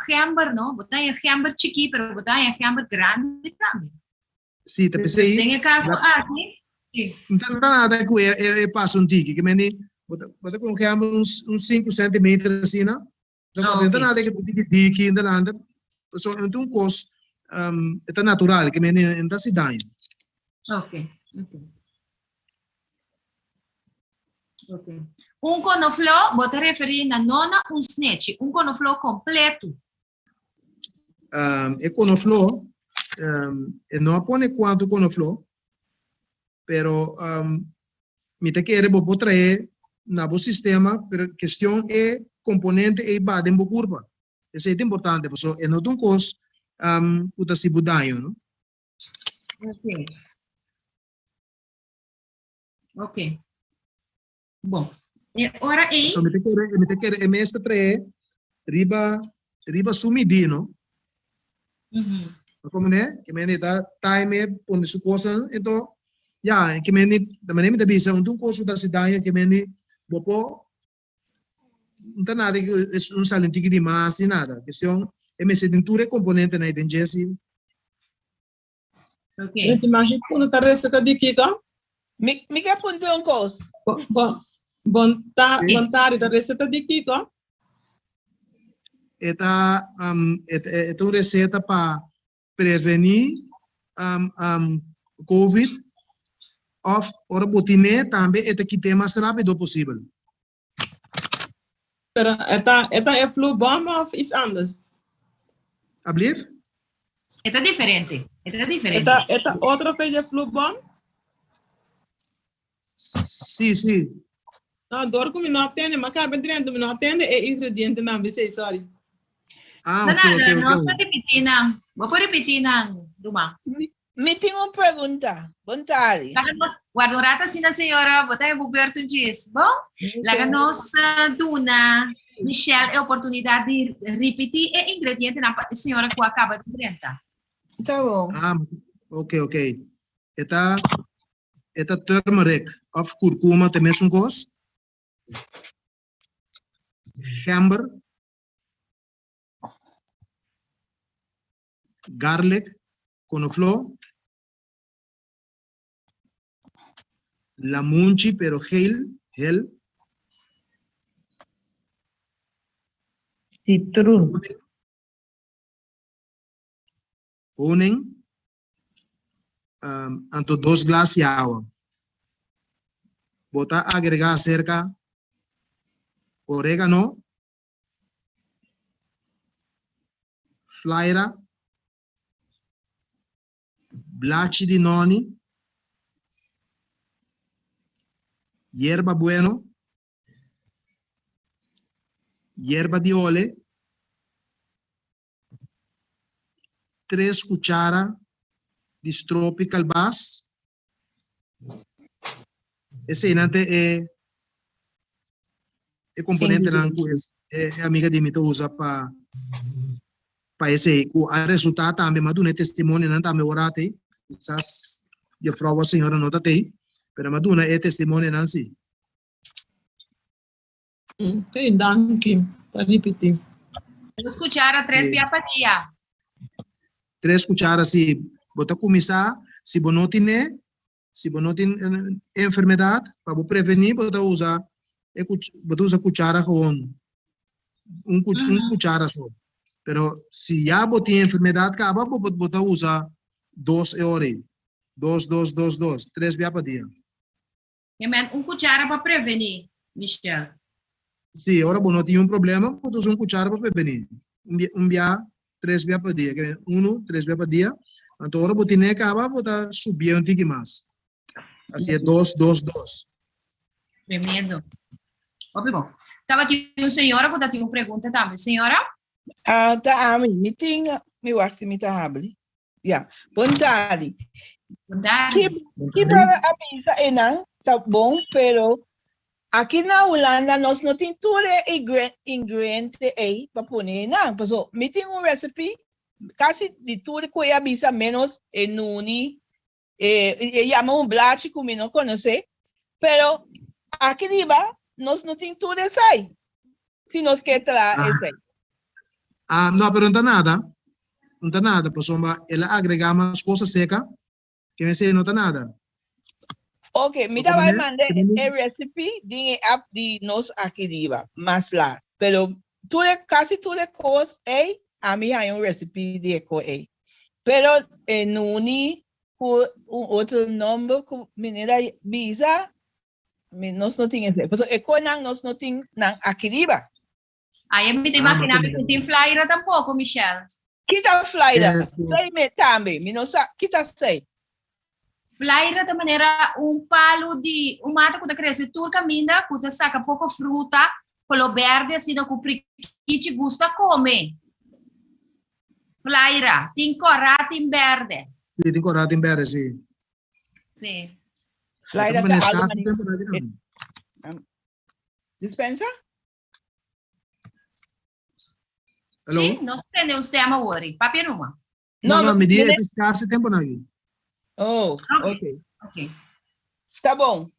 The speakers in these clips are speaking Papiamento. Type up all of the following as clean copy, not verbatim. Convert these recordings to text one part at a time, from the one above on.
Gember, no? Bo ta haña gember chikí, pero bo ta haña gember grandi tambe. Sí, ta p'esei. Dus den e kaso aki, sí. No ta nada ku e pasa un tiki, ke mende bo ta bo ta ku un gember un sinku sentimeter asina, no ta nada ku ta diki diki, no ta nada, pasobra no ta un kos, e ta natural, ke mende no ta hasi daño. Ok, ok. Ok. Un konofló, bo ta referí na no na un snechi, un konofló kompletu. E konofló, e no a pone kuantu konofló, pero mi ta kere bo por trae na bo sistema, pero kestion e komponente ei ba den bo kurpa. Esei ta importante, pasobra e no ta un kos ku ta hasi bo daño, no? Ok. Ok. Bon. E ora ei. So mi ta kere, mi ta kere e mes ta trae riba, riba su midí, no? Mm -hmm. Como ne? Ke mende ta time pone su cosa, ento, ya, ke mende, de manera mi ta bisa, un un cosa ta hasi daño, ke mende, bo por, no ta nada ku es un salentiki di mas ni nada. Cuestión, e mester tin tur e componentenan ei den dje, si. Ok. Gente, mas quando ta receta di Kiko? Mi, mi ke punta un kos. Bon, bon, bon, ta, Sí. bon tarde, ta receta di Kiko? E ta, um, e, e, e ta un receta pa prevení um, um, COVID of ora bo tine tambe e ta kite mas rápido posibel. Pero e ta, e ta e flu bom of iets anders? Ablief? E ta diferente. E ta E diferente. ta, e ta otro fe de flu bom? Sí, sí. No, door ku mi no a tende, ma kabe drento, mi no a tende e ingredientenan, bisei, sorry. Ah, No, ok, no, ok, no, nos ok. ta repetí nan. Bo por repetí nan, ruman. Mi tin un pregunta. Bon tardi. Laga nos, warda un rato asina señora, bo ta en bo beurt un djis. Bon? Laga nos eh, duna Michelle e oportunidad di ripití e ingredientenan pa e señora ku a kaba di drenta. Ta bon. Ah, ok, ok. E ta, e ta turmeric of kurkuma ta mesun kos? Gember, garlic, konofló, lamunchi pero geel, hel. Citroen. Honing, um, anto dos glas di awa. Bo ta agregá acerca oregano, flaira, blachi di noni, yerba bueno, yerba di ole, tres cuchara di stropi calbas. Eseinan ta e e componentenan cu e amiga di mi ta usa pa pa esei cu a resulta tambe m'a duna e testimonionan tambe ora atei kisas juffrouw of señora no ta tei pero m'a duna e testimonionan si. Ok, danki pa ripití. Dos cuchara tres bia pa dia. Tres cuchara si bo ta cuminsa si bo no tine si bo no tin enfermedad pa bo preveni bo ta usa e bo ta usa cuchara gewoon un un cuchara so pero si ya bo tin enfermedad caba bo bo ta usa dos e ora ei dos dos dos dos tres bia pa dia. E men un cuchara pa preveni, Michelle. Sí, ora bo no tin un problema, bo ta usa un cuchara pa preveni. Un bia, un bia, tres bia pa dia. Ke unu, tres bia pa dia. Anto ora bo tine caba, bo ta subié un tiki mas. Así e dos, dos, dos. Tremendo. Hopi bon. Tabatin un señora cu ta tin un pregunta tambe. Señora? Ah, ta ami. Mi tin, mi wak si mi ta habli. Ya, bon tardi. Bon tardi. Ki para a bisa enan ta bon, pero aki na Hulanda nos no tin tur e ingrediente ei pa pone enan. Paso mi tin un recipe casi di tur cu e a bisa menos e nuni, e, e yama un blachi cu mi no conoce, pero aki riba nos no tin tur esai si nos ke traha esei. Ah, no, pero no ta nada. No ta nada, pasobra el a agregá mas cosa seca, ke mester no ta nada. Ok, mi ta bai manda e recipe den e app di nos aki riba, mas laat. Pero tur e, casi tur e cos ey, ami haña un recipe di e co ey. Pero e nuni cu un otro nomber cu meneer a bisa, mi, nos no tin esey. Pasobra e conan nos no tin nan aki riba. Ay, mi ta Ah, imagina ma mi tin flaira tampoco, Michelle. Kita flaira? Yes, yes. Sei me tambe. Mi no sa kita sei. Flaira ta manera un palu di un mata ku ta krese tur kaminda, ku ta saka poko fruta, koló berde asina ku prikichi gusta kome. Flaira, tin kòrá, tin bèrdè. Sí, tin kòrá, tin bèrdè, sí. Sí. Flaira ta Manera algo skars mani- temporada tambe. Dispensa? Hello? Sí, nos tende un stem awor. Papia numa. No, no, mi di mire- e skarse tempo na aki. Oh, Ok. ok. Ok. Está bom.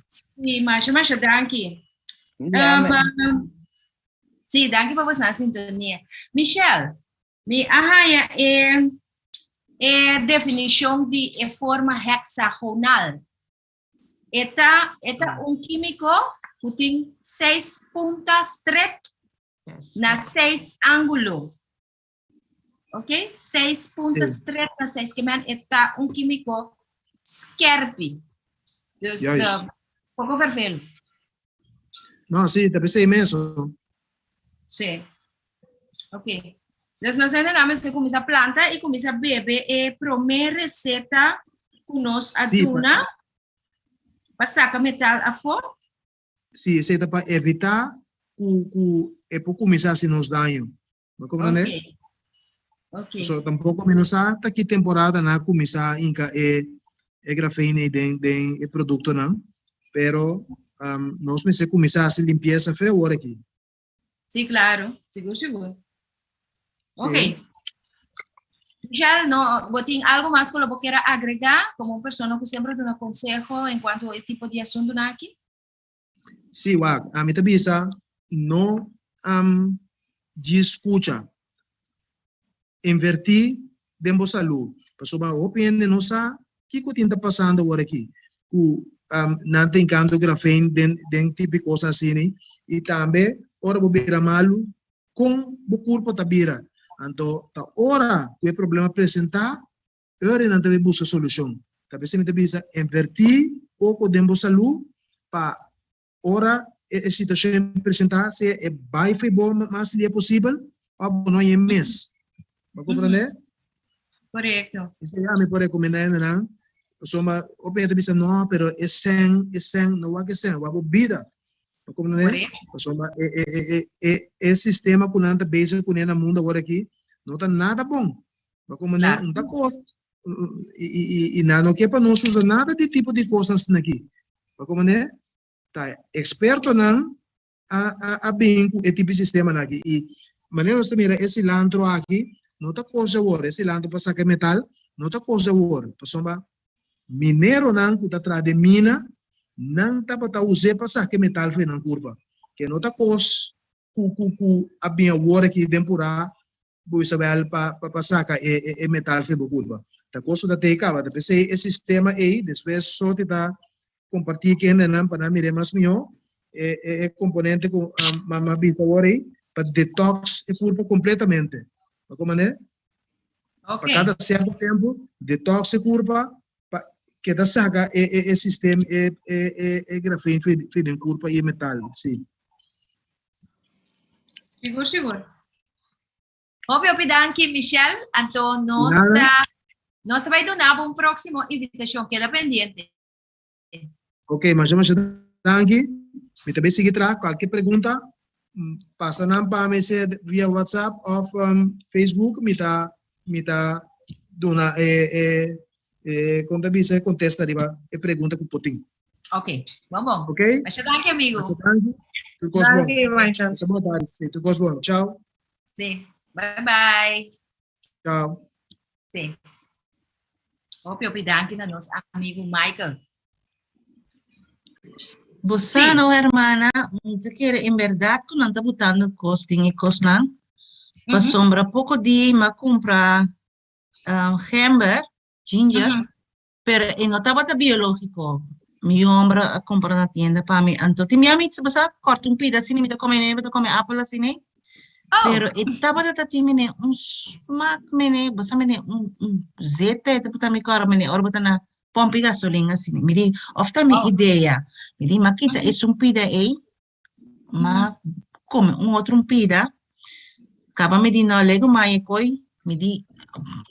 Sí, masha, masha, danki. Ja, Sí, danki pa bosnan sintonia. Michelle, mi a haña e, e definishon di e forma hexagonal. E ta, e ta un kímiko ku tin seis punta stret na seis ángulo. Ok? Seis punta Sí. stret na seis. Ke men e ta un kímiko skerpi. Dus Juist. uh, poko vervel. No, sí, ta pesei meso. Sí. Ok. Dus nos hende nan mester kuminsá planta i kuminsá bebe e promé reseta ku nos a Sí, pa- duna pa saka metal afó. Sí, esei ta pa evitá ku ku e por kuminsá hasi nos daño. Bo komprendé? Ok. Ok. So tampoko mi no sa ta ki temporada nan a kuminsá hinka e e grafeen ei den den e produktonan, pero um, nos mester kuminsá hasi limpiesa fe awor aki. Sí, claro. Sigur, sigur. Ok. Sí. Michelle, no, bo tin algo mas ku lo bo kier a agregá komo un persona ku semper duna konseho en kuanto e tipo di asuntunan aki? Sí, wak, ami ta bisa no um, djis skucha. Invertí den bo salú. Pasobra hopi hende no sa kiko tin ta pasando awor aki, ku um, nan ta hinkando grafeen den, den tipo di kos asini. I tambe ora bo bira malu, kon bo kurpo ta bira. Anto ta ora ku e problema presentá, Ora nan ta bay busca solucion. Ta p'esei mi ta bisa inverti poco den bo salud pa ora e situacion presenta sea e bay fo'i bo mas lia posibel of bo no haña mes. Bo a comprende? Correcto. Esei ami por recomenda hendenan pasobra hopi hende ta bisa no pero e sèn e sèn no wak e sèn wak bo bida. Bo a comprende? Correcto. Pasobra e e e e e sistema cu nan ta bezig cune na mundo awor aki no ta nada bon. Bo comprende? Claro. Un ta kos i, i, i, i nan no ke pa nos usa nada di tipo di kosnan asina aki. Bo comprende? Ta ekspertonan a, a, a bin ku e tipo di sistemanan aki. I manera nos ta mira e cilantro aki no ta kos di awor. E cilantro pa saka e metal no ta kos di awor. Pasobra mineronan ku ta traha den mina, nan tabata us'é pa saka e metal for di nan kurpa. Ke no ta kos ku, ku, ku a bin awor aki den purá Bo Isabel pa pa saka e e metal fe bo kurpa. Ta kos ku ta tei kaba. Ta p'esei e sistema ei despues Soti ta kompartí ku hendenan pa nan mir'é mas mihó e e e komponente ku mama bisa awor ei pa detox e kurpa kompletamente. Bo komprendé? Pa Oké. kada sierto tempu detox e kurpa pa keda saka e e e sistem e e e e grafeen fe fe den kurpa i e metal, si. Sigur, sigur. Hopi, hopi danki, Michelle. Anto nos Nada. ta, nos ta bai duna bo un próximo invitacion. Keda pendiente. Ok, masha masha danki. Mi ta bay sigui traha. Cualkier pregunta, pasa nan pa mi sea via WhatsApp of um, Facebook. Mi ta, mi ta duna e, e, e, kon ta bisa, e contesta riba e pregunta ku por tin. Ok, bon bon. Ok? Masha danki, amigo. Masha danki. Tur kos bon. Danki, Michael. Masha bon tardi. Sí, tur kos bon. Ciao. Sí. Bye bye. Ciao. Sí. Hopi, hopi danki na nos amigo Michael. Bo Sí. sa no, hermana, mi ta kere en berdad ku nan ta butando kos den e kosnan. Pasobra poko di m'a kumpra gember, ginger, pero e no tabata biológiko. Mi homber a kumpra na tienda pa mi. Anto tin bia mi sa kòrta un pida asina, mi ta kome mi ta kome apel asina. Pero e tabata ta tin mene un smak mene, bo sa mene un un zeta e ta pota mi kòrda mene ora bo ta na pòmpi gasolin asina. Mi di, òf ta mi idea. Mi di, m'a kita esun pida ei, m'a kome un otro un pida, kaba mi di no lego mai e koi, mi di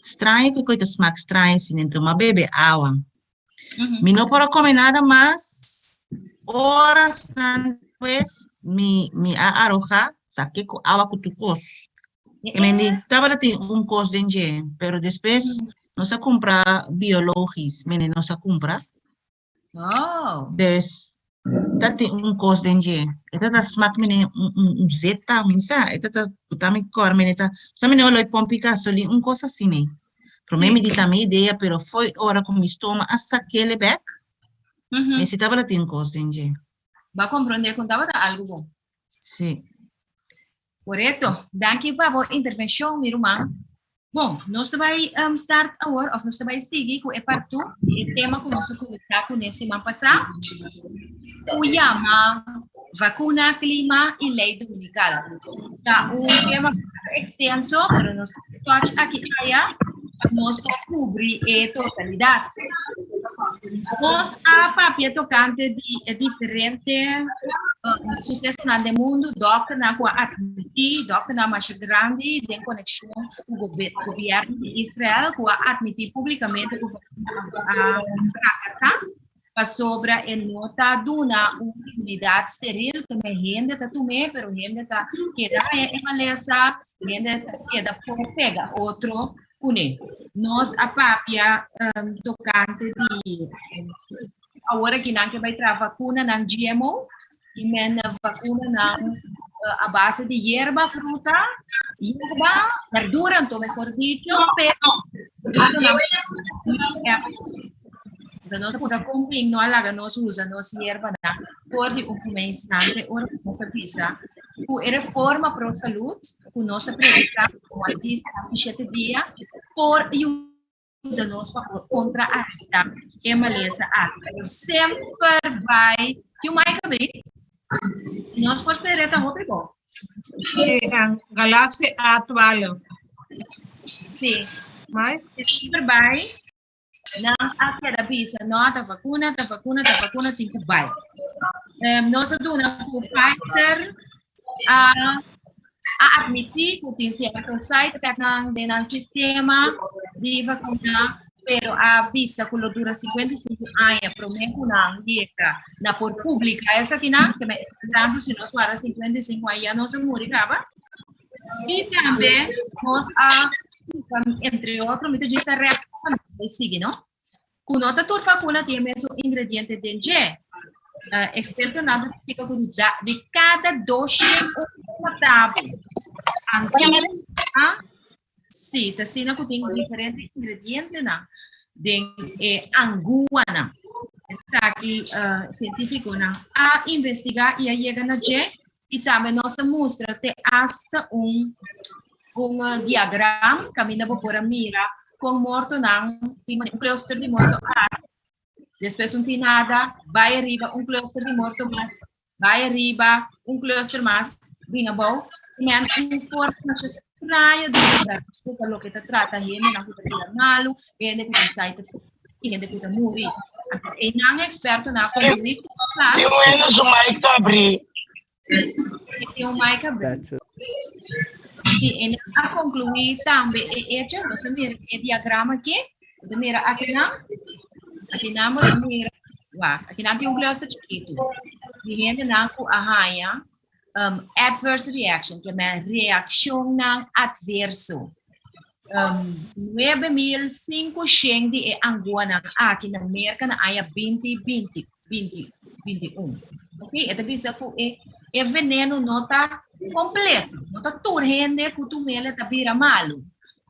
straño ku e koi ta smak straño asina, enton m'a bebe awa. Mi no por a kome nada mas, orasnan despues mi mi a aroha sake ku awa ku tur kos. I mi di tabata tin un kos den dje, pero despues nos a kumpra biologis, mene nos a kumpra. Oh. Dus ta tin un kos den dje. E ta ta smak mene un un un zeta, mi sa. E ta ta buta mi kor mene ta, sa mene oloi pompi gasolin, un kos asina. Prome mi di ta mi idea, pero foi ora ku mi stoma a sakele bek, mi si tabata tin un kos den dje. Bo a komprondé ku tabata algu bon. Si. Korekto. Danki pa bo intervenshon, mi ruman. Bon, nos ta bai um, start awor, of nos ta bai sigui ku e part 2, e tema ku nos a kuminsá kuné siman pasá, ku yama Vakuna, Klima i Lei Dominikal. Ta un tema ekstenso, pero nos ta touch aki aya pa nos por kubri e totalidat. Nos a papia tokante di e diferente susesonan den mundu, dòkternan ku a atmití, dòkternan masha grandi den konekshon ku gobièrnu di Israel ku a atmití públikamente ku vakuna a frakasá pasobra e no ta duna un imunidat steril ku me hende ta tum'é pero hende ta keda haña e malesa, hende ta keda por pega otro kuné. Nos a papia tokante di awor aki nan ke bai traha vakunanan GMO i men vakunanan a base di yerba, fruta, yerba, berdura anto mejor dicho, pero nos a puntra kon bin no a laga nos usa nos yerbanan for di un prome instante ora ku nos a bisa ku e reforma pro salud ku nos ta prediká komo artista 7 dia por yuda yuda nos pa por kontraarestá e malesa aki. Pero semper bai tin un mic abrí. Nos por sere ta hopi bon. Sí, Galaxy A12. Sí. Mike? Semper bai nan a keda bisa, no, ta vakuna, ta vakuna, ta vakuna, tin ku bai. Um, nos a duna ku Pfizer a a admití ku tin sierto side effectnan den nan sistema di vakuna, pero a bisa ku lo dura 55 aña promé ku nan yega na por publiká esakinan, ke men tantu si nos wara 55 aña ya nos a muri kaba. I tambe nos a, entre otro, mi ta djis ta rèk pa sigui, no? Ku no ta tur vakuna tin e mesun ingrediente den dje. Ekspertonan ta splika ku di kada doshen un mata bo. Anto, si, ta asina ku tin diferente ingredientenan den e anguanan. Esaki sientifikonan a investigá i a yega na dje i tambe nos a mustra te asta un un diagram kaminda bo por a mira kon mortonan tin un cluster di morto aki, despues un tin nada, bai ariba un cluster di morto mas, bai ariba un cluster mas, bin abou, men un forma masha straño di desarrollo pa loke ta trata hendenan ku ta bira malu, hende ku ta side effect i hende ku ta muri. Anto einan ekspertonan a konkluí ku kisas. Tin un hende su mic ta abrí. Tin un mic abrí. I einan a konkluí tambe e echo, nos a mira e diagrama aki, bo ta mira akinan, akinan bo ta mira, wak, akinan tin un cluster chikitu di hendenan ku a haña um, adverse reaction, ke men reakshonnan adverso. Um, 9.500 di e anguanan aki na Merka na aña 2020, 2021. Ok, e ta bisa ku e, e veneno no ta kompleto, no ta tur hende ku tumele ta bira malu.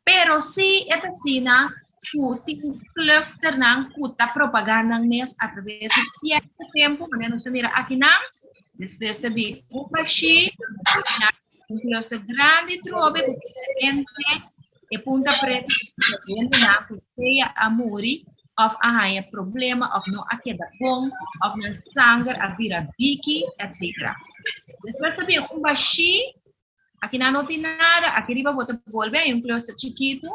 Pero si e ta asina ku tin clusternan ku ta propagá nan mes a traves di sierto tempu, manera nos ta mira akinan, despues ta bin un bashí, Un cluster grandi trobe ku diferente e punta pretu hendenan ku sea a muri òf a haña problema òf no a keda bon òf nan sanger a bira diki, etc. Despues ta bin un bashí, aki nan no tin nada, aki riba bo ta bolbe haña un cluster chikitu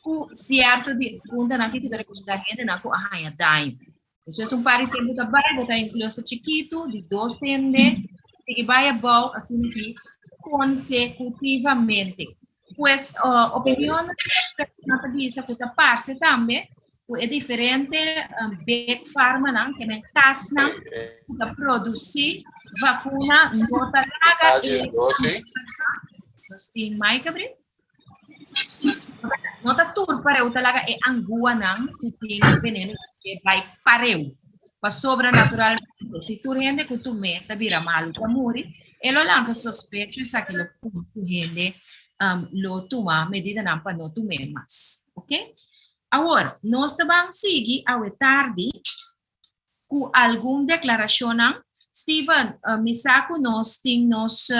ku sierto di e puntanan aki ku ta representá hendenan ku a haña daño. Despues un par di tempu ta bai, bo ta haña un cluster chikitu di dos hende, sigui bai abou asina ki consecutivamente. Pues uh, opinion expertonan ta bisa ku ta parse tambe ku e diferente um, big pharmanan, ke men kasnan ku ta produsí vakuna no ta laga e Nos tin mic abrí? No ta tur pareu ta laga e anguanan ku tin veneno ke bai pareu. Pasobra naturalmente si tur hende ku tum'é ta bira malu ta muri, e lo lanta sospecho esaki lo pone ku hende lo tuma medidanan pa no tum'é mas. Ok? Awor, nos ta ban sigui awe tardi ku algun deklarashonnan. Steven, mi sa ku nos tin nos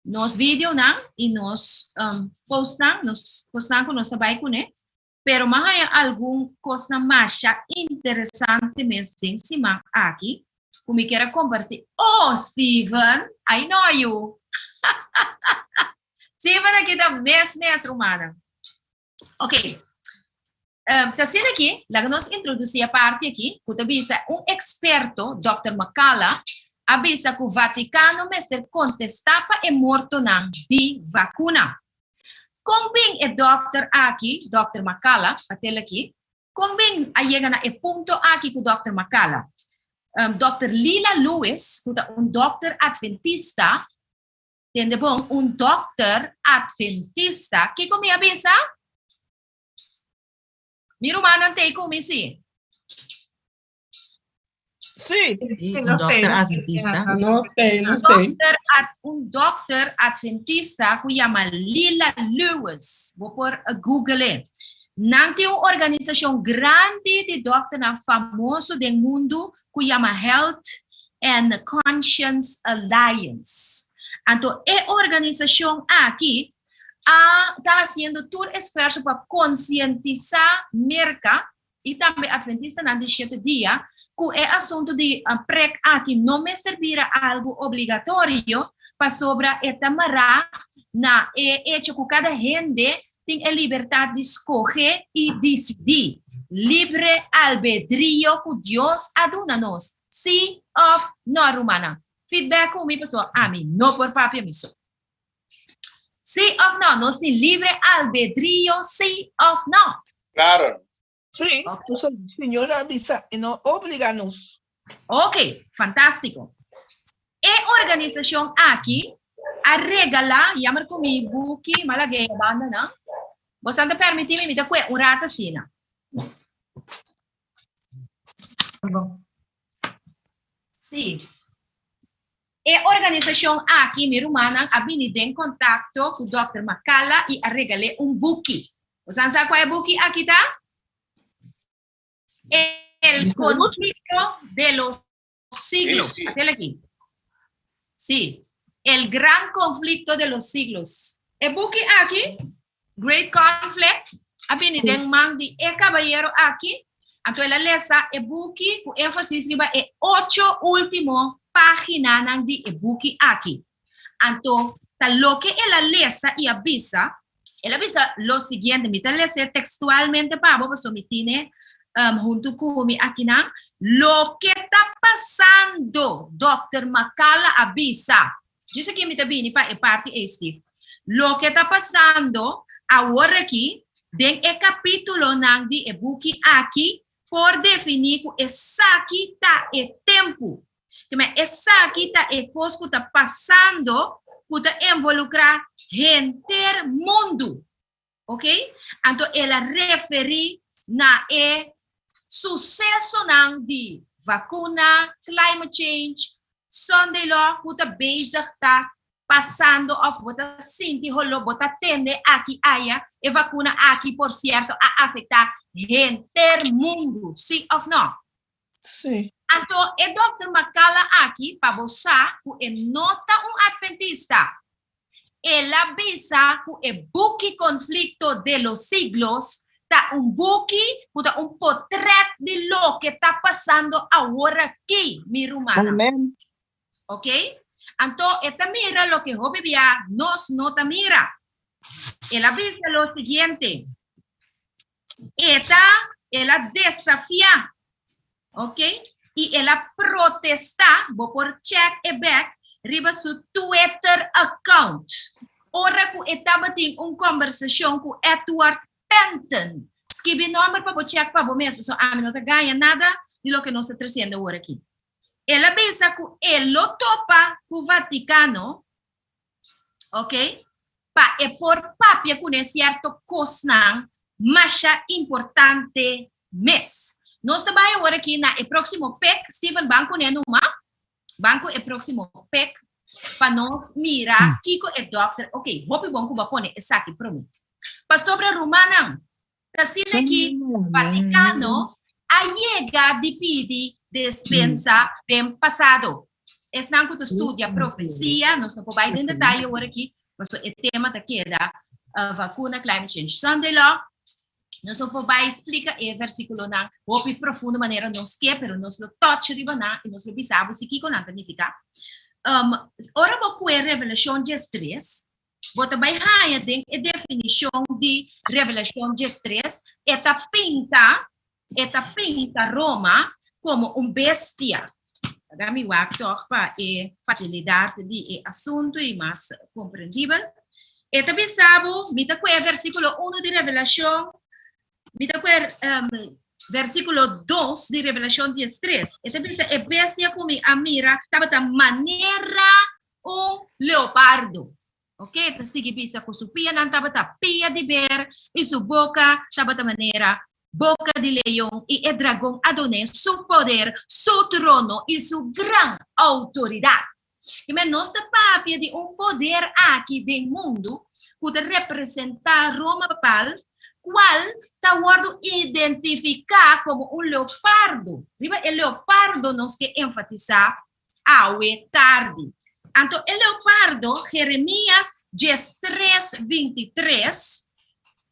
nos videonan y nos um, postnan, nos kosnan ku nos ta bai kuné, pero m'a haña algun kosnan masha interesante mes den siman aki ku mi kier a kompartí. Oh, Steven, I know you. Steven aki ta mes mes, rumannan. Ok. Um, ta asina aki, laga nos introducí e parti aki, ku ta bisa un experto, Dòkter McCullough, a bisa ku Vaticano mester kontestá pa e mortonan di vakuna. Kon bin e dòkter aki, Dòkter McCullough, atel aki, kon bin a yega na e punto aki ku Dòkter McCullough? Um, Dòkter Lila Lewis, ku ta un dòkter adventista, Tende bon, un dokter adventista. Kiko mi a bisa? Mi rumannan tei ku mi, si? Sí. Un dokter adventista. No tei, no tei. Dokter ad, un dokter adventista ku yama Lila Lewis. Bo por google. Nan tin un organisashon grandi di dokternan famoso den mundu ku yama Health and Conscience Alliance. Anto e organisashon aki a ta hasiendo tur esfuerso pa konsientisá Merka i tambe Atventistanan di Shete Dia ku e asuntu di prek aki no mester bira algu obligatorio pasobra e ta mará na e echo ku kada hende tin e libertat di skohe i disidí, libre albedrio ku Dios a duna nos, sí òf nò. Rumannan, feedback ku mi pasobra ami no por papia mi so. Sí òf nò, nos tin libre albedrio, sí òf nò? Claro. Sí, pasobra Señor a bisa, e no obliga nos. Ok, fantástiko. E organisashon aki a regalá, jammer ku mi buki, m'a lag'é e banda nan. Bosan ta permití mi, mi ta kue un rato asina. Sí. E organisashon aki, mi rumannan, a bini den kontakto ku Dòkter Makala i a regal'é un buki. Bosan sa kua e buki aki ta? El conflicto de los siglos. Sí, sí. Atel aki. Sí. El gran conflicto de los siglos. E buki aki, Great Conflict, a bini den man di e cabayero aki. Anto el a lesa e buki ku énfasis riba e ocho último páginanan di e buki aki. Anto ta loke el a lesa i a bisa, el a bisa lo siguiente, mi ta les'é textualmente pa bo pasobra mi tine huntu ku mi akinan, Loke ta pasando, Dòkter Makala a bisa, djis aki mi ta bini pa e parti ei Steve, loke ta pasando awor aki den e kapitulonan di e buki aki por definí ku esaki ta e tempu. Keme esaki ta e kos ku ta pasando ku ta involukrá henter mundu. Ok? Anto el a referí na e susesonan di vakuna, climate change, Sunday law ku ta bezig ta pasando òf bo ta sinti holó, bo ta tende aki aya, e vakuna aki por sierto a afektá henter mundu, sí òf nò? Sí. Anto e Dòkter Makala aki pa bo sa ku e no ta un Adventista. El a bisa ku e buki Conflicto de los Siglos ta un buki ku ta un potrèt di loke ta pasando aworakí, mi rumannan. Amen. Ok? Anto e ta mira loke hopi bia nos no ta mira. El a bisa lo siguiente. E ta, el a desafiá, ok? I el a protestá, bo por check e bek riba su Twitter account, ora ku e tabatin un kombersashon ku Edward Pentin. Skibi nòmber pa bo check pa bo mes, pasobra ami no ta gaña nada di loke nos ta tresiendo awor aki. El a bisa ku e lo topa ku Vatikano, ok, pa e por papia kuné sierto kosnan masha importante mes. Nos ta bai awor aki na e próksimo pek, Steven ban kuné numa, ban ku e próksimo pek pa nos mira kiko e dòkter, ok, hopi bon ku bo a pone esaki promé. Pasobra rumannan, Ta asina ki Vaticano a yega di pidi despensa den pasado. Esnan ku ta studia profesia, nos no por bai den detaye awor aki, pasobra e tema ta keda Vacuna, Climate Change, Sunday Law. Nos no por bai splika e versikulonan hopi profundo manera nos ke, pero nos lo touch riba nan i nos lo bisa bo si kiko nan ta nifiká. Ora bo kue Revelashon diestres, Bo ta bai haña den e definishon di Revelashon diestres, e ta pinta, e ta pinta Roma komo un bestia. Laga mi wak tòg pa e fasilidat di e asuntu i mas komprendibel. E ta bisa bo, mi ta kue versíkulo unu di Revelashon, mi ta kue versíkulo dos di Revelashon diestres. E ta bisa, e bestia ku mi a mira tabata manera Un leopardo. Ok, ta sigui bisa ku su pianan tabata pia di ber i su boka tabata manera boka di leon i e dragon a dun'é su poder, su trono i su gran outoridat. Kimen nos ta papia di un poder aki den mundu ku ta representá Roma papal, kual ta wòrdu identifiká komo un leopardo. Riba e leopardo nos ke enfatisá awe tardi. Anto e leopardo, Jeremías diestres bintitres,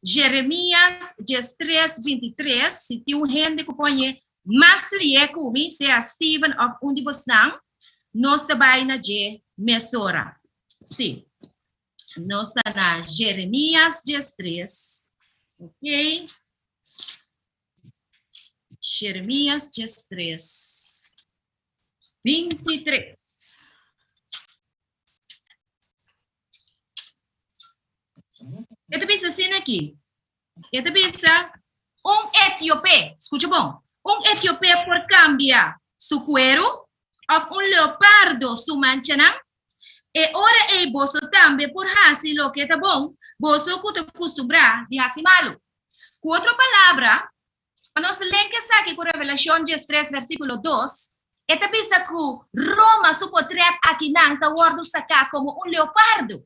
Jeremías diestres bintitres, si tin un hende ku pone mas lié ku mi, sea Steven òf un di bosnan, nos ta bai na dje mesora. Sí. Nos ta na Jeremías diestres. Ok. Jeremías diestres. 23. E ta bisa asina aki. E ta bisa un etiope, skucha bon, un etiope por kambia su kueru òf un leopardo su manchanan? E ora ei boso tambe por hasi loke ta bon, boso ku ta kustumbrá di hasi malu. Ku otro palabra, Pa nos lenk esaki ku Revelashon diestres versíkulo dos, e ta bisa ku Roma su potrèt akinan ta wòrdu saká komo un leopardo.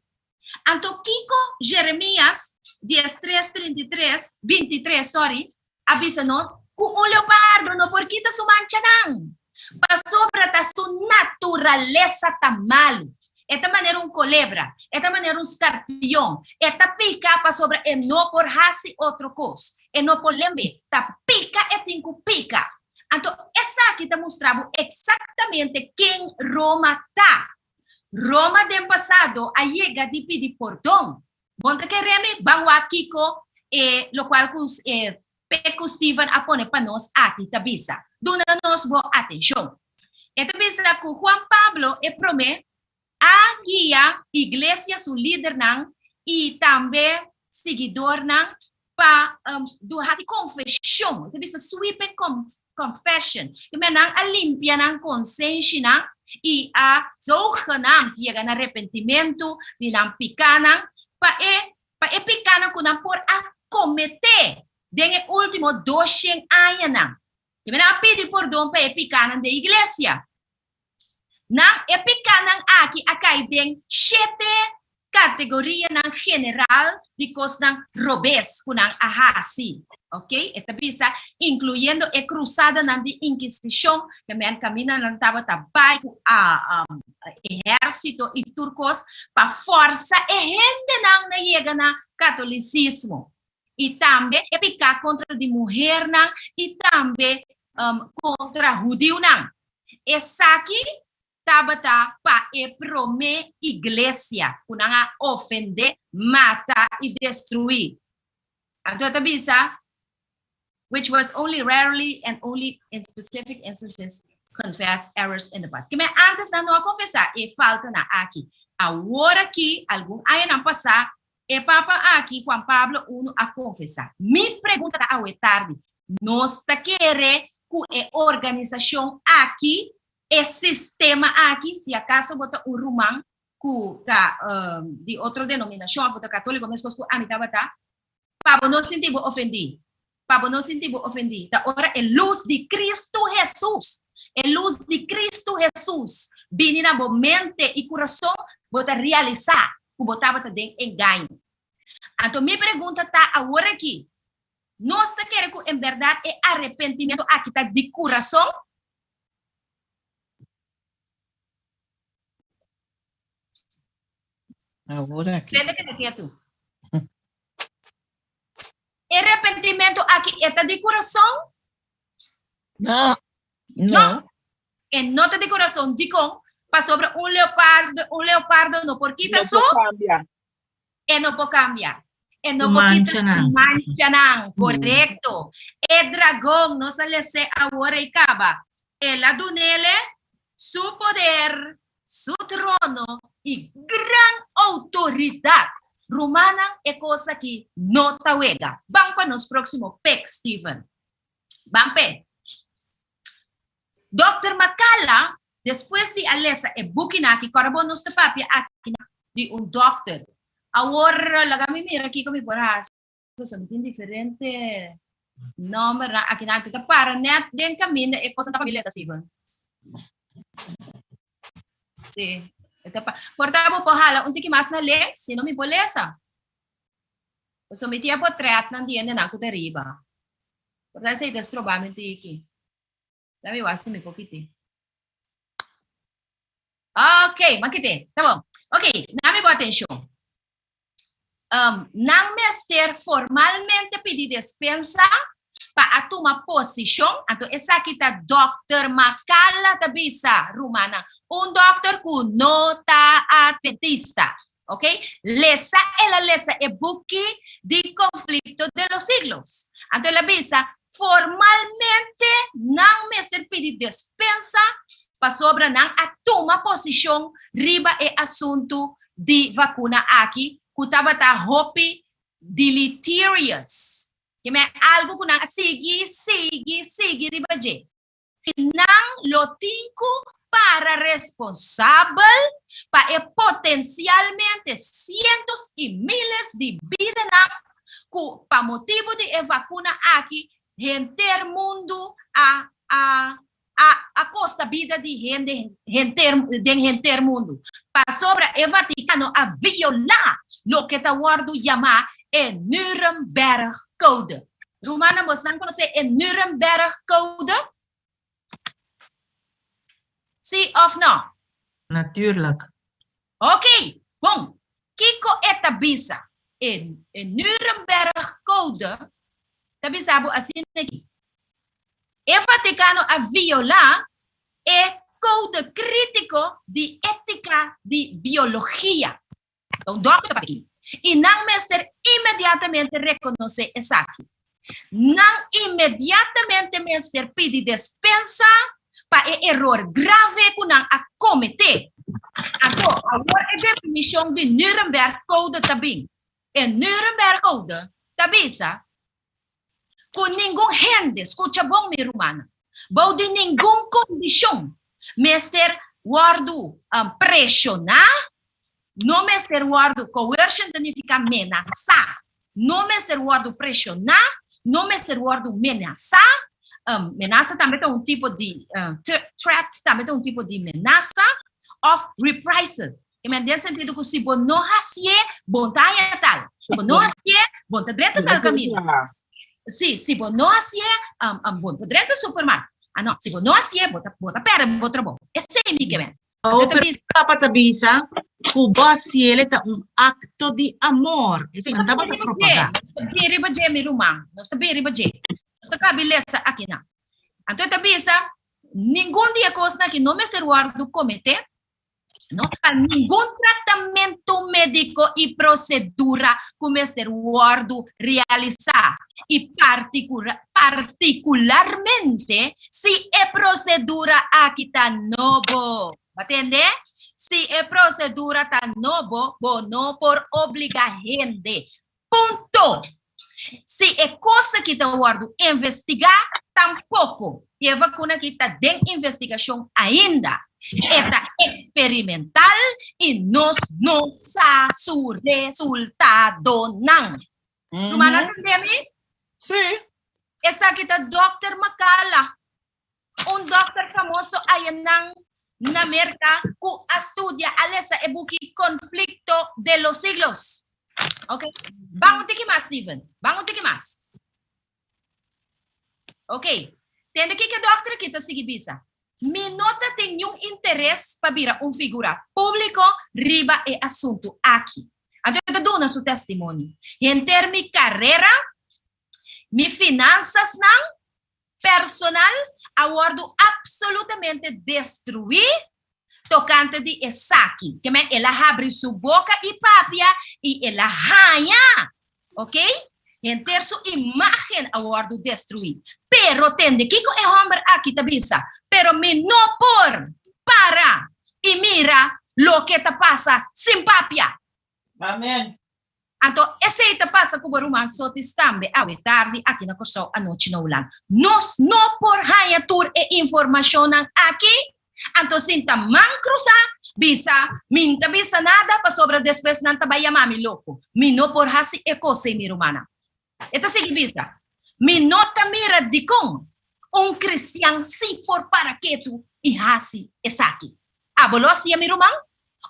Anto kiko Jeremias diestres trintitres, bintitres, sòri, a bisa nos? Ku un leopardo no por kita su manchanan, pasobra ta su naturalesa ta malu. E ta manera un kolebra, e ta manera un skarpion, e ta pika pasobra e no por hasi otro kos. E no por lembe, ta pika e tin ku pika. Anto esaki ta mustra bo eksaktamente ken Roma ta. Roma den pasado a yega di pidi pordon. Bon ta kere mi? Ban wak kiko e lokual ku e Peku Steven a pone pa nos aki ta bisa. Duna nos bo atenshon. E ta bisa ku Juan Pablo e promé a guia iglesia su lidernan i tambe siguidornan pa hasi konfeshon. E ta bisa sweeping confession. I men nan a limpia nan konsenshinan i a zogenaamd yega na repentimentu di nan pikanan pa e pa e pikanan ku nan por a kometé den e último doshen añanan. I men nan a pidi pordon pa e pikanan den iglesia. Nan e pikanan aki a kai den shete. kategorianan general di kosnan robes ku nan a hasi. Ok, e ta bisa, inkluyendo e krusadanan di Inkisishon, ke men kaminda nan tabata bai ku a ehérsito i tur kos pa fòrsa e hendenan na yega na katolisismo. I tambe e piká kontra di muhernan i tambe kontra hudiunan. Esaki tabata pa e promé iglesia ku nan a ofendé, mata i destruí. Anto e ta bisa, which was only rarely and only in specific instances confessed errors in the past. Kimen antes nan no a konfesá e faltanan aki. Awor aki, algun añanan pasá, e Papa aki, Juan Pablo I, a konfesá. Mi pregunta ta awe tardi, nos ta kere ku e organisashon aki, e sistema aki, si akaso bo ta un ruman ku ta di otro denominashon òf bo ta katóliko meskos ku ami tabata, pa bo no sinti bo ofendí, pa bo no sinti bo ofendí, ta ora e lus di Kristu Hesus, e lus di Kristu Hesus bini na bo mente i kurason, bo ta realisá ku bo tabata den engaño. Anto mi pregunta ta awor aki, nos ta kere ku en bèrdat e arepentimentu aki ta di kurason? Awor aki. Prende keda ketu. E repentimentu aki e ta di kurason? No. No. E no ta di kurason. Dikon? Pasobra un leopardo, un leopardo no por kita No su por kambia. E no por kambia. E no Su por kita su manchanan. manchanan. Korekto. E dragon, nos a les'é awor ei kaba. El a dun'ele su poder, su trono i gran outoridat. Rumannan, e kos aki no ta wega. Ban pa nos próksimo pek, Steven. Ban p'e. Dòkter Makala, despues di a lesa e bukinan aki, kòrda bo nos ta papia akinan di un dòkter. Awor laga mi mira kiko mi por hasi, pasobra mi tin diferente nòmbernan akinan. Anto ta para nèt den kaminda e kosnan ta pa mi lesa, Steven. Sí, e ta pa. Por ta bo por hala un tiki mas na links, si no mi por lesa. Pasobra mi tin e potrètnan di hendenan ku ta riba. Por ta esei ta stroba mi un tiki. Laat mi wak si mi por kite. Ok, m'a kite. Ta bon. Ok, na mi bo atencion. Um, nan mester formalmente pidi despensa pa a tuma posicion. Anto esaki ta Dòkter Makala ta bisa, rumannan. Un dòkter ku no ta adventista. Ok, lesa el a lesa e buki di Conflicto de los Siglos. Anto el a bisa, formalmente nan mester pidi despensa pasobra nan a tuma posicion riba e asuntu di vacuna aki cu tabata hopi deleterious. Ke men algo cu nan a sigui, sigui, sigui riba dje. I nan lo tin ku para responsabel pa e potensialmente sientos i miles di bidanan ku pa motibu di e vakuna aki henter mundu a a a a kosta bida di hende henter den henter mundu. Pasobra e Vatikano a violá loke ta wòrdu yamá e Nuremberg Code. Rumannan, bosnan konosé e Nuremberg Code? Sí òf nò? Natuurlijk. Ok, bon. Kiko e ta bisa? E e Nuremberg Code ta bisa bo asina aki, E Vatikano a violá e Code Krítiko di Étika di Biologia. Ta un dòkter ta papia aki. I nan mester inmediatamente rekonosé esaki. Nan inmediatamente mester pidi despensa pa e eror grave ku nan a kometé. Anto, awor e definishon di Nuremberg Code ta bin. E Nuremberg Code ta bisa ku ningun hende, skucha bon mi rumannan, bou di ningun kondishon mester wòrdu preshoná, no mester wòrdu, coercion ta nifiká menasá, no mester wòrdu preshoná, no mester wòrdu menasá, menasa tambe ta un tipo di threat tambe ta un tipo di menasa, òf reprisal. Ke men den sentido ku si bo no hasié, bo ta haña tal. Si bo no hasié, bo ta drenta tal kaminda. Si, si bo no hasié, um, um, bo ta drenta supermarkt. Ah no, si bo no hasié, bo ta, bo ta pèrdè bo trabou. Esei mi ke men. Oh, pero papa ta bisa ku bo hasié ta un akto di amor. Esei nan tabata propagá. Nos ta bin riba dje, mi ruman. Nos ta bin riba dje. Nos ta kabi lesa akinan. Anto e ta bisa, ningun di e kosnan aki no mester wòrdu kometé, no pa ningun tratamentu médiko i prosedura ku mester wòrdu realisá, i partikularmente si e prosedura aki ta nobo. Bo a tende? Si e prosedura ta nobo, bo no por obligá hende. Punto! Si e kos aki ta wòrdu investigá, tampoko. I e vakuna aki ta den investigashon ainda. E ta eksperimental i nos no sa su resultadonan. Ruman a tende mi? Sí. Esaki ta Dòkter Makala, un dòkter famoso ayanan na Merka ku a studia, a lesa e buki Conflicto de los Siglos. Ok, ban un tiki mas, Steven, ban un tiki mas. Ok, tende kiko e dòkter aki ta sigui bisa, Mi no ta tin niun interes pa bira un figura públiko riba e asuntu aki. Anto e ta duna su testimonio, Henter mi karera, mi finansasnan personal a wòrdu apsolutamente destruí tokante di esaki. Ke men el a habri su boka i papia i el a haña, ok, henter su imágen a wòrdu destruí. Pero tende kiko e hòmber aki ta bisa, Pero mi no por para i mira loke ta pasa sin papia. Amen. Anto esei ta pasa ku bo ruman Sotis tambe awe tardi aki na Kòrsou anochi na Hulanda. Nos no por haña tur e informashonnan aki, anto sinta man krusá bisa mi n'ta bisa nada pasobra despues nan ta bai yama mi loko. Mi no por hasi e kos ei mi rumannan. E ta sigui bisa, Mi no ta mira dikon un kristian si por para ketu i hasi esaki. Abo lo hasia, mi ruman?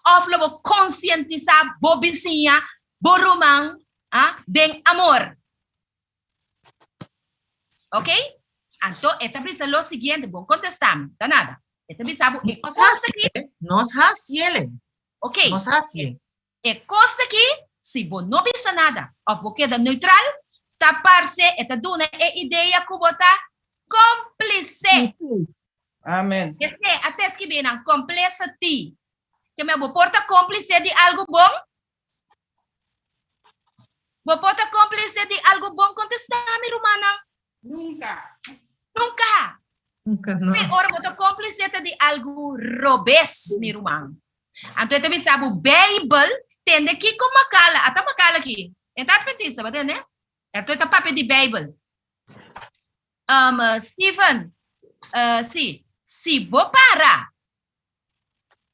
Òf lo bo konsientisá bo bisiña, bo ruman, ah, den amor? Ok? Anto e ta bisa lo siguiente, bon kontestá mi, ta nada. E ta bisa bo e Nos kos hasié, aki. nos hasié, Ok. nos hasié. E kos aki, si bo no bisa nada òf bo keda neutral, ta parse e ta duna e idea ku bo ta kómplise. Amen. Esei a ta skibi nan, complicity. Ke men bo por ta kómplise di algu bon? Bo por ta kómplise di algu bon? Kontestá mi, rumannan. Nunka. Nunka! Nunka, no. Pe ora bo ta kómplise ta di algu robes, mi ruman. Anto e ta bisa bo Bijbel, tende kiko makala, ata makala aki, e ta adventista, bo tende? Anto e ta papia di Bijbel. Um, Steven, uh, si, si bo para,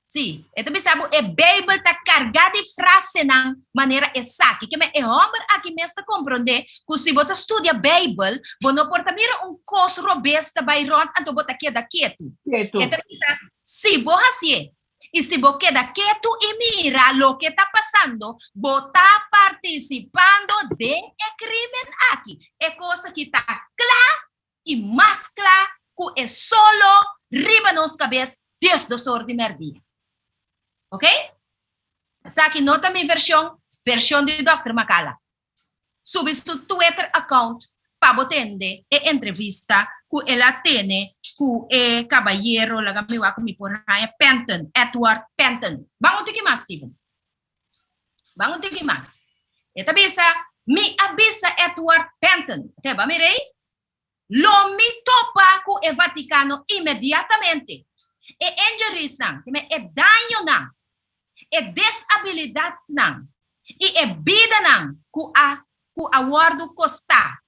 si, e ta bisa bo e Bijbel ta kargá di frasenan manera esaki. Ke men e hòmber aki mes ta komprondé ku si bo ta studia Bijbel, bo no por ta mira un kos robes ta bai rònt anto bo ta keda ketu. Ketu. E ta bisa, Si bo hasié i si bo keda ketu i mira loke ta pasando, bo ta partisipando den e krímen aki. E kos aki ta kla i mas kla ku e solo riba nos kabes diesdos or di mèrdia. Ok? Esaki no ta mi vershon, vershon di Dòkter Makala. Subi su Twitter account pa bo tende e entrevista ku el a tene ku e kabayero, laga mi wak ku mi por haña, Penton, Edward Penton. Ban un tiki mas, Steven. Ban un tiki mas. E ta bisa, Mi a bisa Edward Penton, te ba mir'ei? Lo mi topa ku e Vatikano inmediatamente. E injuries-nan, e dañonan, e desabilidatnan i e bidanan ku a ku a wòrdu kostá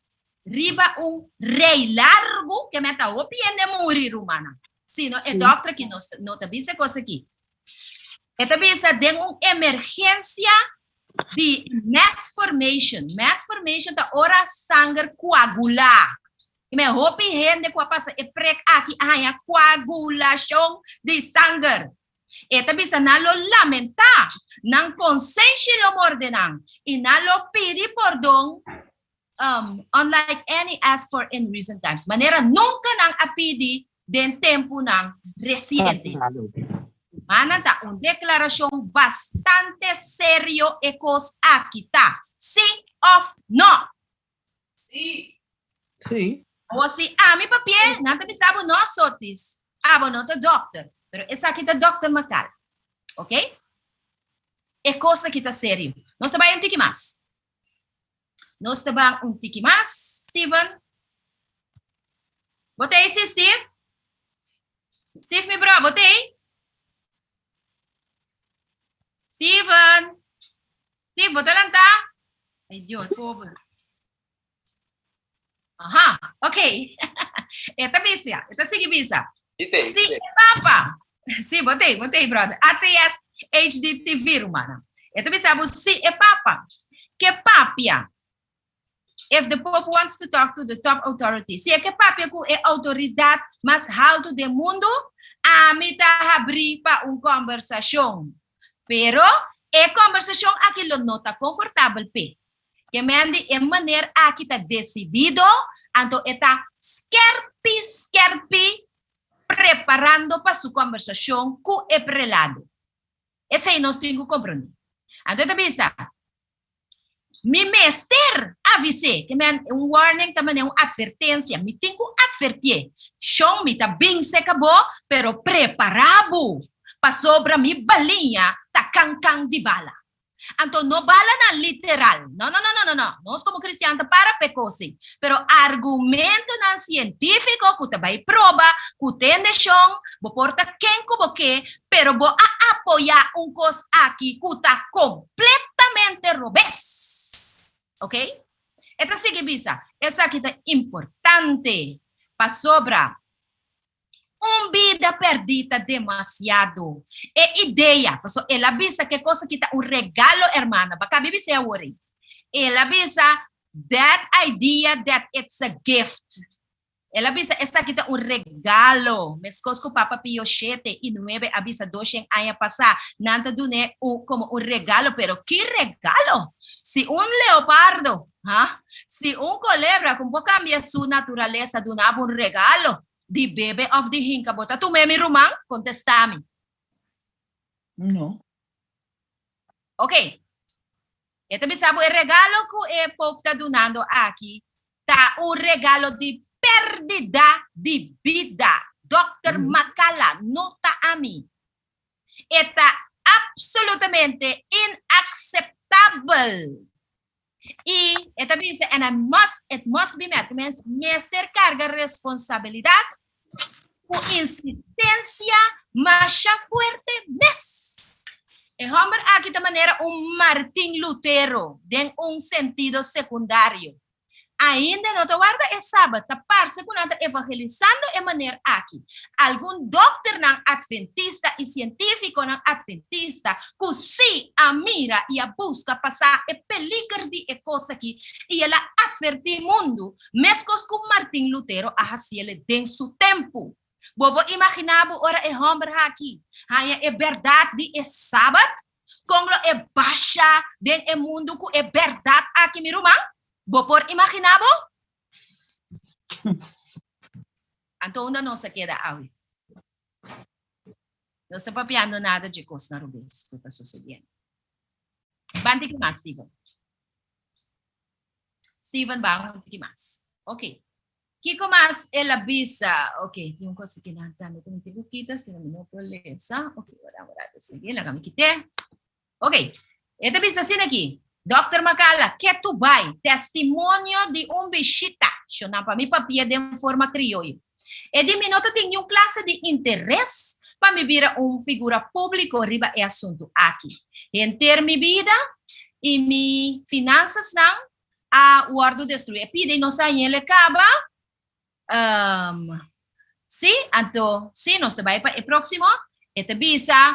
riba un rei largu, ke men ta hopi hende muri, rumannan. Sino e dòkter aki no no ta bisa e kos aki. E ta bisa den un emergensia di mass formation. Mass formation ta ora sanger koagulá. I men hopi hende ku a pasa e prek aki a haña koagulashon di sanger. E ta bisa nan lo lamentá, nan konsenshi lo morde nan, i nan lo pidi pordon, um, unlike any asked for in recent times. Manera nunka nan a pidi den tempunan resiente. Manan ta un deklarashon bastante serio e kos aki ta. Sí òf no? Sí. Sí. Awor si ami papi'é, nan ta bisa bo no, Sotis, abo no ta dòkter, pero esaki ta dòkter Macal. Ok? E kos aki ta serio. Nos ta bai un tiki mas. Nos ta ban un tiki mas, Steven. Bo ta ei si, Steve? Steve, mi bro, bo ta ei? Steven! Steve, bo ta lantá? Ay, Dios, pober. Aha, ok. E ta bisa, e ta sigui bisa. Si, e papa. Si, bo t'ei, bo t'ei, brother. ATS HDTV, rumannan. E ta bisa bo, si e papa ke papia, if the pope wants to talk to the top authority, si e ke papia ku e outoridat mas haltu den mundu, ami ta habrí pa un kòmbersashon. Pero, e kòmbersashon aki lo no ta konfortabel p'e. Ke men di e maner aki ta desidido, anto e ta skerpi skerpi preparando pa su kòmbersashon ku e prelado. Esei nos tin ku komprondé. Anto e ta bisa, Mi mester avis'é, ke men un warning ta manera un atvertensia, mi tin ku atvertié, Shon mi ta bin seka bo, pero prepará bo, pasobra mi baliña ta kan kan di bala. Anto no balanan literal, no no no no no no, nos komo kristian ta para p'e kos ei, pero argumentonan sientífiko ku ta bai proba ku tende shon, bo por ta ken ku bo ke, pero bo a apoyá un kos aki ku ta kompletamente robes. Ok? E ta sigui bisa, esaki ta importante pasobra Un bida perdí ta demasiado. E idea, paso el a bisa ke kos aki ta un regalo, hermana. Ba kabi bis'é awor ei. El a bisa, that idea that it's a gift. El a bisa esaki ta un regalo, meskos ku Papa Pio shete i nuebe a bisa doshen aña pasá, nan ta dun'é un komo un regalo, pero ki regalo! Si un leopardo, ha, si un kolebra ku por kambia su naturalesa duna bo un regalo, Di bebe of di hinka bo ta tum'é mi ruman? Kontestá mi. No. Ok. E ta bisa bo e regalo ku e Pope ta dunando aki ta un regalo di pèrdida di bida. Dòkter Makala, no ta ami. E ta absolutamente inakseptabel. I e ta bisa, and I must, it must be met, mens mester karga responsabilidat ku insistensia masha fuerte mes. E hòmber aki ta manera un Martin Lutero den un sentido sekundario. Ainda no ta warda e Sabat, ta parse ku nan ta evangelisando e maner aki. Algun dòkternan atventista i sientífikonan atventista ku sí a mira i a buska pa sa e peliger di e kos aki i el a atvertí mundu, meskos ku Martin Lutero a hasiel den su tempu. Bo por imaginá bo ora e hòmber aki haña e bèrdat di e Sabat? Kon lo e basha den e mundu ku e bèrdat aki, mi ruman? Bo por imaginá bo? Anto unda nos a keda awe? Nos ta papiando nada dje kosnan robes ku ta sosodiendo. Ban tiki mas, Steven. Steven, ban un tiki mas. Ok. Kiko mas el a bisa? Ok, tin un kos aki nan tambe ku mi tin ku kita, si no mi no por lesa. Ok, wara un rato sigui, laga mi kit'é. Ok, e ta bisa asina aki, Dòkter Makala, ke tu bai? Testimonio di un bishita. Shona pa mi papia den forma krioyo. E di mi no ta tin niun klase di interes pa mi bira un figura públiko riba e asuntu aki. Henter mi bida i mi finansasnan a wòrdu destruí. E pida i nos a hañ'el e kaba. Um, sí, anto, sí, nos ta bai pa e próksimo. E ta bisa,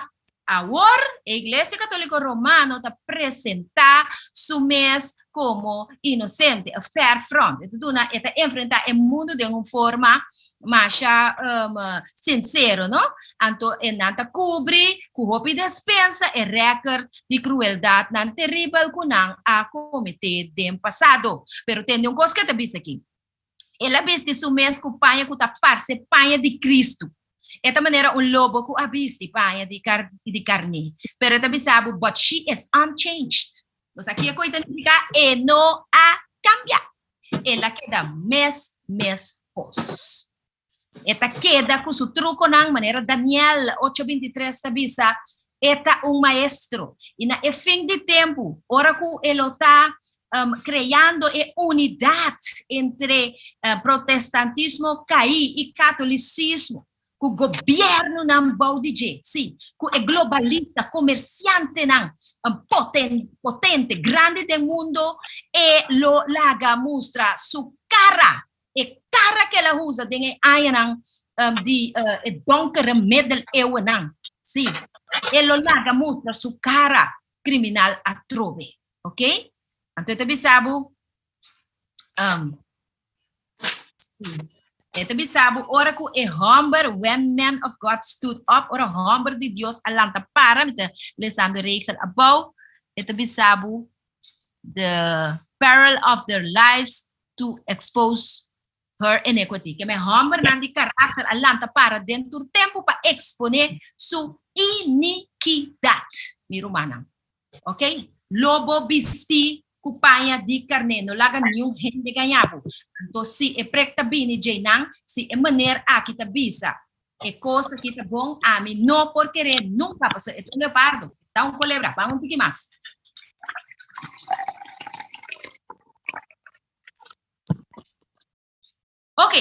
Awor, e Iglesia Katóliko Romano ta presentá su mes komo inosente, a fair front. E ta duna, e ta enfrentá e mundu den un forma masha sinsero, no? Anto e nan ta kubri ku hopi despensa e rèkert di krueldatnan teribel ku nan a kometé den pasado. Pero tende un kos ku e ta bisa aki. El a bisti su mes ku paña ku ta parse paña di Kristu. E ta manera un lobo ku a bisti paña di kar di karné. Pero e ta bisa bo, But she is unchanged. Bo sa kiko e ta nifiká? E no a kambia. El a keda mes mes kos. E ta keda ku su trukonan, manera Daniel ocho bintitres ta bisa, E ta un maestro. I na e fin di tempu, ora ku e lo ta kreando e unidat entre protestantismo kaí i katolisismo, ku gobièrnunan bou di dje, sí, ku e globalista, komersiantenan potente, grandi den mundo, e lo laga mustra su kara E kara ku el a usa den e añanan di e donkere middeleeuwennan, sí, e lo laga mustra su kara kriminal atrobe. Ok? Anto e ta bisa bo, e ta bisa bo ora ku e hòmber, when men of God stood up, ora hòmber di Dios a lanta para, mi ta lesando e regel abou, e ta bisa bo, the peril of their lives to expose her iniquity. Ke men hòmbernan di karakter a lanta para den tur tempu pa eksponé su inikidat, mi rumannan. Ok? Lo bo bistí ku paña di karné, no laga niun hende gañá bo. Anto si e prek ta bini djeinan, si e meneer aki ta bisa e kos aki ta bon, ami no por keré nunka, pasobra e ta un leopardo, e ta un kolebra. Ban un tiki mas. Ok,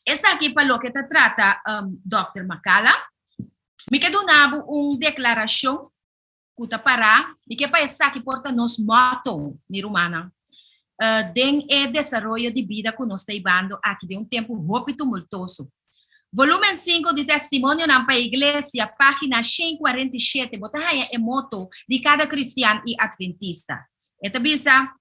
esaki pa loke ta trata um, Dòkter Makala. Mi ke duna bo un deklarashon ku ta pará, mi ke pa esaki por ta nos motto, mi rumannan, uh, den e desaroyo di bida ku nos ta hibando aki den un tempu hopi tumultoso. Volumen 5 di Testimonionan pa Iglesia, página 147, bo ta haña e motto di kada kristian i atventista. E ta bisa,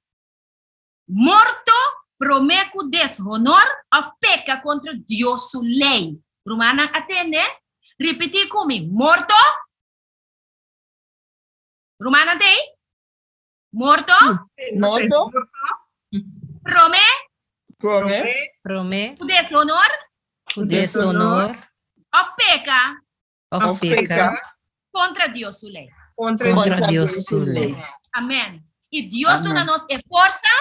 Morto promé ku deshonor òf peka kontra Dios su lei. Rumannan a tende? Ripití ku mi, Morto! Rumannan ta ei? Morto? Morto. Promé? Promé. Promé. Ku deshonor? Ku deshonor. Òf peka? Òf peka. Kontra Dios su lei. Kontra Dios su lei. Amèn. I Dios duna nos e forsa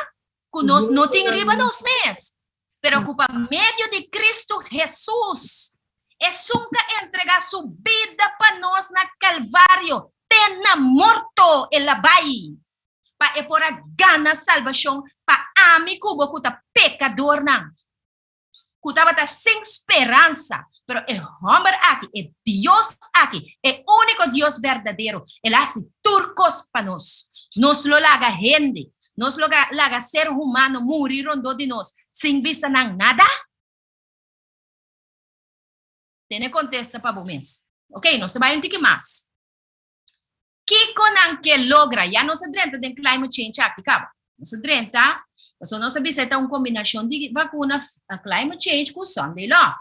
ku nos no tin riba nos mes, pero ku pa medio di Kristu Hesus, esun ku a entregá su bida pa nos na Kalvario, te na morto el a bai, pa e por a gana salbashon pa ami ku bo ku ta pekadornan, ku tabata sin speransa. Pero e hòmber aki, e Dios aki, e úniko Dios berdadero, el a hasi tur kos pa nos. Nos lo laga hende, nos lo laga ser humano muri rondó di nos sin bisa nan nada? Tene kontesta pa bo mes. Ok, nos ta bai un tiki mas. Kiko nan ke logra? Ya nos a drenta den climate change aki kaba. Nos a drenta, pasobra nos a bisa e ta un kombinashon di vakuna climate change ku Sunday law.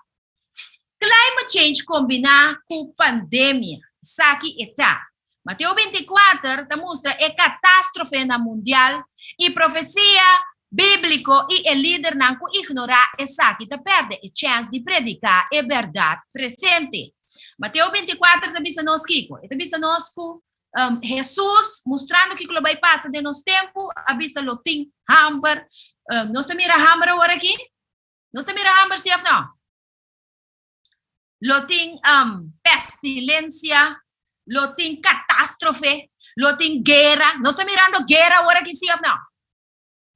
Climate change kombiná ku pandemia, esaki e ta. Mateo 24 ta mustra e katástrofe-nan mundial i profesia bíbliko i e lidernan ku ignorá esaki ta pèrdè e chèns di prediká e bèrdat presente. Mateo 24 ta bisa nos kiko? E ta bisa nos ku um, Hesus, mustrando kiko lo bai pasa den nos tempu, a bisa lo tin hamber. Um, nos ta mira hamber awor aki? Nos ta mira hamber si of no? Lo tin um, pestilencia, lo tin catástrofe, lo tin guera. Nos ta mirando guera awor aki si of no?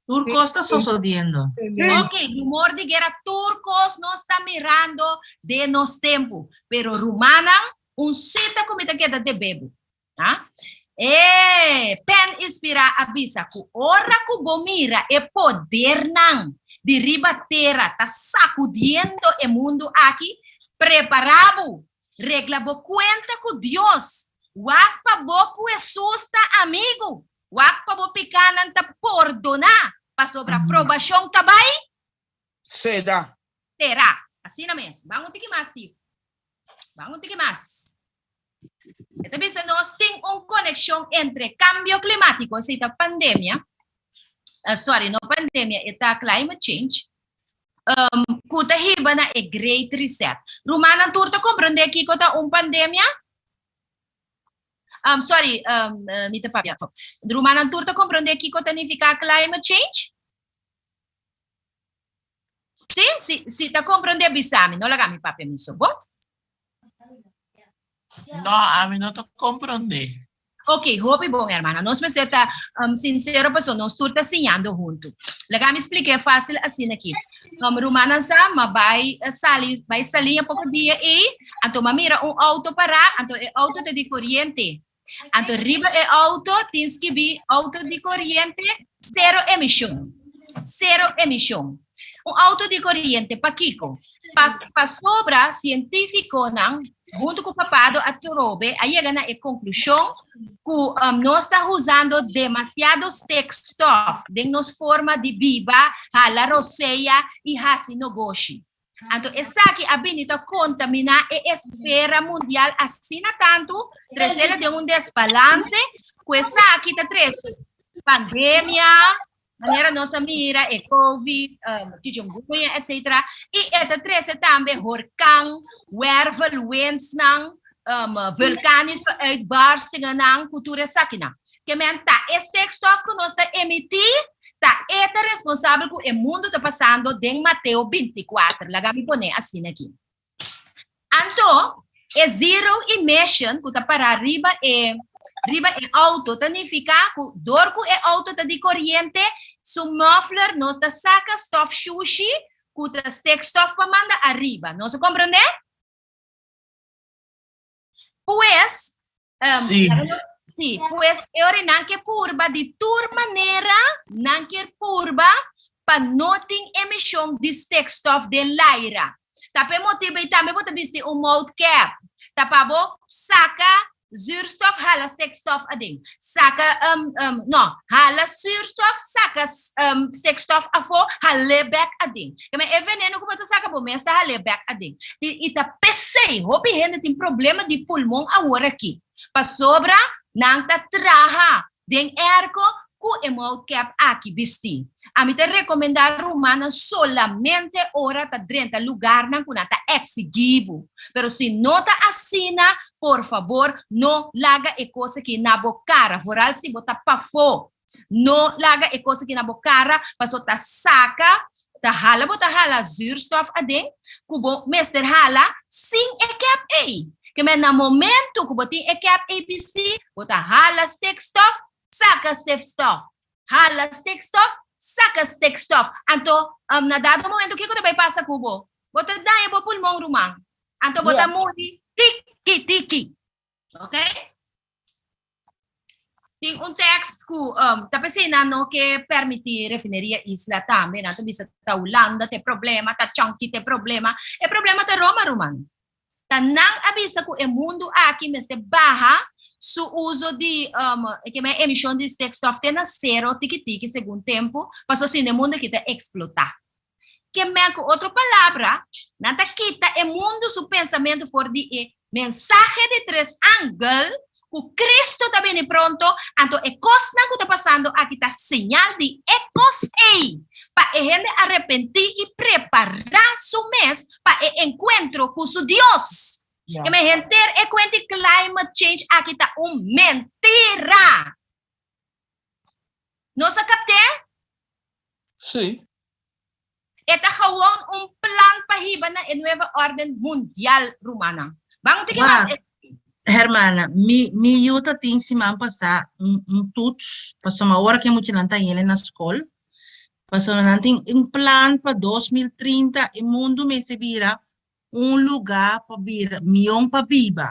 Tur kos ta sosodiendo. Ok, rumor di guera, tur kos nos ta mirando den nos tempu. Pero rumannan, un sita ku mi ta keda debe bo. Ah? E pen inspirá a bisa ku ora ku bo mira e podernan di riba tera ta sakudiendo e mundu aki, prepará bo, regla bo kuenta ku Dios. Wak pa bo ku Hesus ta amigu. Wak pa bo pikanan ta pordoná, pasobra probashon ta bai. Seda. Sera. Asina mes. Ban un tiki mas, Steve. Ban un tiki mas. E ta bisa nos tin un konekshon entre kambio klimátiko, esei ta pandemia, sorry, no pandemia, e ta climate change, ku ta hiba na e Great Reset. Rumannan tur ta komprondé kiko ta un pandemia? Sorry, mi ta papia. Rumannan tur ta komprondé kiko ta nifiká climate change? Si? Si, si ta komprondé bisa mi, no laga mi papia mi so, bon? No, ami no ta komprondé. Ok, hopi bon, hermana. Nos mester ta sincero paso nos tur ta siñando huntu. Laga mi splik'é fácil asina aki. Rumannan sa, ma bai sali, bai saliña poko dia ei, anto ma mira un auto pará, anto e auto ta di koriente. Anto riba e auto tin skibí auto di koriente sero emishon. Sero emishon. Un auto di koriente pakiko? Pa pasobra sientífikonan huntu ku papado atrobe a yega na e konklushon ku nos ta usando demasiado stikstof den nos forma di biba, hala rosea i hasi nogoshi. Anto esaki a bini ta kontaminá e esfera mundial asina tantu, tresela den un desbalanse, ku esaki ta trese pandemia, manera nos a mira e covid, chikungunya, etcetera, i e ta trese tambe horkan, wervelwindsnan, vulkanische uitbarstingennan, ku tur esakinan. Ke men ta e stikstof ku nos ta emití, ta e ta responsabel ku e mundu ta pasando den Mateo bintikuater. Laga mi pone asina aki. Anto, e zero emission ku ta pará riba e riba e outo ta nifiká ku dor ku e outo ta di koriente, su muffler no ta saka stof shushi ku ta stikstof pa manda ariba. Nos a komprondé? Pues, Sí. sí, pues e ora nan ke purba di tur manera, nan kier purba pa no tin emishon di stikstof den laira. Ta p'e motibu ei tambe bo ta bisti un mouth cap. Ta pa bo saka zuurstof hala stikstof aden. Saka, no, hala zuurstof, saka stikstof afó, hal'é bèk aden. Keme e veneno ku bo ta saka bo mes ta hal'é bèk aden. I ta p'esei hopi hende tin problema di pulmon awor aki, pasobra nan ta traha den airco ku e mouth cap aki bisti. Ami ta rekomendá rumannan solamente ora ta drenta lugarnan ku nan ta eksigí bo. Pero si no ta asina, por fabor no laga e kos aki na bo kara, vooral si bo ta pafó. No laga e kos aki na bo kara, paso ta saka, ta hala bo ta hala zuurstof aden ku bo mester hala sin e kèp ei. Ke men na momento ku bo tin e kèp ei bistí, bo ta hala stikstof, saka stifstof, hala stikstof, saka stikstof. Anto na dado momento kiko ta bai pasa ku bo? Bo ta daña bo pulmon ruman. Anto bo ta muri tiki tiki. Ok? Tin un tekst ku ta p'esei nan no ke permití refineria Isla tambe. Nan ta bisa ta Hulanda ta e problema, ta Chonky ta e problema. E problema ta Roma, ruman. Ta nan a bisa ku e mundu aki mester baha su uso di ke men emishon di stikstof te na sero tiki tiki segun tempu, pasobra si no e mundu aki ta eksplotá. Ke men ku otro palabra, nan ta kita e mundu su pensamentu for di e mensahe di tres angel ku Kristu ta bini pronto, anto e kosnan ku ta pasando aki ta señal di e kos ei, pa e hende arepentí i prepará su mes pa e enkuentro ku su Dios. Ke men henter e kuenti climate change aki ta un mentira! Nos a kapt'é? Sí. E ta gewoon un plan pa hiba na e nueva orden mundial, rumannan. Ban un tiki mas. Wak, hermana, mi, mi yu ta tin siman pasá un, un toets, pasobra ora ku e muchanan ta yende na skol, pasobra nan tin un plan pa 2030 e mundu mester bira un lugá pa bira mion pa biba,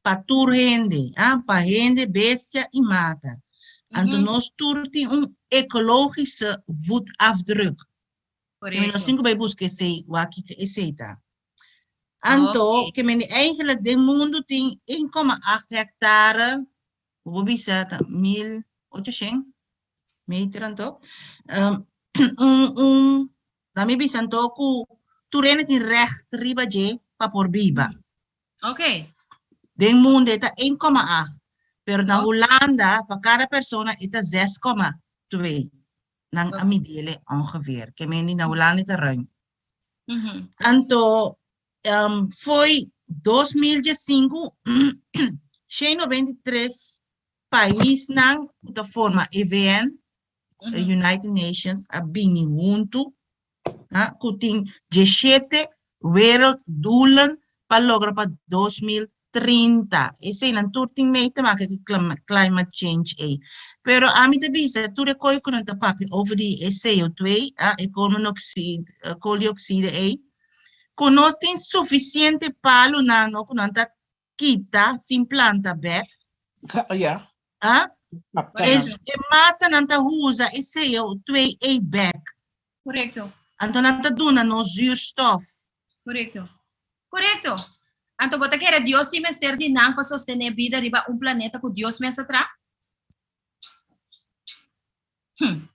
pa tur hende, ah, pa hende, bestia i mata. Anto nos tur tin un ecologische voetafdruk. I nos tin ku bai buska esei, wak kiko esei ta. Anto, ke mende eigenlijk den mundu tin 1,8 hectare, bo por bisa ta 1800 meter anto, um, un, un, laat mi bisa anto ku tur hende tin recht riba dje pa por biba. Ok. Den mundu e ta 1,8, pero na Hulanda pa kada persona e ta 6,2. Nan a midiele ongeveer. Ke mende na Hulanda e ta ruim. Anto, um, foi 2015, 193 paisnan ku ta forma EVN, United Nations, a bini huntu, ha, ku tin 17 werelddoelen pa logra pa 2030. Eseinan tur tin mee te maken ku climate change ei. Pero ami ta bisa tur e koi ku nan ta papia over di e CO2, ah, e koolmonoxide, kooldioxide ei, ku nos tin sufisiente palunan no ku nan ta kita sin planta bek. Ja. Ah, e matanan ta usa e CO2 ei bek. Korekto. Anto nan ta duna nos zuurstof. Korekto. Korekto. Anto bo ta kere Dios tin mester di nan pa sostené bida riba un planeta ku Dios mes a traha? Hm.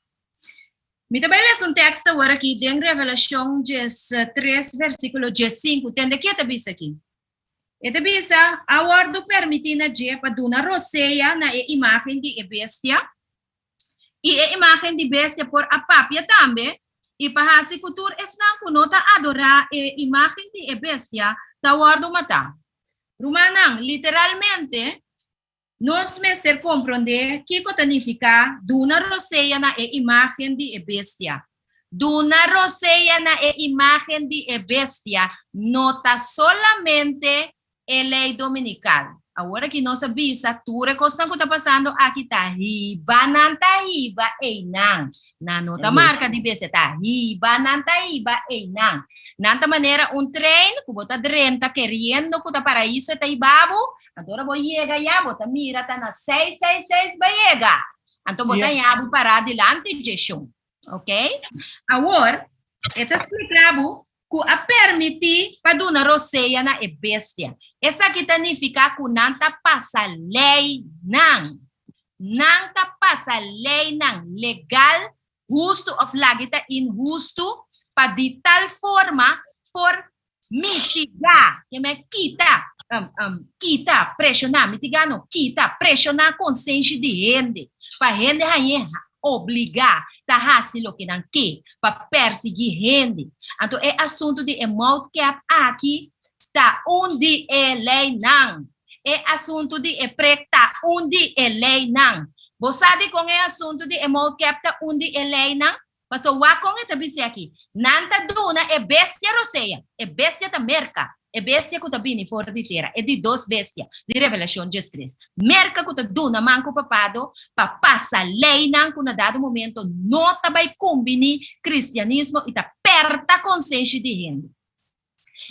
Mi ta bai lesa un tekst awor aki den Revelashon 3 versíkulo 15. Tende ke ta bisa aki. E ta bisa, A wòrdu permití na dje pa duna rosea na e imágen di e bestia, i e imágen di bestia por a papia tambe, i pa hasi ku tur esnan ku no ta adorá e imágen di e bestia ta wòrdu matá. Rumannan, literalmente, nos mester komprondé kiko ta nifiká duna rosea na e imágen di e bestia. Duna rosea na e imágen di e bestia no ta solamente e lei dominikal. Awor aki nos a bisa tur e kosnan ku ta pasando aki ta hiba nan ta hiba einan. Nan no ta marka di bestia, ta hiba nan ta hiba einan. Nan ta manera un trein ku bo ta drenta keriendo ku ta paraiso e ta hiba bo, anto ora bo yega ya bo ta mira ta na seis seis seis bo a yega. Anto bo ta haña bo pará dilanti dje shon. Ok? Awor, e ta splika bo ku a permití pa duna rosea na e bestia. Esaki ta nifiká ku nan ta pasa leinan. Nan ta pasa leinan legal, hustu òf lagi ta inhustu, pa di tal forma por mitigá, ke men kita, kita, preshoná, mitigá no, kita, preshoná konsenshi di hende, pa hende hañ'é obligá ta hasi loke nan ke, pa persiguí hende. Anto e asuntu di e mouth cap aki ta un di e leinan. E asuntu di e prek ta un di e leinan. Bo sa dikon e asuntu di e mouth cap ta un di e leinan? Paso wak kon e ta bis'é aki, Nan ta duna e bestia rosea, e bestia ta Merka, e bestia ku ta bini for di tera, e di dos bestia di Revelashon diestres. Merka ku ta duna man ku papado pa pasa leinan ku na dado momento no ta bai kumbiní kristianismo i ta pèrta konsenshi di hende.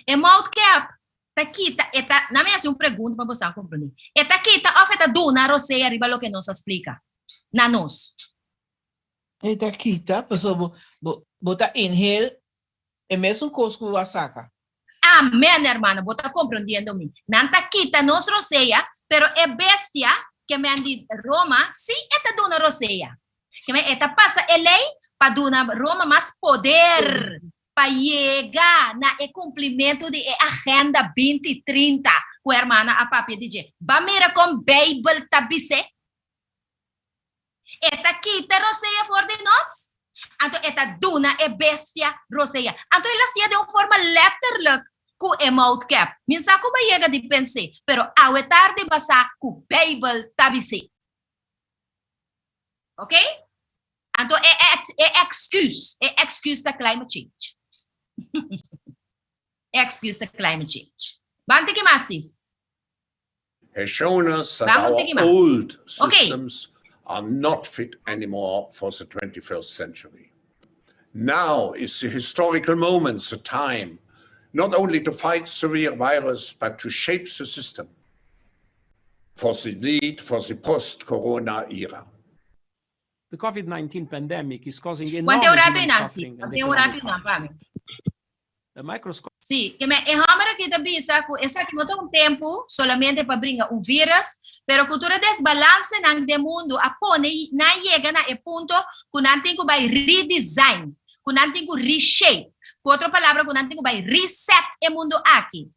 E mouth cap ta kita, e ta, nan mi hasi un pregunta pa boso a komprondé, e ta kita òf e ta duna rosea riba loke nos a splika na nos? E ta kita, pasobra bo, bo, bo ta inhale e mesun kos ku bo a saka. Amen, hermano, bo ta komprondiendo mi. Nan ta kita nos rosea, pero e bestia, ke men di Roma, si e ta duna rosea. Ke men e ta pasa e lei pa duna Roma mas poder pa yega na e kumplimentu di e Agenda 2030 ku hermana a papia di dje. Ba mira kon Beibel ta bis'é. E ta kita rosea for di nos, anto e ta duna e bestia rosea. Anto el hacia den un forma letterlijk cu e mouth cap. Mi sa cu bo a yega di pens'é, pero awe tardi bo a sa cu Bijbel ta bis'é. Ok? Anto e e excuse, e excuse ta climate change. E excuse ta climate change. Ban tiki mas, Steve. Has shown us that Vamos our tiki mas. old Ok. systems are not fit anymore for the 21st century. Now is the historical moment, the time, not only to fight severe virus, but to shape the system for the need for the post-corona era. The COVID-19 pandemic is causing Wante enormous un rato human einan, suffering Steve. and Wante un rato economic einan pa mi. hardship. A microscopic Sí, ke men e hòmber aki ta bisa ku esaki no ta un tempu solamente pa bringa un vírus, pero ku tur e desbalansenan den mundu a pone nan yega na e punto ku nan tin ku bai redesign, ku nan tin ku reshape, ku otro palabra ku nan tin ku bai reset e mundu aki.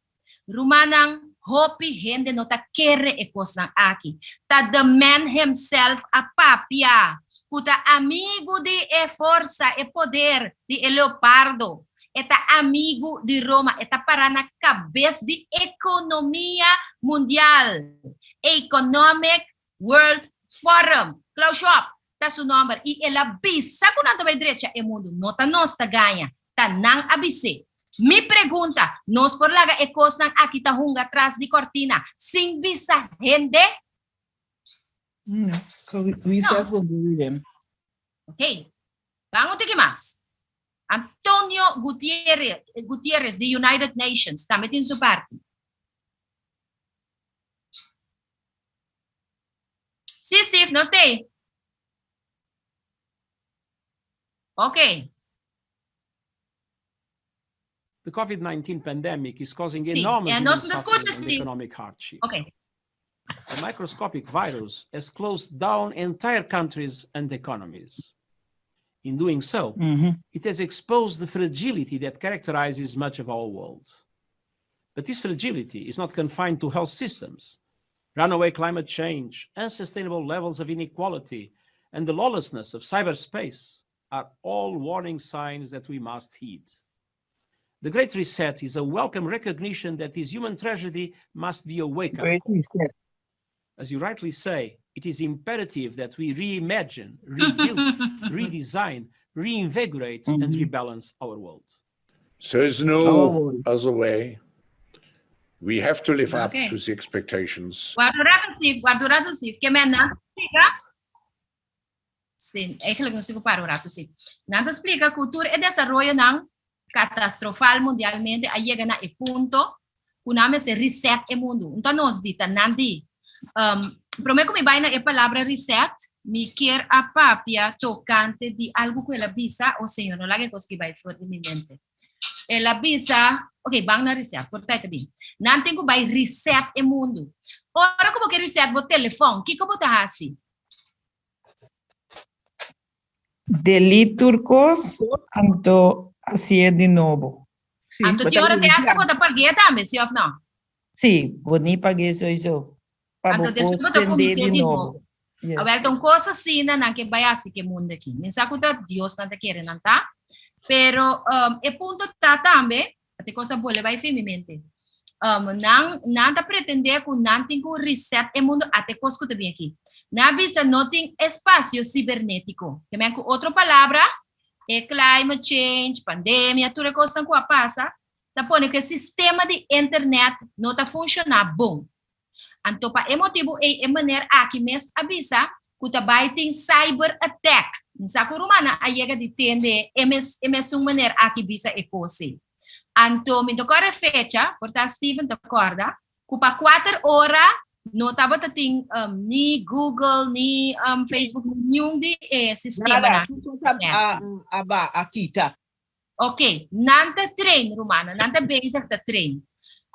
Rumannan, hopi hende no ta kere e kosnan aki. Ta the man himself a papia, ku ta amigu di e forsa, e poder di e leopardo. E ta amigu di Roma, e ta pará na kabes di ekonomia mundial, Economic World Forum. Klaus Schwab ta su nòmber i el a bisa ku nan ta bai drecha e mundu. No ta nos ta gaña, ta nan a bis'é. Mi pregunta, nos por laga e kosnan aki ta hunga tras di kòrtina sin bisa hende? No, we self go bury them. Ok, ban un tiki mas. Antonio Gutierrez, Gutierrez di United Nations tambe tin su parti. Sí, Steve, nos t'ei. Ok. The COVID-19 pandemic is causing Sí, enormous eh, human nos no suffering escucha, and Steve. economic hardship. Ok. A microscopic virus has closed down entire countries and economies. In doing so, it has exposed the fragility that characterizes much of our world. But this fragility is not confined to health systems. Runaway climate change, unsustainable levels of inequality, and the lawlessness of cyberspace are all warning signs that we must heed. The Great Reset is a welcome recognition that this human tragedy must be a wake-up Great call. Reset. As you rightly say, it is imperative that we reimagine, rebuild, redesign, reinvigorate, and rebalance our world. There is no Oh. other way. We have to live up Okay. to the expectations. Guarda un rato, Steve. Guarda un rato, Steve. Ke men nan splika? Sí, eigenlijk nos tin ku para un rato, sí. Nan ta splika ku tur e desaroyonan katastrofal mundialmente a yega na e punto ku nan mester reset e mundu. Un ta nos di, ta nan di. Um, promé ku mi bai na e palabra reset, mi kier a papia tokante di algu ku el a bisa, o Señor, no laga e kos ki bai for di mi mente. El a bisa, ok, ban na reset, por ta e ta bin. Nan tin ku bai reset e mundu. Ora ku bo ke reset bo telefòn, kiko bo ta hasi? Delete tur kos, anto hasié di nobo. Sí, Anto bo tin ta ora te hasta reiniciá. bo ta pagu'é tambe, sí òf no? Sí, bo ni pagu'é soiso. Pa bo Anto por despues bo ta sendé kumins'é di di nobo. nobo. Yes. Awel, ta un kos asina nan ke bai hasi ku e mundu aki. Mi sa ku ta Dios nan ta kere nan ta, pero um, e punto ta tambe, ate kos a bole bai fi mi mente. Um, nan, nan ta pretendé ku nan tin ku reset e mundu, ate kos ku ta bin aki. Nan a bisa no tin espasio sibernétiko. Ke men ku otro palabra, e climate change, pandemia, tur e kosnan ku a pasa, ta pone ku e sistema di internet no ta funshoná bon. Anto pa e motibu ei e meneer aki mes a bisa ku ta bai tin cyber attack. Mi sa ku rumannan a yega di tende e mes e mesun meneer aki bisa e kos ei. Anto mi ta kòrda e fecha, por ta Steven ta kòrda, ku pa kuater ora no tabata tin ni Google ni Facebook ni niun di e Nada, sistemanan. tur kos a a a ba a kita. Ok, nan ta train, rumannan, nan ta bezig ta train.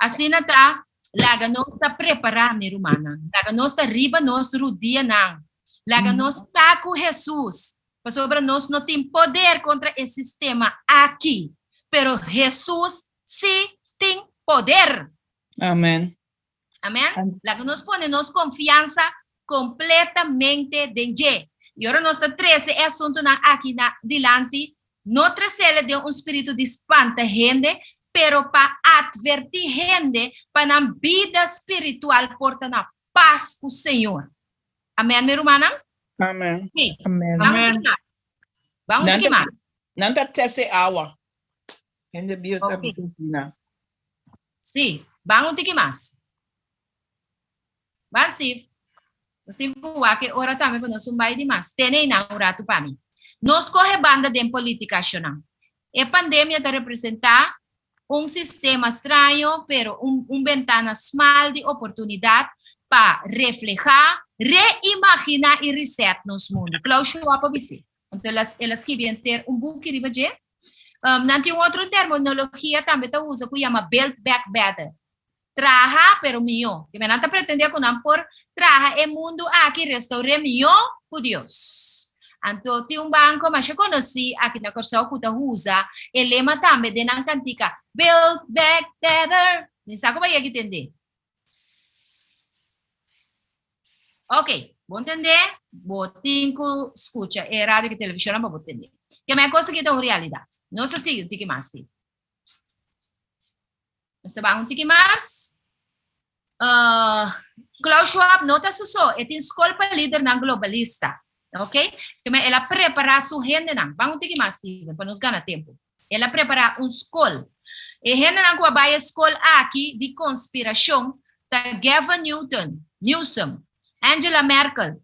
Asina ta, laga nos ta prepará, mi rumannan. Laga nos ta riba nos rudianan. Laga nos ta ku Hesus, pasobra nos no tin poder kontra e sistema aki, pero Hesus sí tin poder. Amen. Amen. Laga nos pone nos konfiansa kompletamente den dje. I ora nos ta trese e asuntunan aki na dilanti, no tresele den un spiritu di spanta hende, pero pa atvertí hende pa nan bida spiritual por ta na pas ku Señor. Amen, mi rumannan? Amen. Sí. Amen. Ban un tiki mas. Ban un Nan tiki ta, mas. nan ta tese awa. Hende bieu ta Ok. bisa asina. Sí, ban un tiki mas. Ban, Steve. Nos tin ku wak e ora tambe pa nos un bai di mas. Tene einan un ratu pa mi. No skohe banda den politika, shonnan. E pandemia ta representá un sistema straño, pero un un bentana smal di oportunidat pa reflehá, reimaginá i reset nos mundu. Klaus Schwab a bis'é. Anto el a el a skibi henter un buki riba dje. Um, nan tin un otro terminologia tambe ta usa ku yama build back better. Traha pero mihó. Ke men nan ta pretendé ku nan por traha e mundu aki restaur'é mihó ku Dios. Anto tin un banko masha konosí aki na Kòrsou ku ta usa e lema tambe den nan kantika, Build back better. Mi sa ku bo a yega tendé. Ok, bo ntendé? Bo tin ku skucha e radio ku televishonnan pa bo tendé. Ke men e kos aki ta un realidat. Nos ta sigui un tiki mas, Steve. Nos ta baha un tiki mas. Uh, Klaus Schwab no ta su so, e tin skol pa lidernan globalista. Ok? Keme el a prepará su hendenan. Ban un tiki mas, Steven, pa nos gana tempu. El a prepará un skol. E hendenan ku a bai e skol aki di konspirashon ta Gavin Newton, Newsom, Angela Merkel,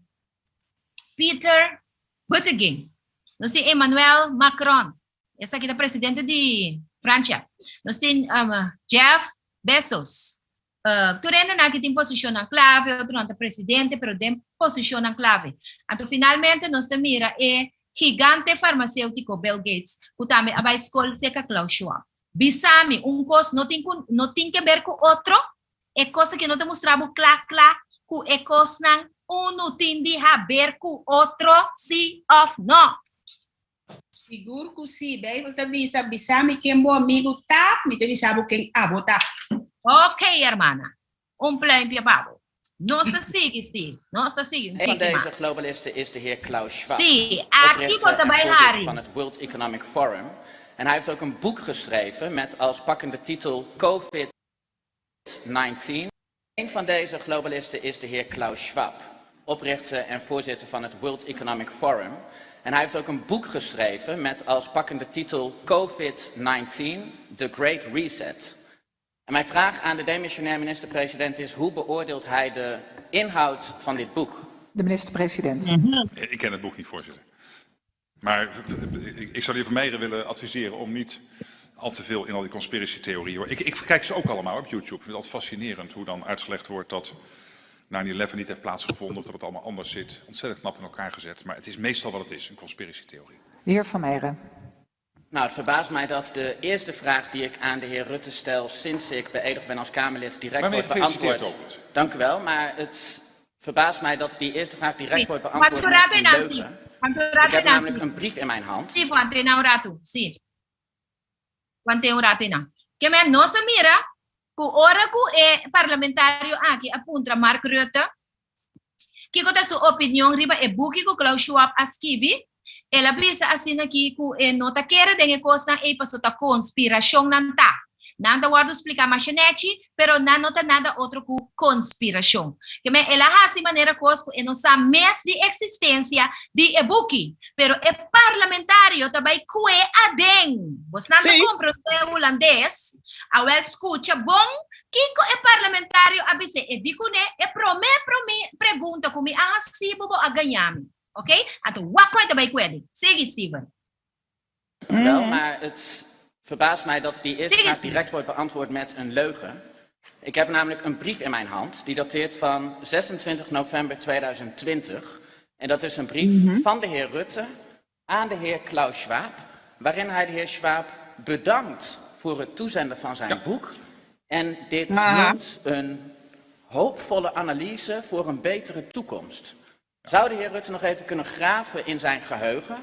Peter Buttigieg. Nos tin Emmanuel Macron, Esaki ta presidente di Francia. Nos tin um, Jeff Bezos. Uh, tur hendenan aki tin posishonnan clave, otronan ta presidente, pero den posishonnan clave. Anto finalmente nos ta mira e gigante farmacéutico Bill Gates, ku tambe a bai skol serka Klaus Schwab. Bisa mi, un kos no tin ku no tin ke ber ku otro? E kos aki no ta mustra bo kla kla ku e kosnan unu tin di haber ku otro, si òf no? Sigur ku si. Beibel ta bisa, Bisa mi ken bo amigu ta, mi ta bisa bo ken abo ta. Ok, hermana. Un pluimpje pa bo. Nos ta sigui, Steve. Nos ta sigui un Een van tiki deze mas. globalisten is de heer Klaus Schwab, Sí, aki bo oprichter ta en bai voorzitter hari. van het World Economic Forum. En hij heeft ook een boek geschreven met als pakkende titel COVID-19. Een van deze globalisten is de heer Klaus Schwab, oprichter en voorzitter van het World Economic Forum. En hij heeft ook een boek geschreven met als pakkende titel COVID-19, The Great Reset. En mijn vraag aan de demissionair minister-president is, hoe beoordeelt hij de inhoud van dit boek? De minister-president. Ik ken het boek niet, voorzitter. Maar ik zou de heer Van Meijeren willen adviseren om niet al te veel in al die conspiracy-theorieën. Ik, ik kijk ze ook allemaal op YouTube. Ik vind het altijd fascinerend hoe dan uitgelegd wordt dat 9-11 niet heeft plaatsgevonden of dat het allemaal anders zit. Ontzettend knap in elkaar gezet. Maar het is meestal wat het is, een conspiracy-theorie. De heer Van Meijeren. Nou, het verbaast mij dat de eerste vraag die ik aan de heer Rutte stel sinds ik beëdigd ben als Kamerlid direct Waarmee wordt gefeliciteerd beantwoord. overigens. Dank u wel, maar het verbaast mij dat die eerste vraag direct Sí. wordt beantwoord Cuanto met rato een nan, leugen. Steve? Cuanto Ik rato heb nan, namelijk Steve? een brief in mijn hand. Sí, want'é nan un ratu. Sí. Want'é un ratu einan. Ke men nos a mira ku ora ku e parlamentario aki a puntra Mark Rutte kiko ta su opinion riba e buki ku Klaus Schwab a skibi, el a bisa asina aki ku e no ta kere den e kosnan ei paso ta konspirashonnan ta. Nan ta wòrdu spliká masha nèchi, pero nan no ta nada otro ku konspirashon. Ke men el a hasi manera kos ku e no sa mes di eksistensia di e buki, pero e parlamentario ta bai kue aden. Bosnan ta komprondé hulandes? Awèl skucha bon kiko e parlamentario a bis'é. E di kuné, E promé promé pregunta ku mi a hasi bo bo a gaña mi. Oké? Anto wak kon e ta bai kue aden. Sigui, Steven. Wel, maar het verbaast mij dat die eerste Sigui, vraag Steven. direct wordt beantwoord met een leugen. Ik heb namelijk een brief in mijn hand die dateert van 26 november 2020. En dat is een brief van de heer Rutte aan de heer Klaus Schwab, waarin hij de heer Schwab bedankt voor het toezenden van zijn boek. En dit noemt een hoopvolle analyse voor een betere toekomst. Zou de heer Rutte nog even kunnen graven in zijn geheugen?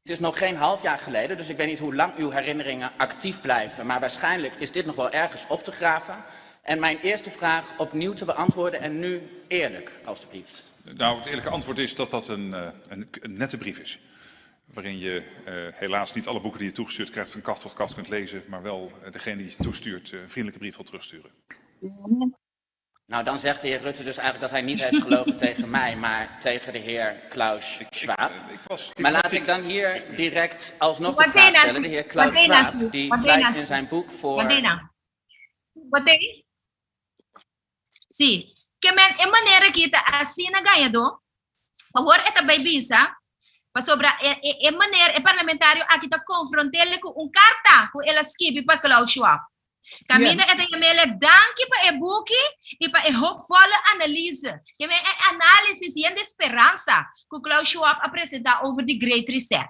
Het is nog geen half jaar geleden, dus ik weet niet hoe lang uw herinneringen actief blijven. Maar waarschijnlijk is dit nog wel ergens op te graven. En mijn eerste vraag opnieuw te beantwoorden en nu eerlijk, alstublieft. Nou, het eerlijke antwoord is dat dat een, eh, een, een nette brief is. Waarin je eh, helaas niet alle boeken die je toegestuurd krijgt van kaft tot kaft kunt lezen, maar wel eh, degene die je toestuurt een vriendelijke brief wil terugsturen. Nou, dan zegt de heer Rutte dus eigenlijk dat hij niet heeft gelogen tegen mij, maar tegen de heer Klaus Schwab. Maar laat ik dan hier direct alsnog de vraag Watena, stellen. De heer Klaus Watena, Schwab, die Watena. pleit in zijn boek voor... Watena. Watena. Sí. Ke men e manera ki ta asina gañadó, awor e ta bai bisa, pasobra e, e, e manera e parlamentario aki ta konfront'é ku un karta ku el a skibi pa Klaus Schwab. Kaminda e ta yam'é danki pa e buki i pa e hoopvolle analise. Ke men e análisis yen di speransa ku Klaus Schwab a presentá over di Great Reset.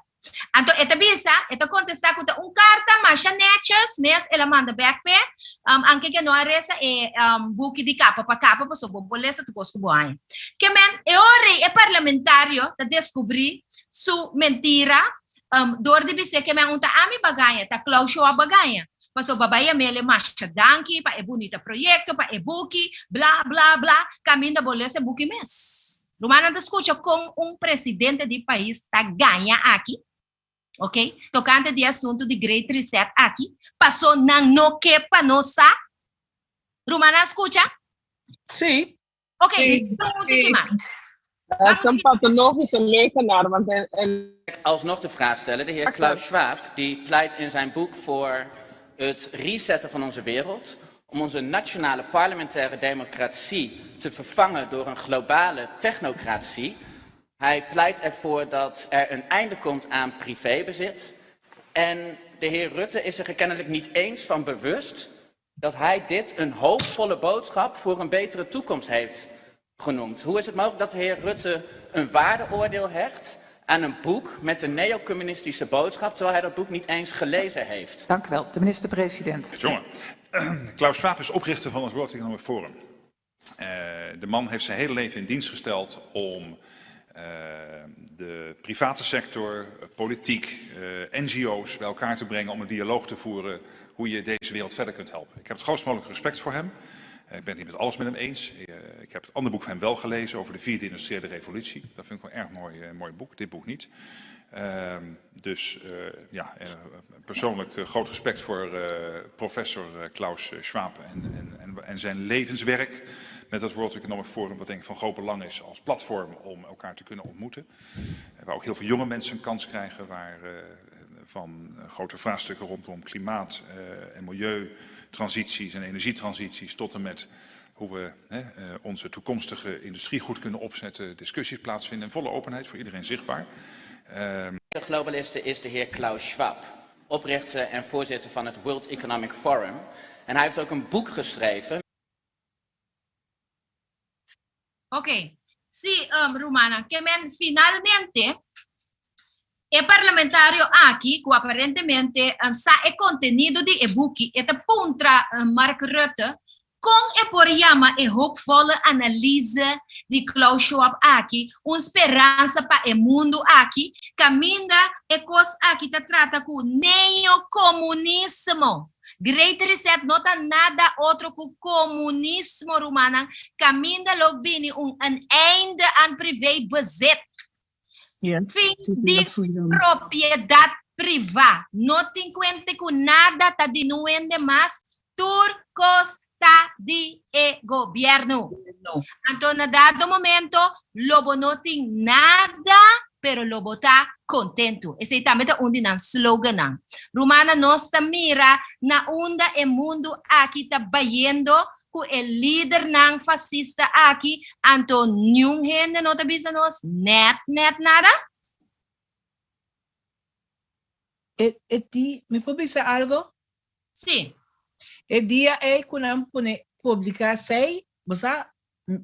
Anto e ta bisa, e ta kontestá ku ta un karta masha nètjes mes el a manda bèk p'e, anke ke no a resa e buki di kapa pa kapa pasobra bo por lesa tur kos ku bo haña. Ke men, e ora ei e parlamentario ta deskubrí su mentira dor di bis'é ke men un ta ami bagaña, ta Klaus Schwab bagaña. Pasobra bai a mele masha danki pa e bunita proyekto, pa e buki, bla, bla, bla, kaminda bo lesa e buki mes. Rumannan ta skucha kon un presidente di pais ta gaña aki, ok, tokante di e asuntu di Great Reset aki, paso nan no ke pa nos sa. Rumannan a skucha? Sí. Ok, un tiki mas. Het is een pathologische leugenaar, want hij, hij Alsnog de vraag stellen. De heer Klaus Schwab die pleit in zijn boek voor het resetten van onze wereld om onze nationale parlementaire democratie te vervangen door een globale technocratie. Hij pleit ervoor dat er een einde komt aan privébezit. En de heer Rutte is zich er kennelijk niet eens van bewust dat hij dit een hoopvolle boodschap voor een betere toekomst heeft genoemd. Hoe is het mogelijk dat de heer Rutte een waardeoordeel hecht aan een boek met een neocommunistische boodschap, terwijl hij dat boek niet eens gelezen heeft? Dank u wel. De minister-president. Jongen, Klaus Schwab is oprichter van het World Economic Forum. De man heeft zijn hele leven in dienst gesteld om de private sector, politiek, NGO's bij elkaar te brengen om een dialoog te voeren hoe je deze wereld verder kunt helpen. Ik heb het grootst mogelijke respect voor hem. Ik ben het niet met alles met hem eens. Ik heb het andere boek van hem wel gelezen over de vierde industriële revolutie. Dat vind ik wel een erg mooi boek, dit boek niet. Dus ja, persoonlijk groot respect voor professor Klaus Schwab en zijn levenswerk met het World Economic Forum, wat denk ik van groot belang is als platform om elkaar te kunnen ontmoeten. Waar ook heel veel jonge mensen een kans krijgen, waar van grote vraagstukken rondom klimaat en milieutransities en energietransities tot en met hoe we onze toekomstige industrie goed kunnen opzetten, discussies plaatsvinden in volle openheid voor iedereen zichtbaar. De globalisten is de heer Klaus Schwab, oprichter en voorzitter van het World Economic Forum. En hij heeft ook een boek geschreven. Oké, sí, rumannan, ke men finalmente e parlamentario aki, ku aparentemente sa e kontenido di e buki, e ta puntra Mark Rutte kon e por yama e hoopvolle analise di Klaus Schwab aki un speransa pa e mundu aki, kaminda e kos aki ta trata ku neokomunismo. Great Reset no ta nada otro ku komunismo, rumannan, kaminda lo bini un een einde aan privé bezit. Fin di propiedat privá. No tin kuente ku nada ta di nuende mas, tur kos ta di e gobièrnu. Anto na dado momento lo bo no tin nada pero lo bo ta kontentu. Esei tambe ta un di nan slogannan. Rumannan, nos ta mira na unda e mundu aki ta bayendo ku e lidernan fasista aki, anto niun hende no ta bisa nos nèt nèt nada? E e di, mi por bisa algo? Sí. E dia ei ku nan pone publiká esei, bo sa,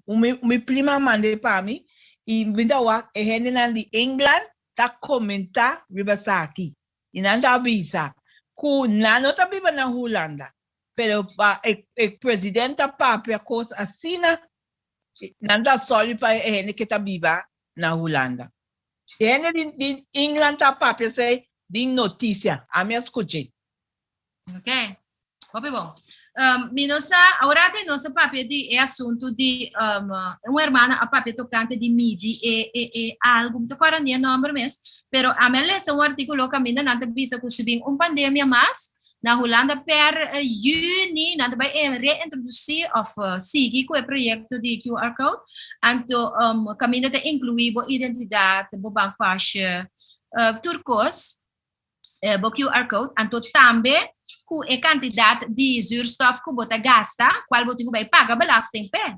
mi mi prima a manda e pa mi i mi ta wak e hendenan di England ta komentá riba esaki i nan ta bisa ku nan no ta biba na Hulanda pero pa e e president ta papia kos asina nan ta sorry pa e hende ke ta biba na Hulanda. E hende di di England ta papia esei den notisia, ami a skuch'é. Ok, hopi bon. Um, mi no sa, awor te nos a papia di e asuntu di um, un hermana a papia tocante di midi e, e, e algo, mi ta acorda ni e nomber mes, pero a mi a lesa un artículo caminda nan ta bisa cu si bin un pandemia mas, na Hulanda per uh, juni nan ta bai eh, reintroduci of uh, sigui cu e proyecto di QR code, anto um, caminda ta inclui bo identidad, bo bankpasje, uh, tur cos, bo QR code, anto tambe ku e kantidat di zuurstof ku bo ta gasta, kual bo tin ku bai paga belasting p'e.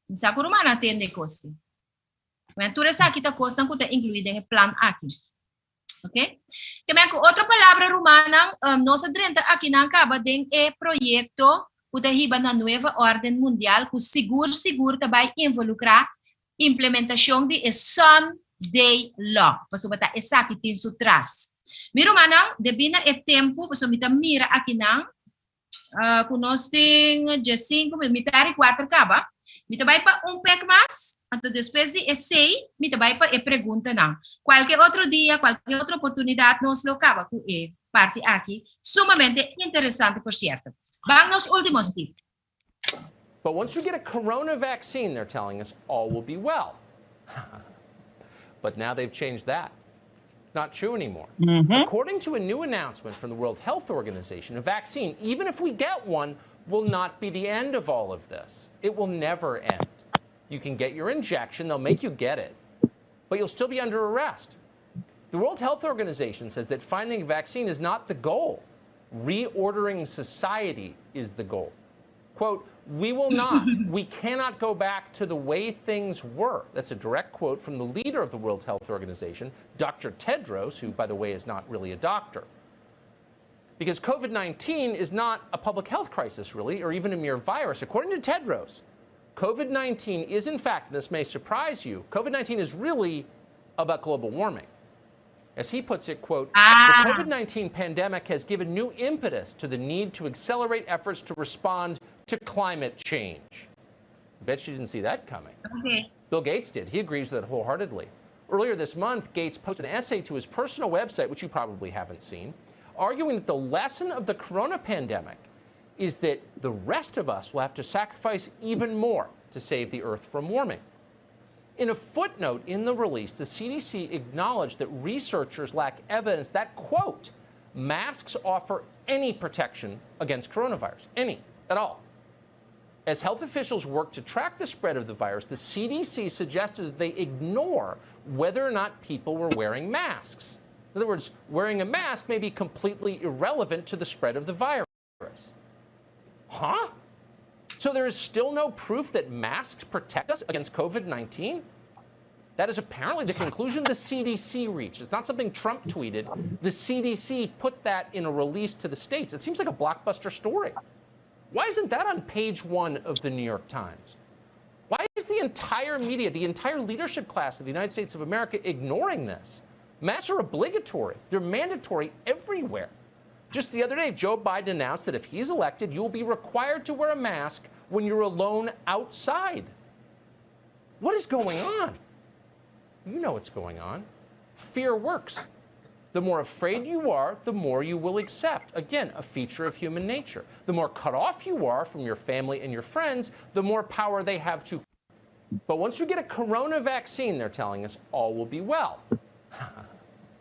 Mi sa ku rumannan a tende e kos ei. Bueno, tur esaki ta kosnan ku ta inkluí den e plan aki. Ok? Ke men ku otro palabra rumannan, um, nos a drenta akinan kaba den e proyekto ku ta hiba na Nueva Orden Mundial ku sigur sigur ta bai involukrá implementashon di e Sun. Day Law, pasobra ta esaki tin su tras. Mi rumannan, debí na e tempu, pasobra mi ta mira akinan ku nos tin diesinku, mitar i kuater kaba, mi ta bai pa un pek mas, anto despues di esei mi ta bai pa e preguntanan. Kualke otro dia, kualke otro oportunidat nos lo kaba ku e parti aki, sumamente interesante por sierto. Ban nos último, Steve. But once we get a corona vaccine, they're telling us all will be well. but now they've changed that. Not true anymore. Mm-hmm. According to a new announcement from the World Health Organization, a vaccine, even if we get one, will not be the end of all of this. It will never end. You can get your injection, they'll make you get it, but you'll still be under arrest. The World Health Organization says that finding a vaccine is not the goal. Reordering society is the goal. Quote, we will not, we cannot go back to the way things were. That's a direct quote from the leader of the World Health Organization, Dr. Tedros, who, by the way, is not really a doctor. Because COVID 19 is not a public health crisis, really, or even a mere virus. According to Tedros, COVID 19 is, in fact, and this may surprise you, COVID 19 is really about global warming. As he puts it, quote, ah. the COVID 19 pandemic has given new impetus to the need to accelerate efforts to respond to climate change. Bet you didn't see that coming. Okay. Bill Gates did. He agrees with it wholeheartedly. Earlier this month, Gates posted an essay to his personal website, which you probably haven't seen, arguing that the lesson of the corona pandemic is that the rest of us will have to sacrifice even more to save the earth from warming. In a footnote in the release, the CDC acknowledged that researchers lack evidence that, quote, masks offer any protection against coronavirus, any at all. As health officials work to track the spread of the virus, the CDC suggested that they ignore whether or not people were wearing masks. In other words, wearing a mask may be completely irrelevant to the spread of the virus. Huh? So there is still no proof that masks protect us against COVID 19? That is apparently the conclusion the CDC reached. It's not something Trump tweeted. The CDC put that in a release to the states. It seems like a blockbuster story. Why isn't that on page one of the New York Times? Why is the entire media, the entire leadership class of the United States of America ignoring this? Masks are obligatory, they're mandatory everywhere. Just the other day, Joe Biden announced that if he's elected, you will be required to wear a mask when you're alone outside. What is going on? You know what's going on. Fear works. The more afraid you are, the more you will accept. Again, a feature of human nature. The more cut off you are from your family and your friends, the more power they have to. But once we get a corona vaccine, they're telling us all will be well.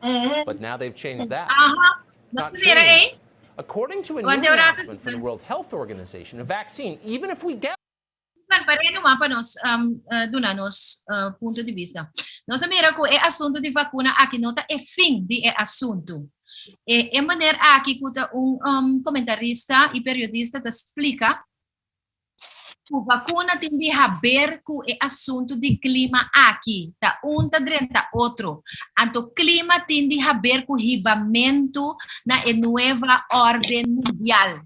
But now they've changed that. Aha. Not Nos mira true. ei. According to a new Want de raad is- announcement from the World Health Organization, a vaccine, even if we get Ban paré numa pa nos um, eh, duna nos eh, punto di vista. Nos a mira ku e asunto di vakuna aki no ta e fin di e asunto. E, e meneer aki ku ta un um, comentarista i periodista ta splika ku vakuna tin di haber ku e asunto di klima aki. Ta un ta drenta otro. Anto klima tin di haber ku hibamentu na e nueva orden mundial.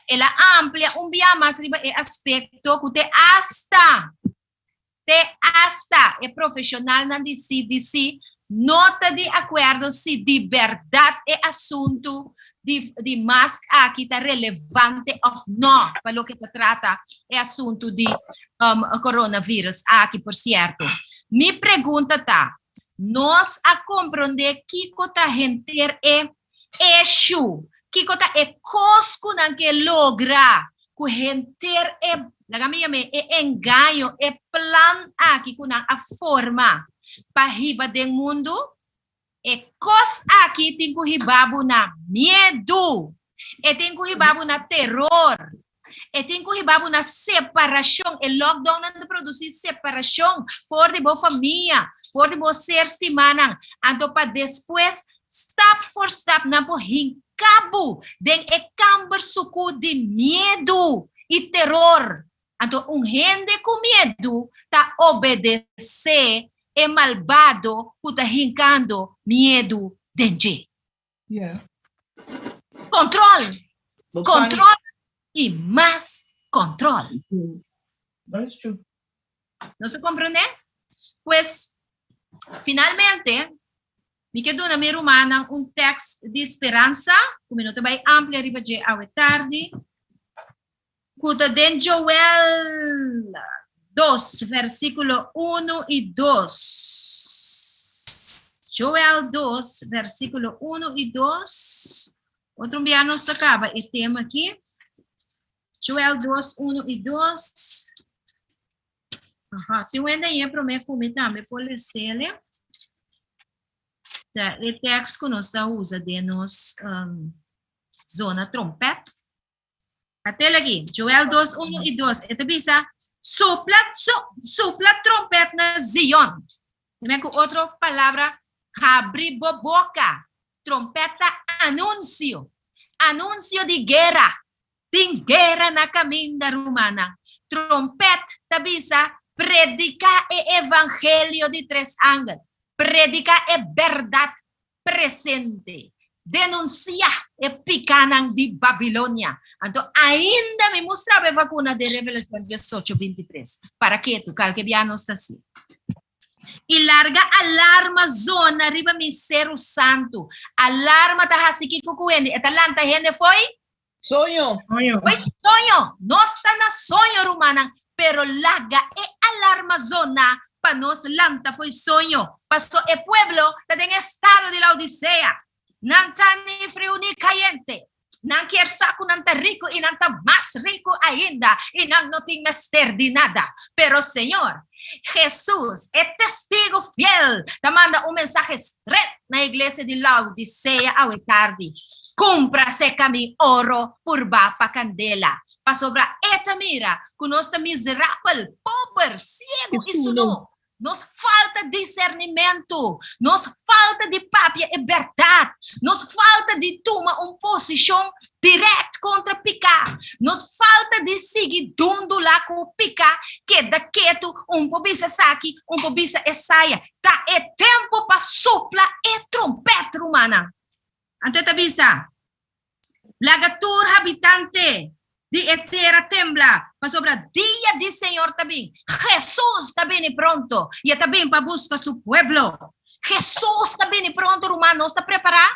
El a amplia un bia mas riba e aspekto ku te asta te asta e profeshonalnan di CDC no ta di akuerdo si di bèrdat e asuntu di di mask aki ta relevante òf no pa loke ta trata e asuntu di coronavirus aki por sierto. Mi pregunta ta, nos a komprondé kiko ta henter e Eshu, kiko ta e kos ku nan ke logra ku henter e, laga mi yam'é, e engaño, e plan aki ku nan a forma pa hiba den mundu? E kos aki tin ku hiba bo na miedu, e tin ku hiba bo na teror, e tin ku hiba bo na separashon. E lockdownnan ta produsí separashon for di bo famia, for di bo ser stimánan. Anto pa despues stap for stap nan por hinka bo den e kamber sukú di miedu i teror. Anto un hende ku miedu ta obedesé e malbado ku ta hinkando miedu den dje. Yeah. Control, control y mas control. That's true. Nos a comprende? Pues, Finalmente, mi ke duna mi rumannan un tekst di speransa, ku mi no ta bai amplia riba dje awe tardi, ku ta den Joel 2, versíkulo 1 i 2. Joel 2, versíkulo 1 i 2. Otro un bia nos ta kaba e tema aki. Joel 2, 1 i 2. Aha, si un hende hañ'é promé ku mi tambe por les'é. Ta e tekst ku nos ta usa den nos um, zona trompet. Atel aki, Joel 2, 1 i 2. E ta bisa, supla, su, supla trompet na Zion. Dime ku otro palabra, habri bo boka. Trompet ta anunsio. Anunsio di guera. Tin guera na kaminda, rumannan. Trompet ta bisa, Prediká e evangelio di tres angel. Prediká e bèrdat presente. Denunsiá e pikánan di Babilonia. Anto ainda mi mustra bo e vakuna den Revelashon 18, 23. Para ketu, kalke bia nos ta si. I larga alarma zona riba mi seru santu. Alarma ta hasi kiko ku hende? E ta lanta hende fo'i? Soño. Fo'i soño. Nos ta na soño, rumannan, pero laga e alarma zona pa nos lanta fo'i soño, paso e pueblo ta den estado di Laodisea. Nan ta ni friu ni kayente. Nan kier sa ku nan ta riku i nan ta mas riku ainda i nan no tin mester di nada. Pero Señor Jesus, e testigu fiel, ta manda un mensahe stret na iglesia di Laodisea awe tardi, Kumpra seka mi oro purbá pa kandela, pasobra e ta mira ku nos ta miserabel, pober, siegu i sunú. Nos falta disernimentu, nos falta di papia e bèrdat, nos falta di tuma un posishon dirèkt kontra piká, nos falta di sigui dundulá ku piká, keda ketu, un por bisa esaki, un por bisa esaya. Ta e tempu pa supla e trompèt, rumannan. Anto e ta bisa, Laga tur habitante di e tera tembla, pasobra dia di Señor ta bin. Hesus ta bini pronto, i e ta bin pa buska su pueblo. Hesus ta bini pronto, ruman, nos ta prepará?